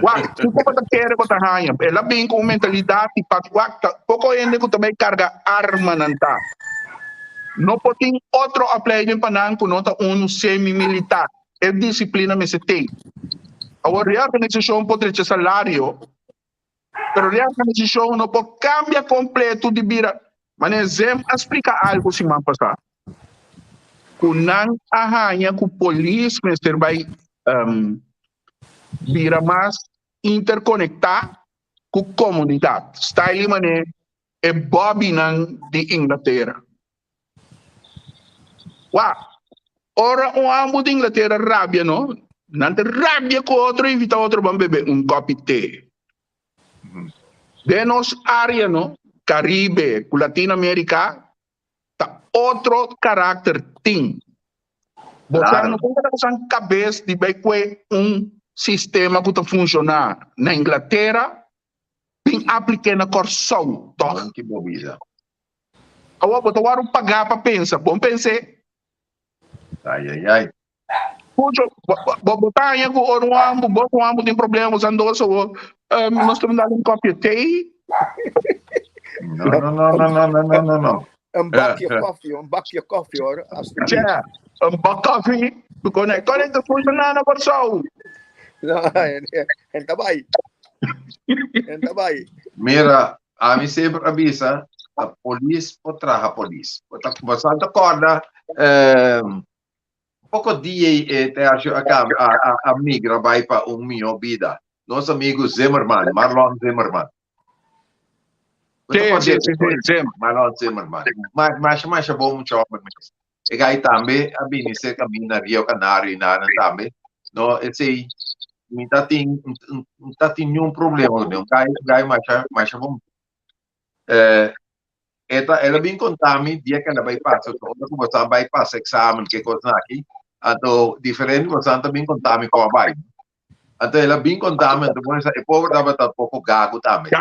Wak, kiko bo ta kere bo ta haña? El a bin ku un mentalidat di pa wak, ta poko hende ku ta bai karga arma nan ta. No por tin otro opleiding pa nan ku no ta unu semi-militar. E disiplina mester tin. Awor reorganisashon por drecha salario, pero reorganisashon no por kambia kompleto di bira. Manera Zem a splika algu siman pasá, ku nan a haña ku polis mester bai bira mas interkonektá ku komunidat, style manera e bòbinan di Inglatera. Wak, ora un ambu di Inglatera rabia no, nan ta rabia ku otro i invita otro ban bebe un kòpi te. Den nos área no. Caribe ku Latino America ta otro karakter tin. Bo sa no por ta usa kabes di bai kue un sistema ku ta funshoná na Inglatera bin aplik'é na Kòrsou tòg. Ki bo bisa. Awor bo ta wòrdu pagá pa pensa. Bon pens'é. Ai ai ai. Mucho, bo bo ta haña ku ora un hòmber, bo ku un hòmber tin problema bo san dos awor, nos ta manda un kòpia te. No, no, no, no, no, no, no, no, no. Un bakje koffie, un bakje koffie hoor, alsjeblieft. Ja, un bak koffie. Kon e kon e ta funshoná na Kòrsou? No, en, en ta bai. En ta bai. Mira, ami semper a bisa, ta polis por traha polis. Bo ta, bo sa ta kòrda, eh, Poko dia e tercio a cambia, a, a, a migra bai pa un mihó bida. Nos amigo Zimmerman, Marlon Zimmerman. Sí, sí, sí, sí, sí. Marlon Zimmerman. Ma, masha, masha bon mucha homber mes. E gai tambe a bini cerca mi na Rio Canario y nanan tambe. No, esei, mi ta tin, mi ta tin niun problema con Un gai, gai masha, masha bon. Eh, e ta, el a bin konta mi dia ku el a bai pasa, so ora ku boso a bai pasa eksamen, ke kosnan aki, anto diferente boso ta bin konta mi kon a bai. Anto el a bin konta mi, anto bo sa e pober tabata poko gagu tambe.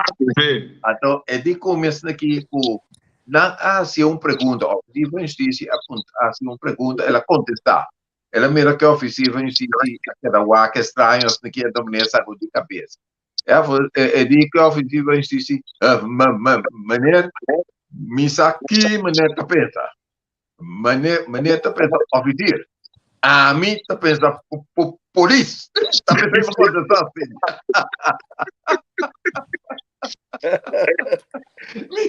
Anto e di ku mi esaki ku nan a hasié un pregunta, ofisier van justisia a hasi un pregunta, el a kontestá. El a mira ku e ofisier van justisia a keda wak estraño esaki, anto meneer sakudí kabes. Ja, voor, eh, eh, die officier van justitie, eh, meneer, mi sa ki meneer ta pensa. Meneer, meneer ta pensa officier. Ami ta pensa polis. Ta pensa pa contesta así. Mi,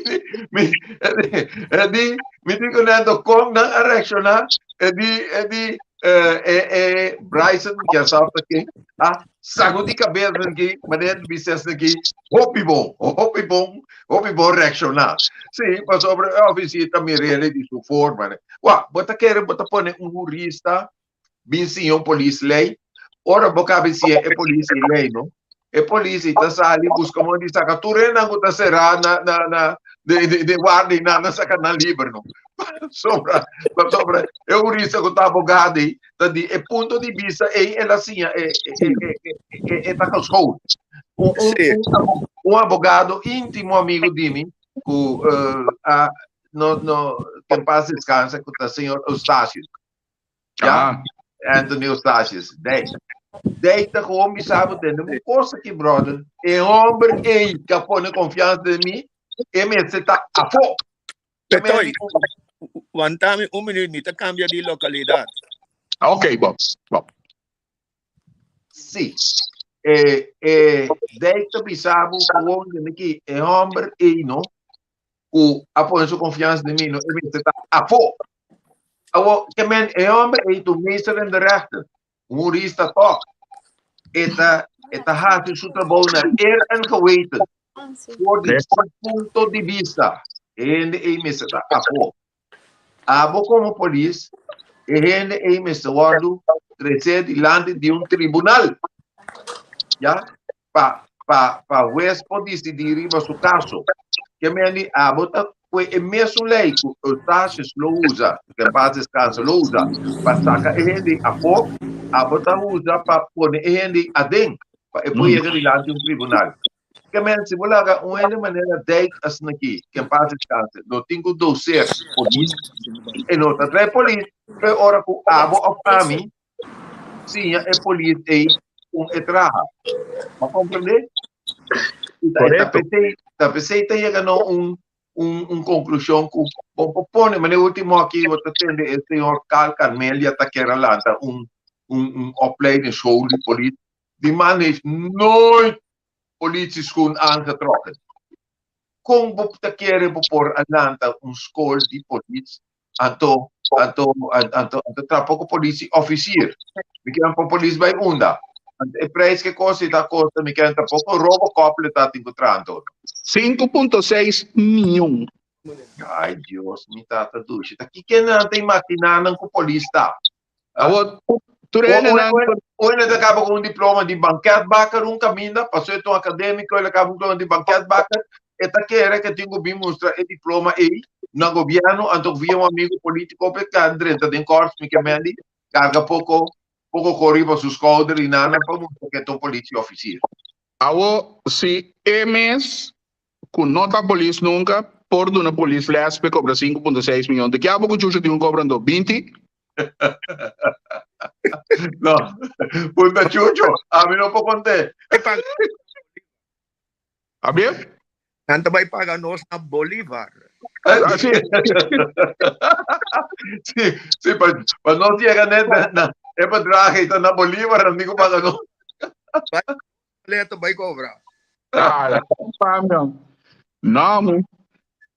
mi, eh, di, mi di con Nando, con nan a reacciona, eh, di, eh, di, eh, eh, eh, Bryson, que sabe que, ah, Sagudí kabes aki, manera di bisa esaki, hopi bon, hopi bon, hopi bon reakshoná. Sí, pasobra e ofisier ta mir'é di su forma. Wak, bo ta kere bo ta pone un hurista bin siña un polis lei? Ora bo kaba di siña e polis e lei, no? E polis ta sali buska modo di saka tur hendenan ku ta será na na na de de de warda i nan a saka nan liber, no? Pasobra, pasobra e hurista ku ta abogado ei ta di e punto di bista ei el a siña e e e e e ta geschoold. Un un Sí. un un abogado íntimo amigo di mi ku eh, a no no que en paz descanse ku ta señor Eustatius. Ja, Ah, Anthony Eustatius. Dei. Dei ta gewoon bisa bo tende un cosa aki brother. E homber ei que a pone confianza den mi, e mester ta afó. Petoy, wantami un minuut, mi ta cambia di localidad. Ok, Bob. Bob. Sí. Eh, eh, Dijk ta bisa bo gewoon den aki, e homber ei no, ku a pone su confianza den mi no, e mester ta afó. Awo, ke men, e homber ei tu meester in de rechten, un jurista toch, e ta, e ta hasi su trabou naar eer en geweten. For di su punto di bista, e hende ei mester ta afó. Abo komo polis, e hende ei mester wòrdu tresé dilanti di un tribunal, ya, pa pa pa hues por disidí riba su kaso. Ke men di abo ta kue e mesun lei ku Eustatius lo usa, ke en paz descanse, lo usa pa saka e hende afó, abo ta usa pa pone e hende aden, pa e por yega dilanti un tribunal. Ke men si bo laga un hende manera Dijk asina aki, ke en paz descanse, lo tin ku doseer polis, e no ta trae polis, pero ora ku abo of ami siña e polis ei kon e traha. Bo a komprendé? I ta, ta pesei, ta pesei ta yega na un un un konklushon ku bo por pone, manera ultimo aki bo ta tende e señor Carl Carmelia ta kere lanta un un un opleidingsschool di polis. Die man heeft nooit politieschoen aangetrokken. Kon bo ta kere bo por a lanta un skol di polis anto anto anto anto tampoco politie officier. Mi kier pa polis bai unda. Anto e prijs ke kosta ta kosta mi kier tampoco Robocop le ta tin ku traha anto. 5.6 miyon. Ay Dios mi tata dushi. Ta kiko nan ta imaginá nan ku polis ta? Awor, tur hendenan. Un hende ta kaba ku un diploma di banketbakker un kaminda, pasobra e ta un akadémiko, el a kaba un diploma di banketbakker. E ta kere ku e tin ku bin mustra e diploma ei na gobièrnu, anto via un amigu polítiko pa e ka drenta den kòrs mi ke mendi karga poko poko kor riba su skouder i nana pa mustra ku e ta un politie officier. Awo si e mes ku no ta polis nunka por duna polis lès pa e kobra sinku punto seis miyon, di ke abo ku Chucho tin un kobra anto? Binti? No, punta Chucho, ami no por kont'é. Abie? Nan ta bai paga nos na Bolivar. Ah, sí. Sí, sí, pa, pa nos llega net na, na e bedrag ta na Bolivar, nan digo paga nos. Leto bai cobra. Ah, la pam, No, mu.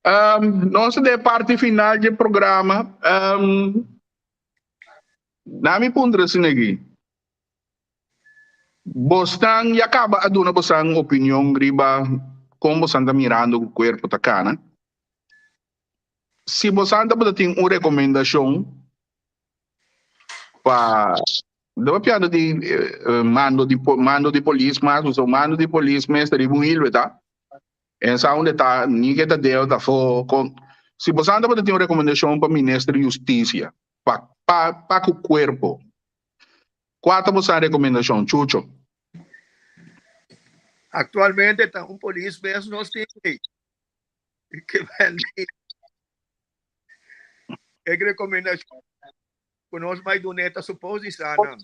Um, nos de parte final de programa. Um, na mi puntra sinegi. Bosnan ya kaba a duna bosan opinion riba kon bosan ta mirando ku kuerpo ta kana. Si bosan tabata tin un rekomendashon pa no papiando di mando di mando di polis mas pasobra mando di polis mes ta riba un hilwe ta en sa unda ta ni ke ta deo ta afo kon si bosan tabata tin un rekomendashon pa minister di hustisia pa pa ku kuerpo Kua ta boso rekomendashon, Chucho? Aktualmente ta un polis mes nos tin ei. Ke bende e rekomendashon ku nos bai dun'é ta supos di sa nan.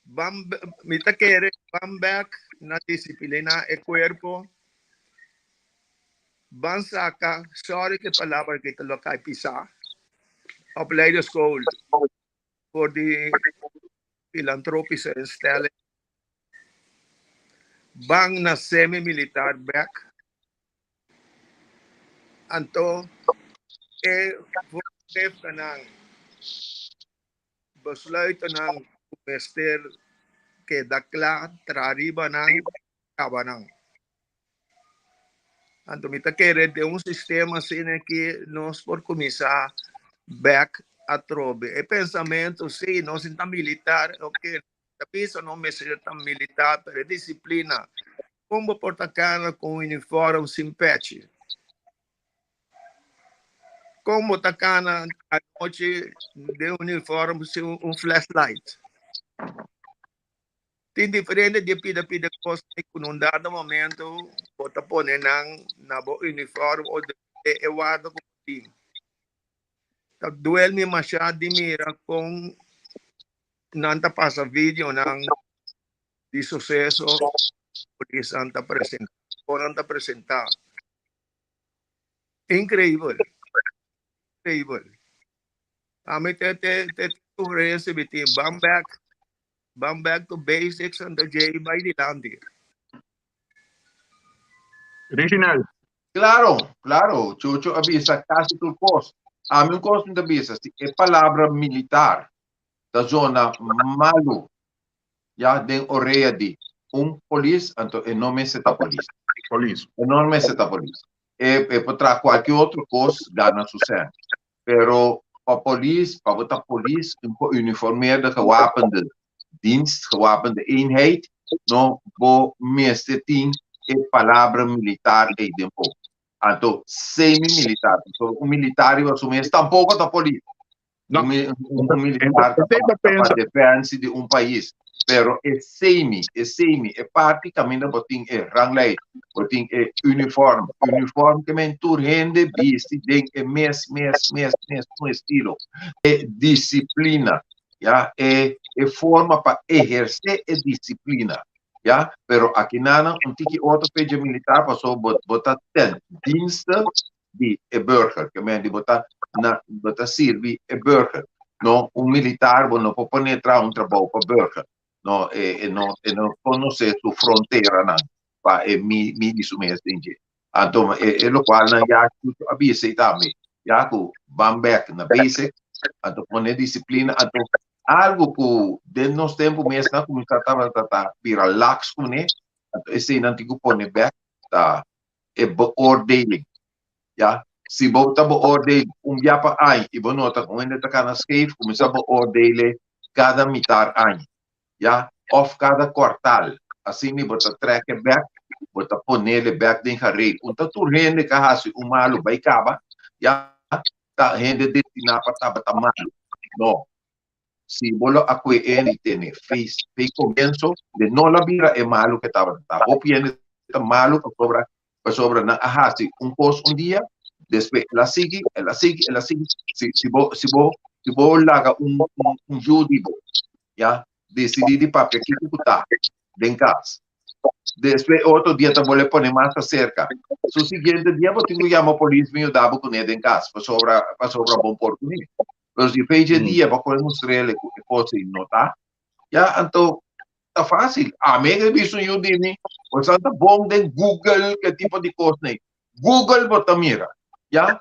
Ban, mi ta kere ban bek na disipliná e kuerpo. Ban saka, sorry ku e palabra aki ta lo kai pisá, opleidingsschool for di filantropische instelling. Ban na semi-militar bek. Anto e voorschriftennan. Besluitennan ku mester keda kla tra riba nan kaba nan. Anto mi ta kere den un sistema asina ki nos por kuminsá bèk atrobe. E pensamentu si nos ta militar, oke, ta bisa no mester ta militar, pero e disiplina, kon bo por ta kana ku un uniform sin pechi? Kon bo ta kana anochi den uniform sin un flashlight? Tin diferente di pida pida kos ku na un dado momento bo ta pone nan na bo uniform o e warda ku bo tin. Ta duel mi masha di mira kon nan ta pasa videonan di suseso polisnan ta presenta, kon nan ta presenta. Increíbel. Increíbel. Ami te te te sugerencia mi tin ban back ban back to basics and the J bai dilanti. Reginald. Claro, claro, Chucho a bisa casi tur cos. Ami un cos mi ta bisa, si e palabra militar ta zona malu ya den orea di un polis, anto e no mester ta polis. Polis. E no mester ta polis. E, e por traha cualke otro cos gana su cent. Pero pa polis, pa bo ta polis, un geuniformeerde gewapende dienst, gewapende eenheid, no, bo mester tin e palabra militar ei den bo. Anto semi-militar, pasobra un militar riba su mes tampoco ta polis. No. Un militar ta pa defensie di un pais. Pero e semi, e semi, e parti kaminda bo tin e ranglijst, bo tin e uniform. Uniform ke men tur hende bisti den e mes, mes, mes, mes un estilo. E disiplina, ya, e, e forma pa eherce e disiplina, ya. Pero akinanan un tiki otro fecha militar paso bo, bo ta ten dienste di e burger, ke men di bo ta na bo ta sirbi e burger. No, un militar bo no por pone traha un trabou pa burger. No, e e no e no konosé su fronteranan pa e mi midi su mes den dje. Anto e e lokualnan ya a bisa ei tambe, ya ku ban bek na basic, anto pone disiplina, anto algu ku den nos tempu mes nan kuminsá tabata ta bira laks kuné, anto eseinan tin ku pone bek ta e beoordeling. Ya, si bo ta beoordeel un bia pa aña i bo nota ku un hende ta kana skeef, kuminsá beoordele kada mitar aña, ya, òf kada kuartal. Asina bo ta trèk e bèk. Bo ta ponele bek den gareel. Un ta tur hende ka hasi un malu bai kaba, ya ta hende destiná pa tabata malu. No. Si bo lo a kue hende i tene fe fe komienso, de no lo a bira e malu ke tabata ta. Hopi hende ta malu pasobra pasobra nan a hasi un kos un dia, despues el a sigui, el a sigui, el a sigui. Si si bo si bo si bo laga un un un yu di bo, ya, disidí di papia kiko ku ta den kas, despues otro dia ta bolbe pone mas aserka, su siguiente dia bo tin ku yama polis bin yuda bo kuné den kas pasobra pasobra bo por kuné. Pero si fecha dia bo kohe mustr'el ku e kos ei no ta, ya anto ta fácil. Ami ke bisto un yu di mi, bo sa ta bon den Google ke tipo di kosnan ei. Google bo ta mira, ya.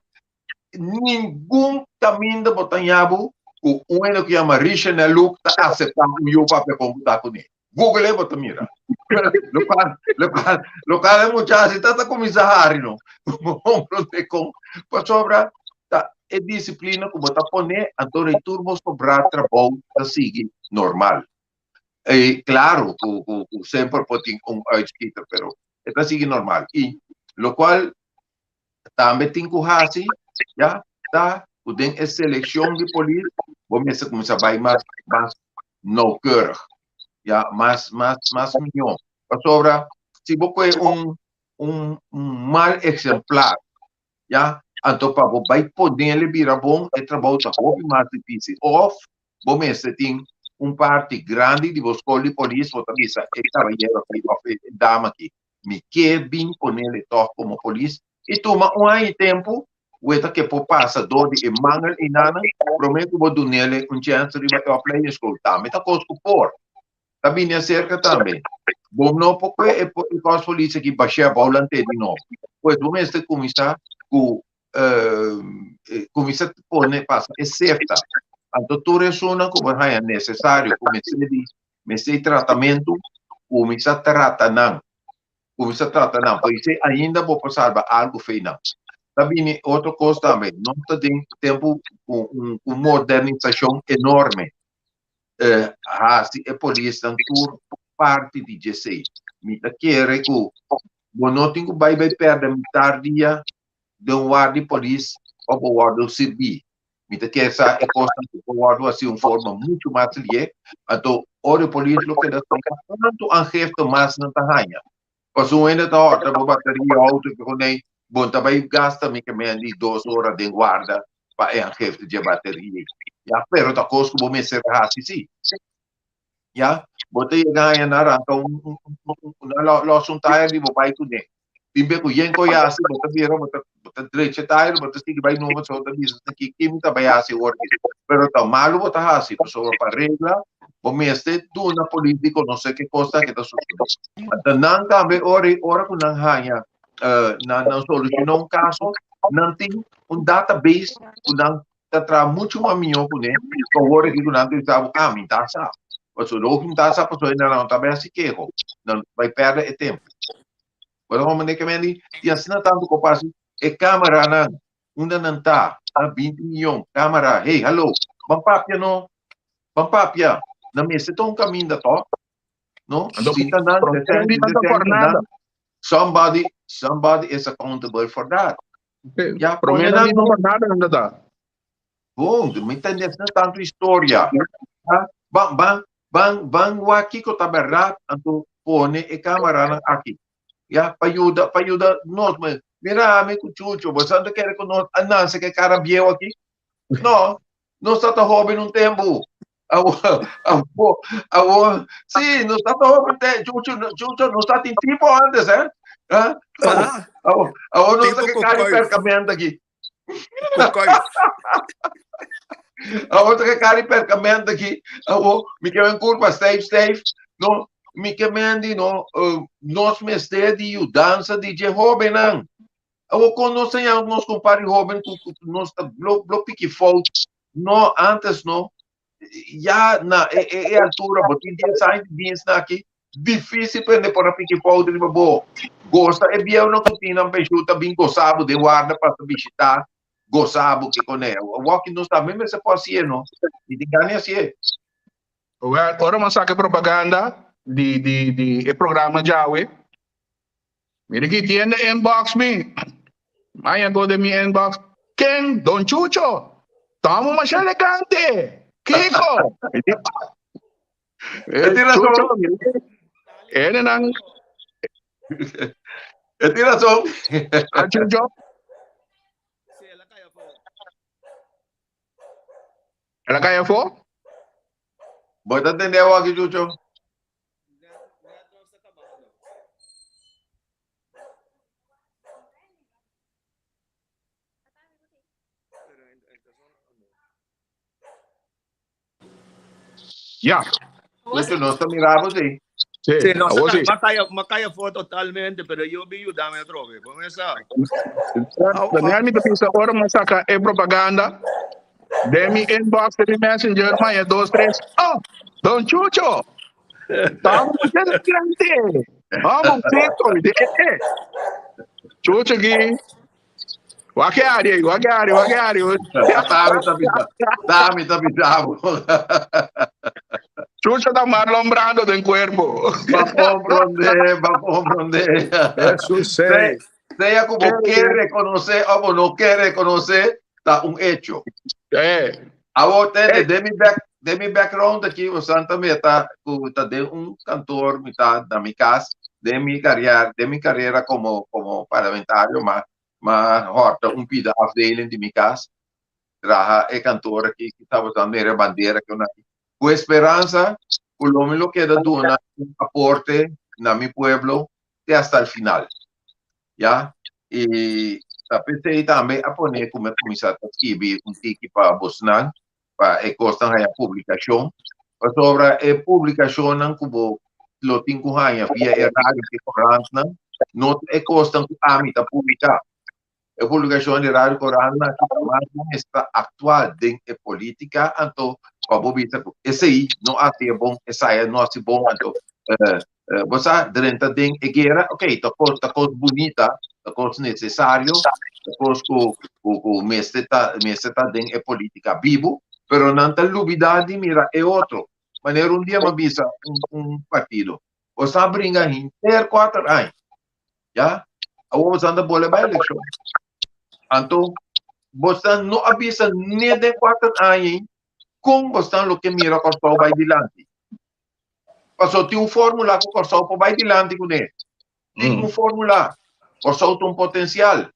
Ningun kaminda bo ta haña bo ku un hende ku yama Richenel Luke ta aseptá un yu papia kon ku ta kuné. Google ei bo ta mira. Lokual, lokual, lokual e muchachi ta ta kuminsá hari no. Bo komprondé kon pasobra ta e disiplina ku bo ta pone anto tur bo sobrá trabou ta sigui normal. E claro cu cu cu semper por tin un uitschieter pero e ta sigui normal y locual tambe tin cu haci ya ta cu den e seleccion di polis bo mester cuminsa bay mas mas nauwkeurig ya mas mas mas miho pasobra si bo coge un un mal exemplar ya anto pa bo bay ponele bira bon e trabou ta hopi mas dificil of bo mester tin un parti grandi di bo skol di polis, bo ta bisa e kabayero aki òf e dama aki, mi ke bin ponele tòg komo polis i tuma un aña i tempu weta ke por pasa dor di e mangel einanan promé ku bo dunele un chèns riba e opleidingsschool. Tambe ta kos ku por ta bini aserka tambe. Bo no por kue e kòrspolis aki bash'é abou lant'é di nobo. Pues bo mester kuminsá ku kuminsá pone pasa e sefta. Anto tur esunnan ku bo haña nesesario ku mester di mester di tratamentu, kuminsá trata nan. Kuminsá trata nan. Por esei ainda bo por salba algu fei nan. Ta bini otro kos tambe, nos ta den tempu ku un modernisashon enorme. Hasi e polisnan tur parti di djesei. Mi ta kere ku bo no tin ku bai bai pèrdè mitar dia den un ward di polis pa bo wòrdu sirbí. Mi ta kere sa e kosnan ku por wòrdu hasi un forma muchu mas lié, anto ora e polis lo keda sa kuantu aangifte mas nan ta haña. Pasobra un hende ta hòrta bo bateria outo i ku nei, bo no ta bai gasta mi ke men di dos ora den warda pa e aangifte dje bateria. Ya, pero ta kos ku bo mester hasi si. Ya, bo ta yega haña nan ranka un un un un nan lòs un tire di bo bai kuné. Tin be ku yen koy hasi, bo ta bira, bo ta bo ta drecha e tire, bo ta sigui bai numa, so bo ta bisa esaki ki mi ta bai hasi awor aki. Pero ta malu bo ta hasi, pasobra pa regla bo mester duna polis di konosé ke kos ta ke ta sosodé. Anto nan tambe ora ora ku nan haña nan nan solushoná un kaso, nan tin un database ku nan ta traha muchu mas mihó kuné ku awor aki ku nan ta bisa bo, ah mi ta sa. Pasobra loke mi ta sa pasobra nan no ta bai hasi keho, nan bai pèrdè e tempu. Bo ta comprende ke men di? I asina tantu ku pasa e kameranan unda nan ta, a binti miyon kamera, hey hallo, ban papia no, ban papia, nan mester ta un kaminda tòg, no? Anto, Si ta nan, promé si di ta nan ta por nan, nada. somebody, somebody is accountable for that. Ya, Promé pone nan nan di no por nada nan ta ta. Bon, mi ta nesna tantu historia. Ah, Ban, ban, ban, ban wak kiko ta bèrdat, anto pone e kameranan aki. Ya, pa yuda, pa yuda nos. Mira ami ku Chucho, bo sa ta kere ku nos a nase ku e kara bieu aki? No, nos ta hoben un tempu. Awo, awo, awo, sí, nos ta hoben te, Chucho, Chucho, nos ta tin tipo antes, eh? Ah, awo, Ah, awo, awo nos ta tipo ke ku kari koif. perkamento aki. Ku koif. Awo ta ke kari perkamento aki. Awo, mi ke men kurpa stijf, stijf. No, mi ke men di no, uh, nos mester di yudansa di dje hobennan. Awo kon nos ta yama nos kumpari hoben ku ku nos ta blo blo piki fout. No, antes no. Ya na e e e altura bo tin dies aña di dienst na aki, difícil pa hende por a piki fout riba bo. Gosta e bieunan ku tin nan penshun ta bin gosa bo den warda pa ta bishita, gosa bo kiko ne. Awor ki nos tambe mester por hasié no. Mi tin gana di hasié. Wel, ora mi a saka e propaganda di di di e programa djawe. Mira ki tiende inbox mi. Maya go den mi inbox. Ken? Don Chucho. Tamo masha elegante. Kiko. E tin razon. Chucho, mira ki. Ene nan. E tin razon. A Chucho. Sí, el a cai afó. El a cai afó? Bo ta tende awo aki, Chucho? Ya. Chucho, nos ta mira bo, sí. Sí, Sí, no, awo sí. Ma calla fue totalmente, pero yo vi ayudarme otra vez. ¿Cómo está? Daniel, mi ta bisa ora mi saca e propaganda de mi inbox, de mi messenger, maya, dos, tres. Oh, Don Chucho! Tamo grande! Vamos, Tito! Chucho aqui. Wak e área aí, wak e área, wak e área. Tami ta bisa. Tami ta bisa. Chucho ta Marlon Brando den cuerpo. Ba comprende, ba comprende. Eso sei. Sea como quiere reconocer o no quiere reconocer, ta un hecho. Awor tende, den mi back, den mi background aki, bosan ta meta ku ta den un kantoor, mi ta na mi kas, den mi carrière, den mi carrera como, como parlamentario, ma, ma horta un pida afdeling di mi kas, traha e kantoor aki, ki ta bosan mira e bandera ku na, ku esperansa ku lo mi lo keda duna un aporte na mi pueblo te hasta el final. Ya, i ta p'esei tambe a pone ku mi a kuminsá ta skibi un tiki pa bosnan, pa e kosnan haña publikashon, pasobra e publikashonnan ku bo lo tin ku haña via e radio i korantnan no ta e kosnan ku ami ta publiká. E publikashon di radio korantnan aki ta mas bo mester ta aktual den e politika, anto pa bo bisa ku esei no hasi e bon, esaya no hasi bon, anto Bo sa drenta den e guera, ok, ta kos, ta kos bunita, ta kos necesario, ta kos ku, ku, ku mester ta, mester ta den e politica bibu, pero nan ta lubida di mira e otro. Manera un dia mi a bisa un, un partido, bo sa bringa henter kuater aña, ya, awor bo sa anda bole bai elekshon. Anto, bo sa no a bisa ne den kuater aña ei kon bo sa loke mira Kòrsou bai dilanti. Paso tin un fórmula ku Kòrsou por bai dilanti kuné. Tin un fórmula. Kòrsou ta un potensial.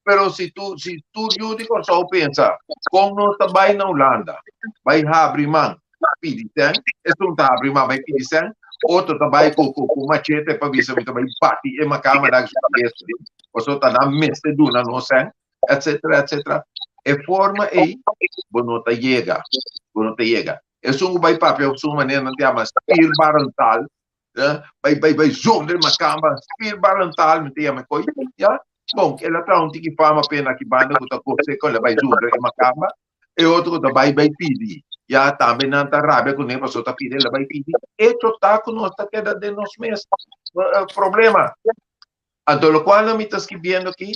Pero si tu, si tur yu di Kòrsou pensa kon nos ta bai na Hulanda, bai habri man pidi sèn, esun ta habri man bai pidi sèn, otro ta bai ku ku ku machete pa bisa mi ta bai bati e makama dak su kabes, pasobra ta nan mester duna nos sèn, etcetera, etcetera. E forma ei bo no ta yega, bo no ta yega. Esun ku bai papia op su manera nan ta yama spierbarrentaal, eh, bai bai bai zonder makamba, spierbarrentaal mi ta yama e koi, ya. Bon, el a traha un tiki fama p'e na ki banda ku ta gos'é ku el a bai zonder e makamba, e otro ku ta bai bai pidi, ya, tambe nan ta rabia kuné pasobra ta pidi el a bai pidi. Echo ta ku nos ta keda den nos mes problema. Anto lokual nan mi ta skibiendo aki,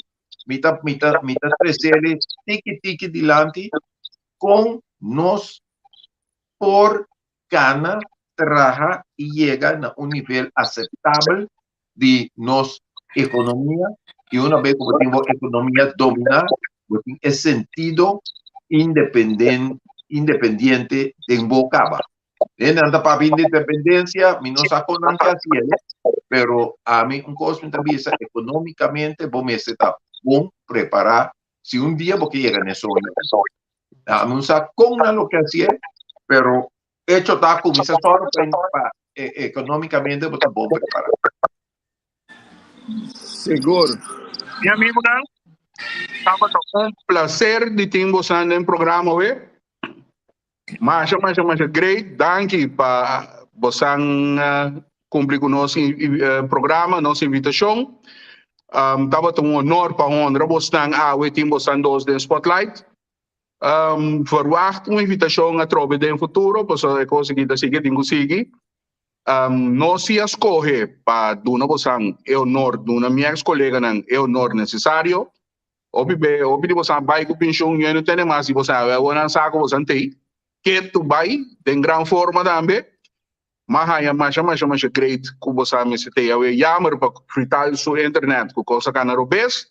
mi ta mi ta mi ta tres'é tiki tiki dilanti kon nos por gana, traha i yega na un nivel aseptabel di nos ekonomia i una bes ku bo tin bo ekonomia dominá, bo tin e sentido independiente den bo kaba. Hende ta papia independensia, mi no sa kon nan ke hasié, pero ami un kos mi ta bisa, ekonomikamente bo mester ta bon prepará si un dia bo ke yega na e soño. Ami no sa kon nan lo ke hasié, pero echo ta ku mi sa sòru pa ekonómikamente bo ta bon prepará. Sigur. Mi amigonan, tabata un placer di tin bosan den programa awe. Masha, masha, masha great. Danki pa bosan cumpli cu nos programa, nos invitacion. Um, tabata un honor pa honra bosnan awe tin bosnan dos den spotlight. Um, verwacht un invitacion atrobe den futuro, pasobra e cos aki ta sigui, tin cu sigui. Um, nos si a scoge pa duna bosan e honor, duna mi ex coleganan e honor necesario. Hopi be, hopi di bosan bai ku penshun, yo no tene mas di bosan, awor nan sa ku bosan tei. Ketu bai, den gran forma tambe. M'a haña masha masha masha great ku bo sa mester te awe. Jammer pa Frital su internet ku kos a kana robes,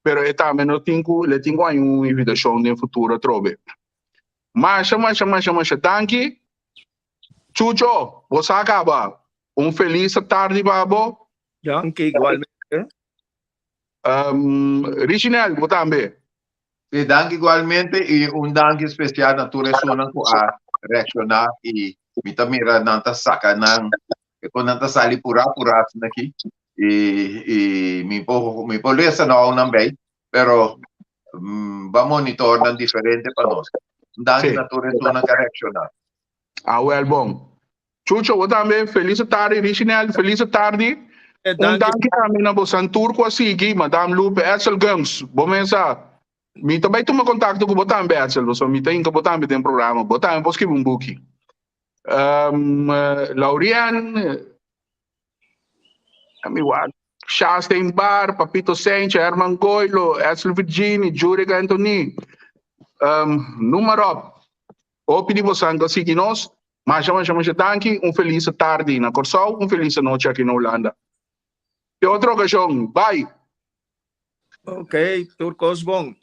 pero e tambe no tin ku le tin ku haña un invitashon den futuro atrobe. Masha masha masha masha danki. Chucho, bo sa kaba. Un felis tardi pa bo. Danki igualmente. Um, Richinel, bo tambe. Sí, danki igualmente y un danki especial na tur esunnan ku a reacciona y mi ta mira nan ta saca nan e con nan ta sali pura pura asina aki y y mi por mi por lesa nou nan bay pero mm, ba monitor nan diferente pa nos. Un danki Sí. na tur esunnan ku a reacciona. Ah, wel bon. Chucho, bo tambe, feliz tardi. Richinel, feliz tardi. Eh, Un danki. danki tambe na bosan tur ku a sigui, Madame Lupe, Edsel Gums, bo mesa. Mi ta bai tuma kontakto ku bo tambe, Edsel, pasobra mi ta hinka bo tambe den programa. Bo tambe por skibi un buki. Um, Laurien, mi wak, Shasteen Bar, Papito Sencha, Herman Goilo, Edsel Virgini, Jurek Anthony, um, noem maar op. Hopi di bosan ku a sigui nos. Masha masha masha danki, un felis tardi na Kòrsou, un felis anochi aki na Hulanda. Te otro okashon, bai! Ok, tur kos bon.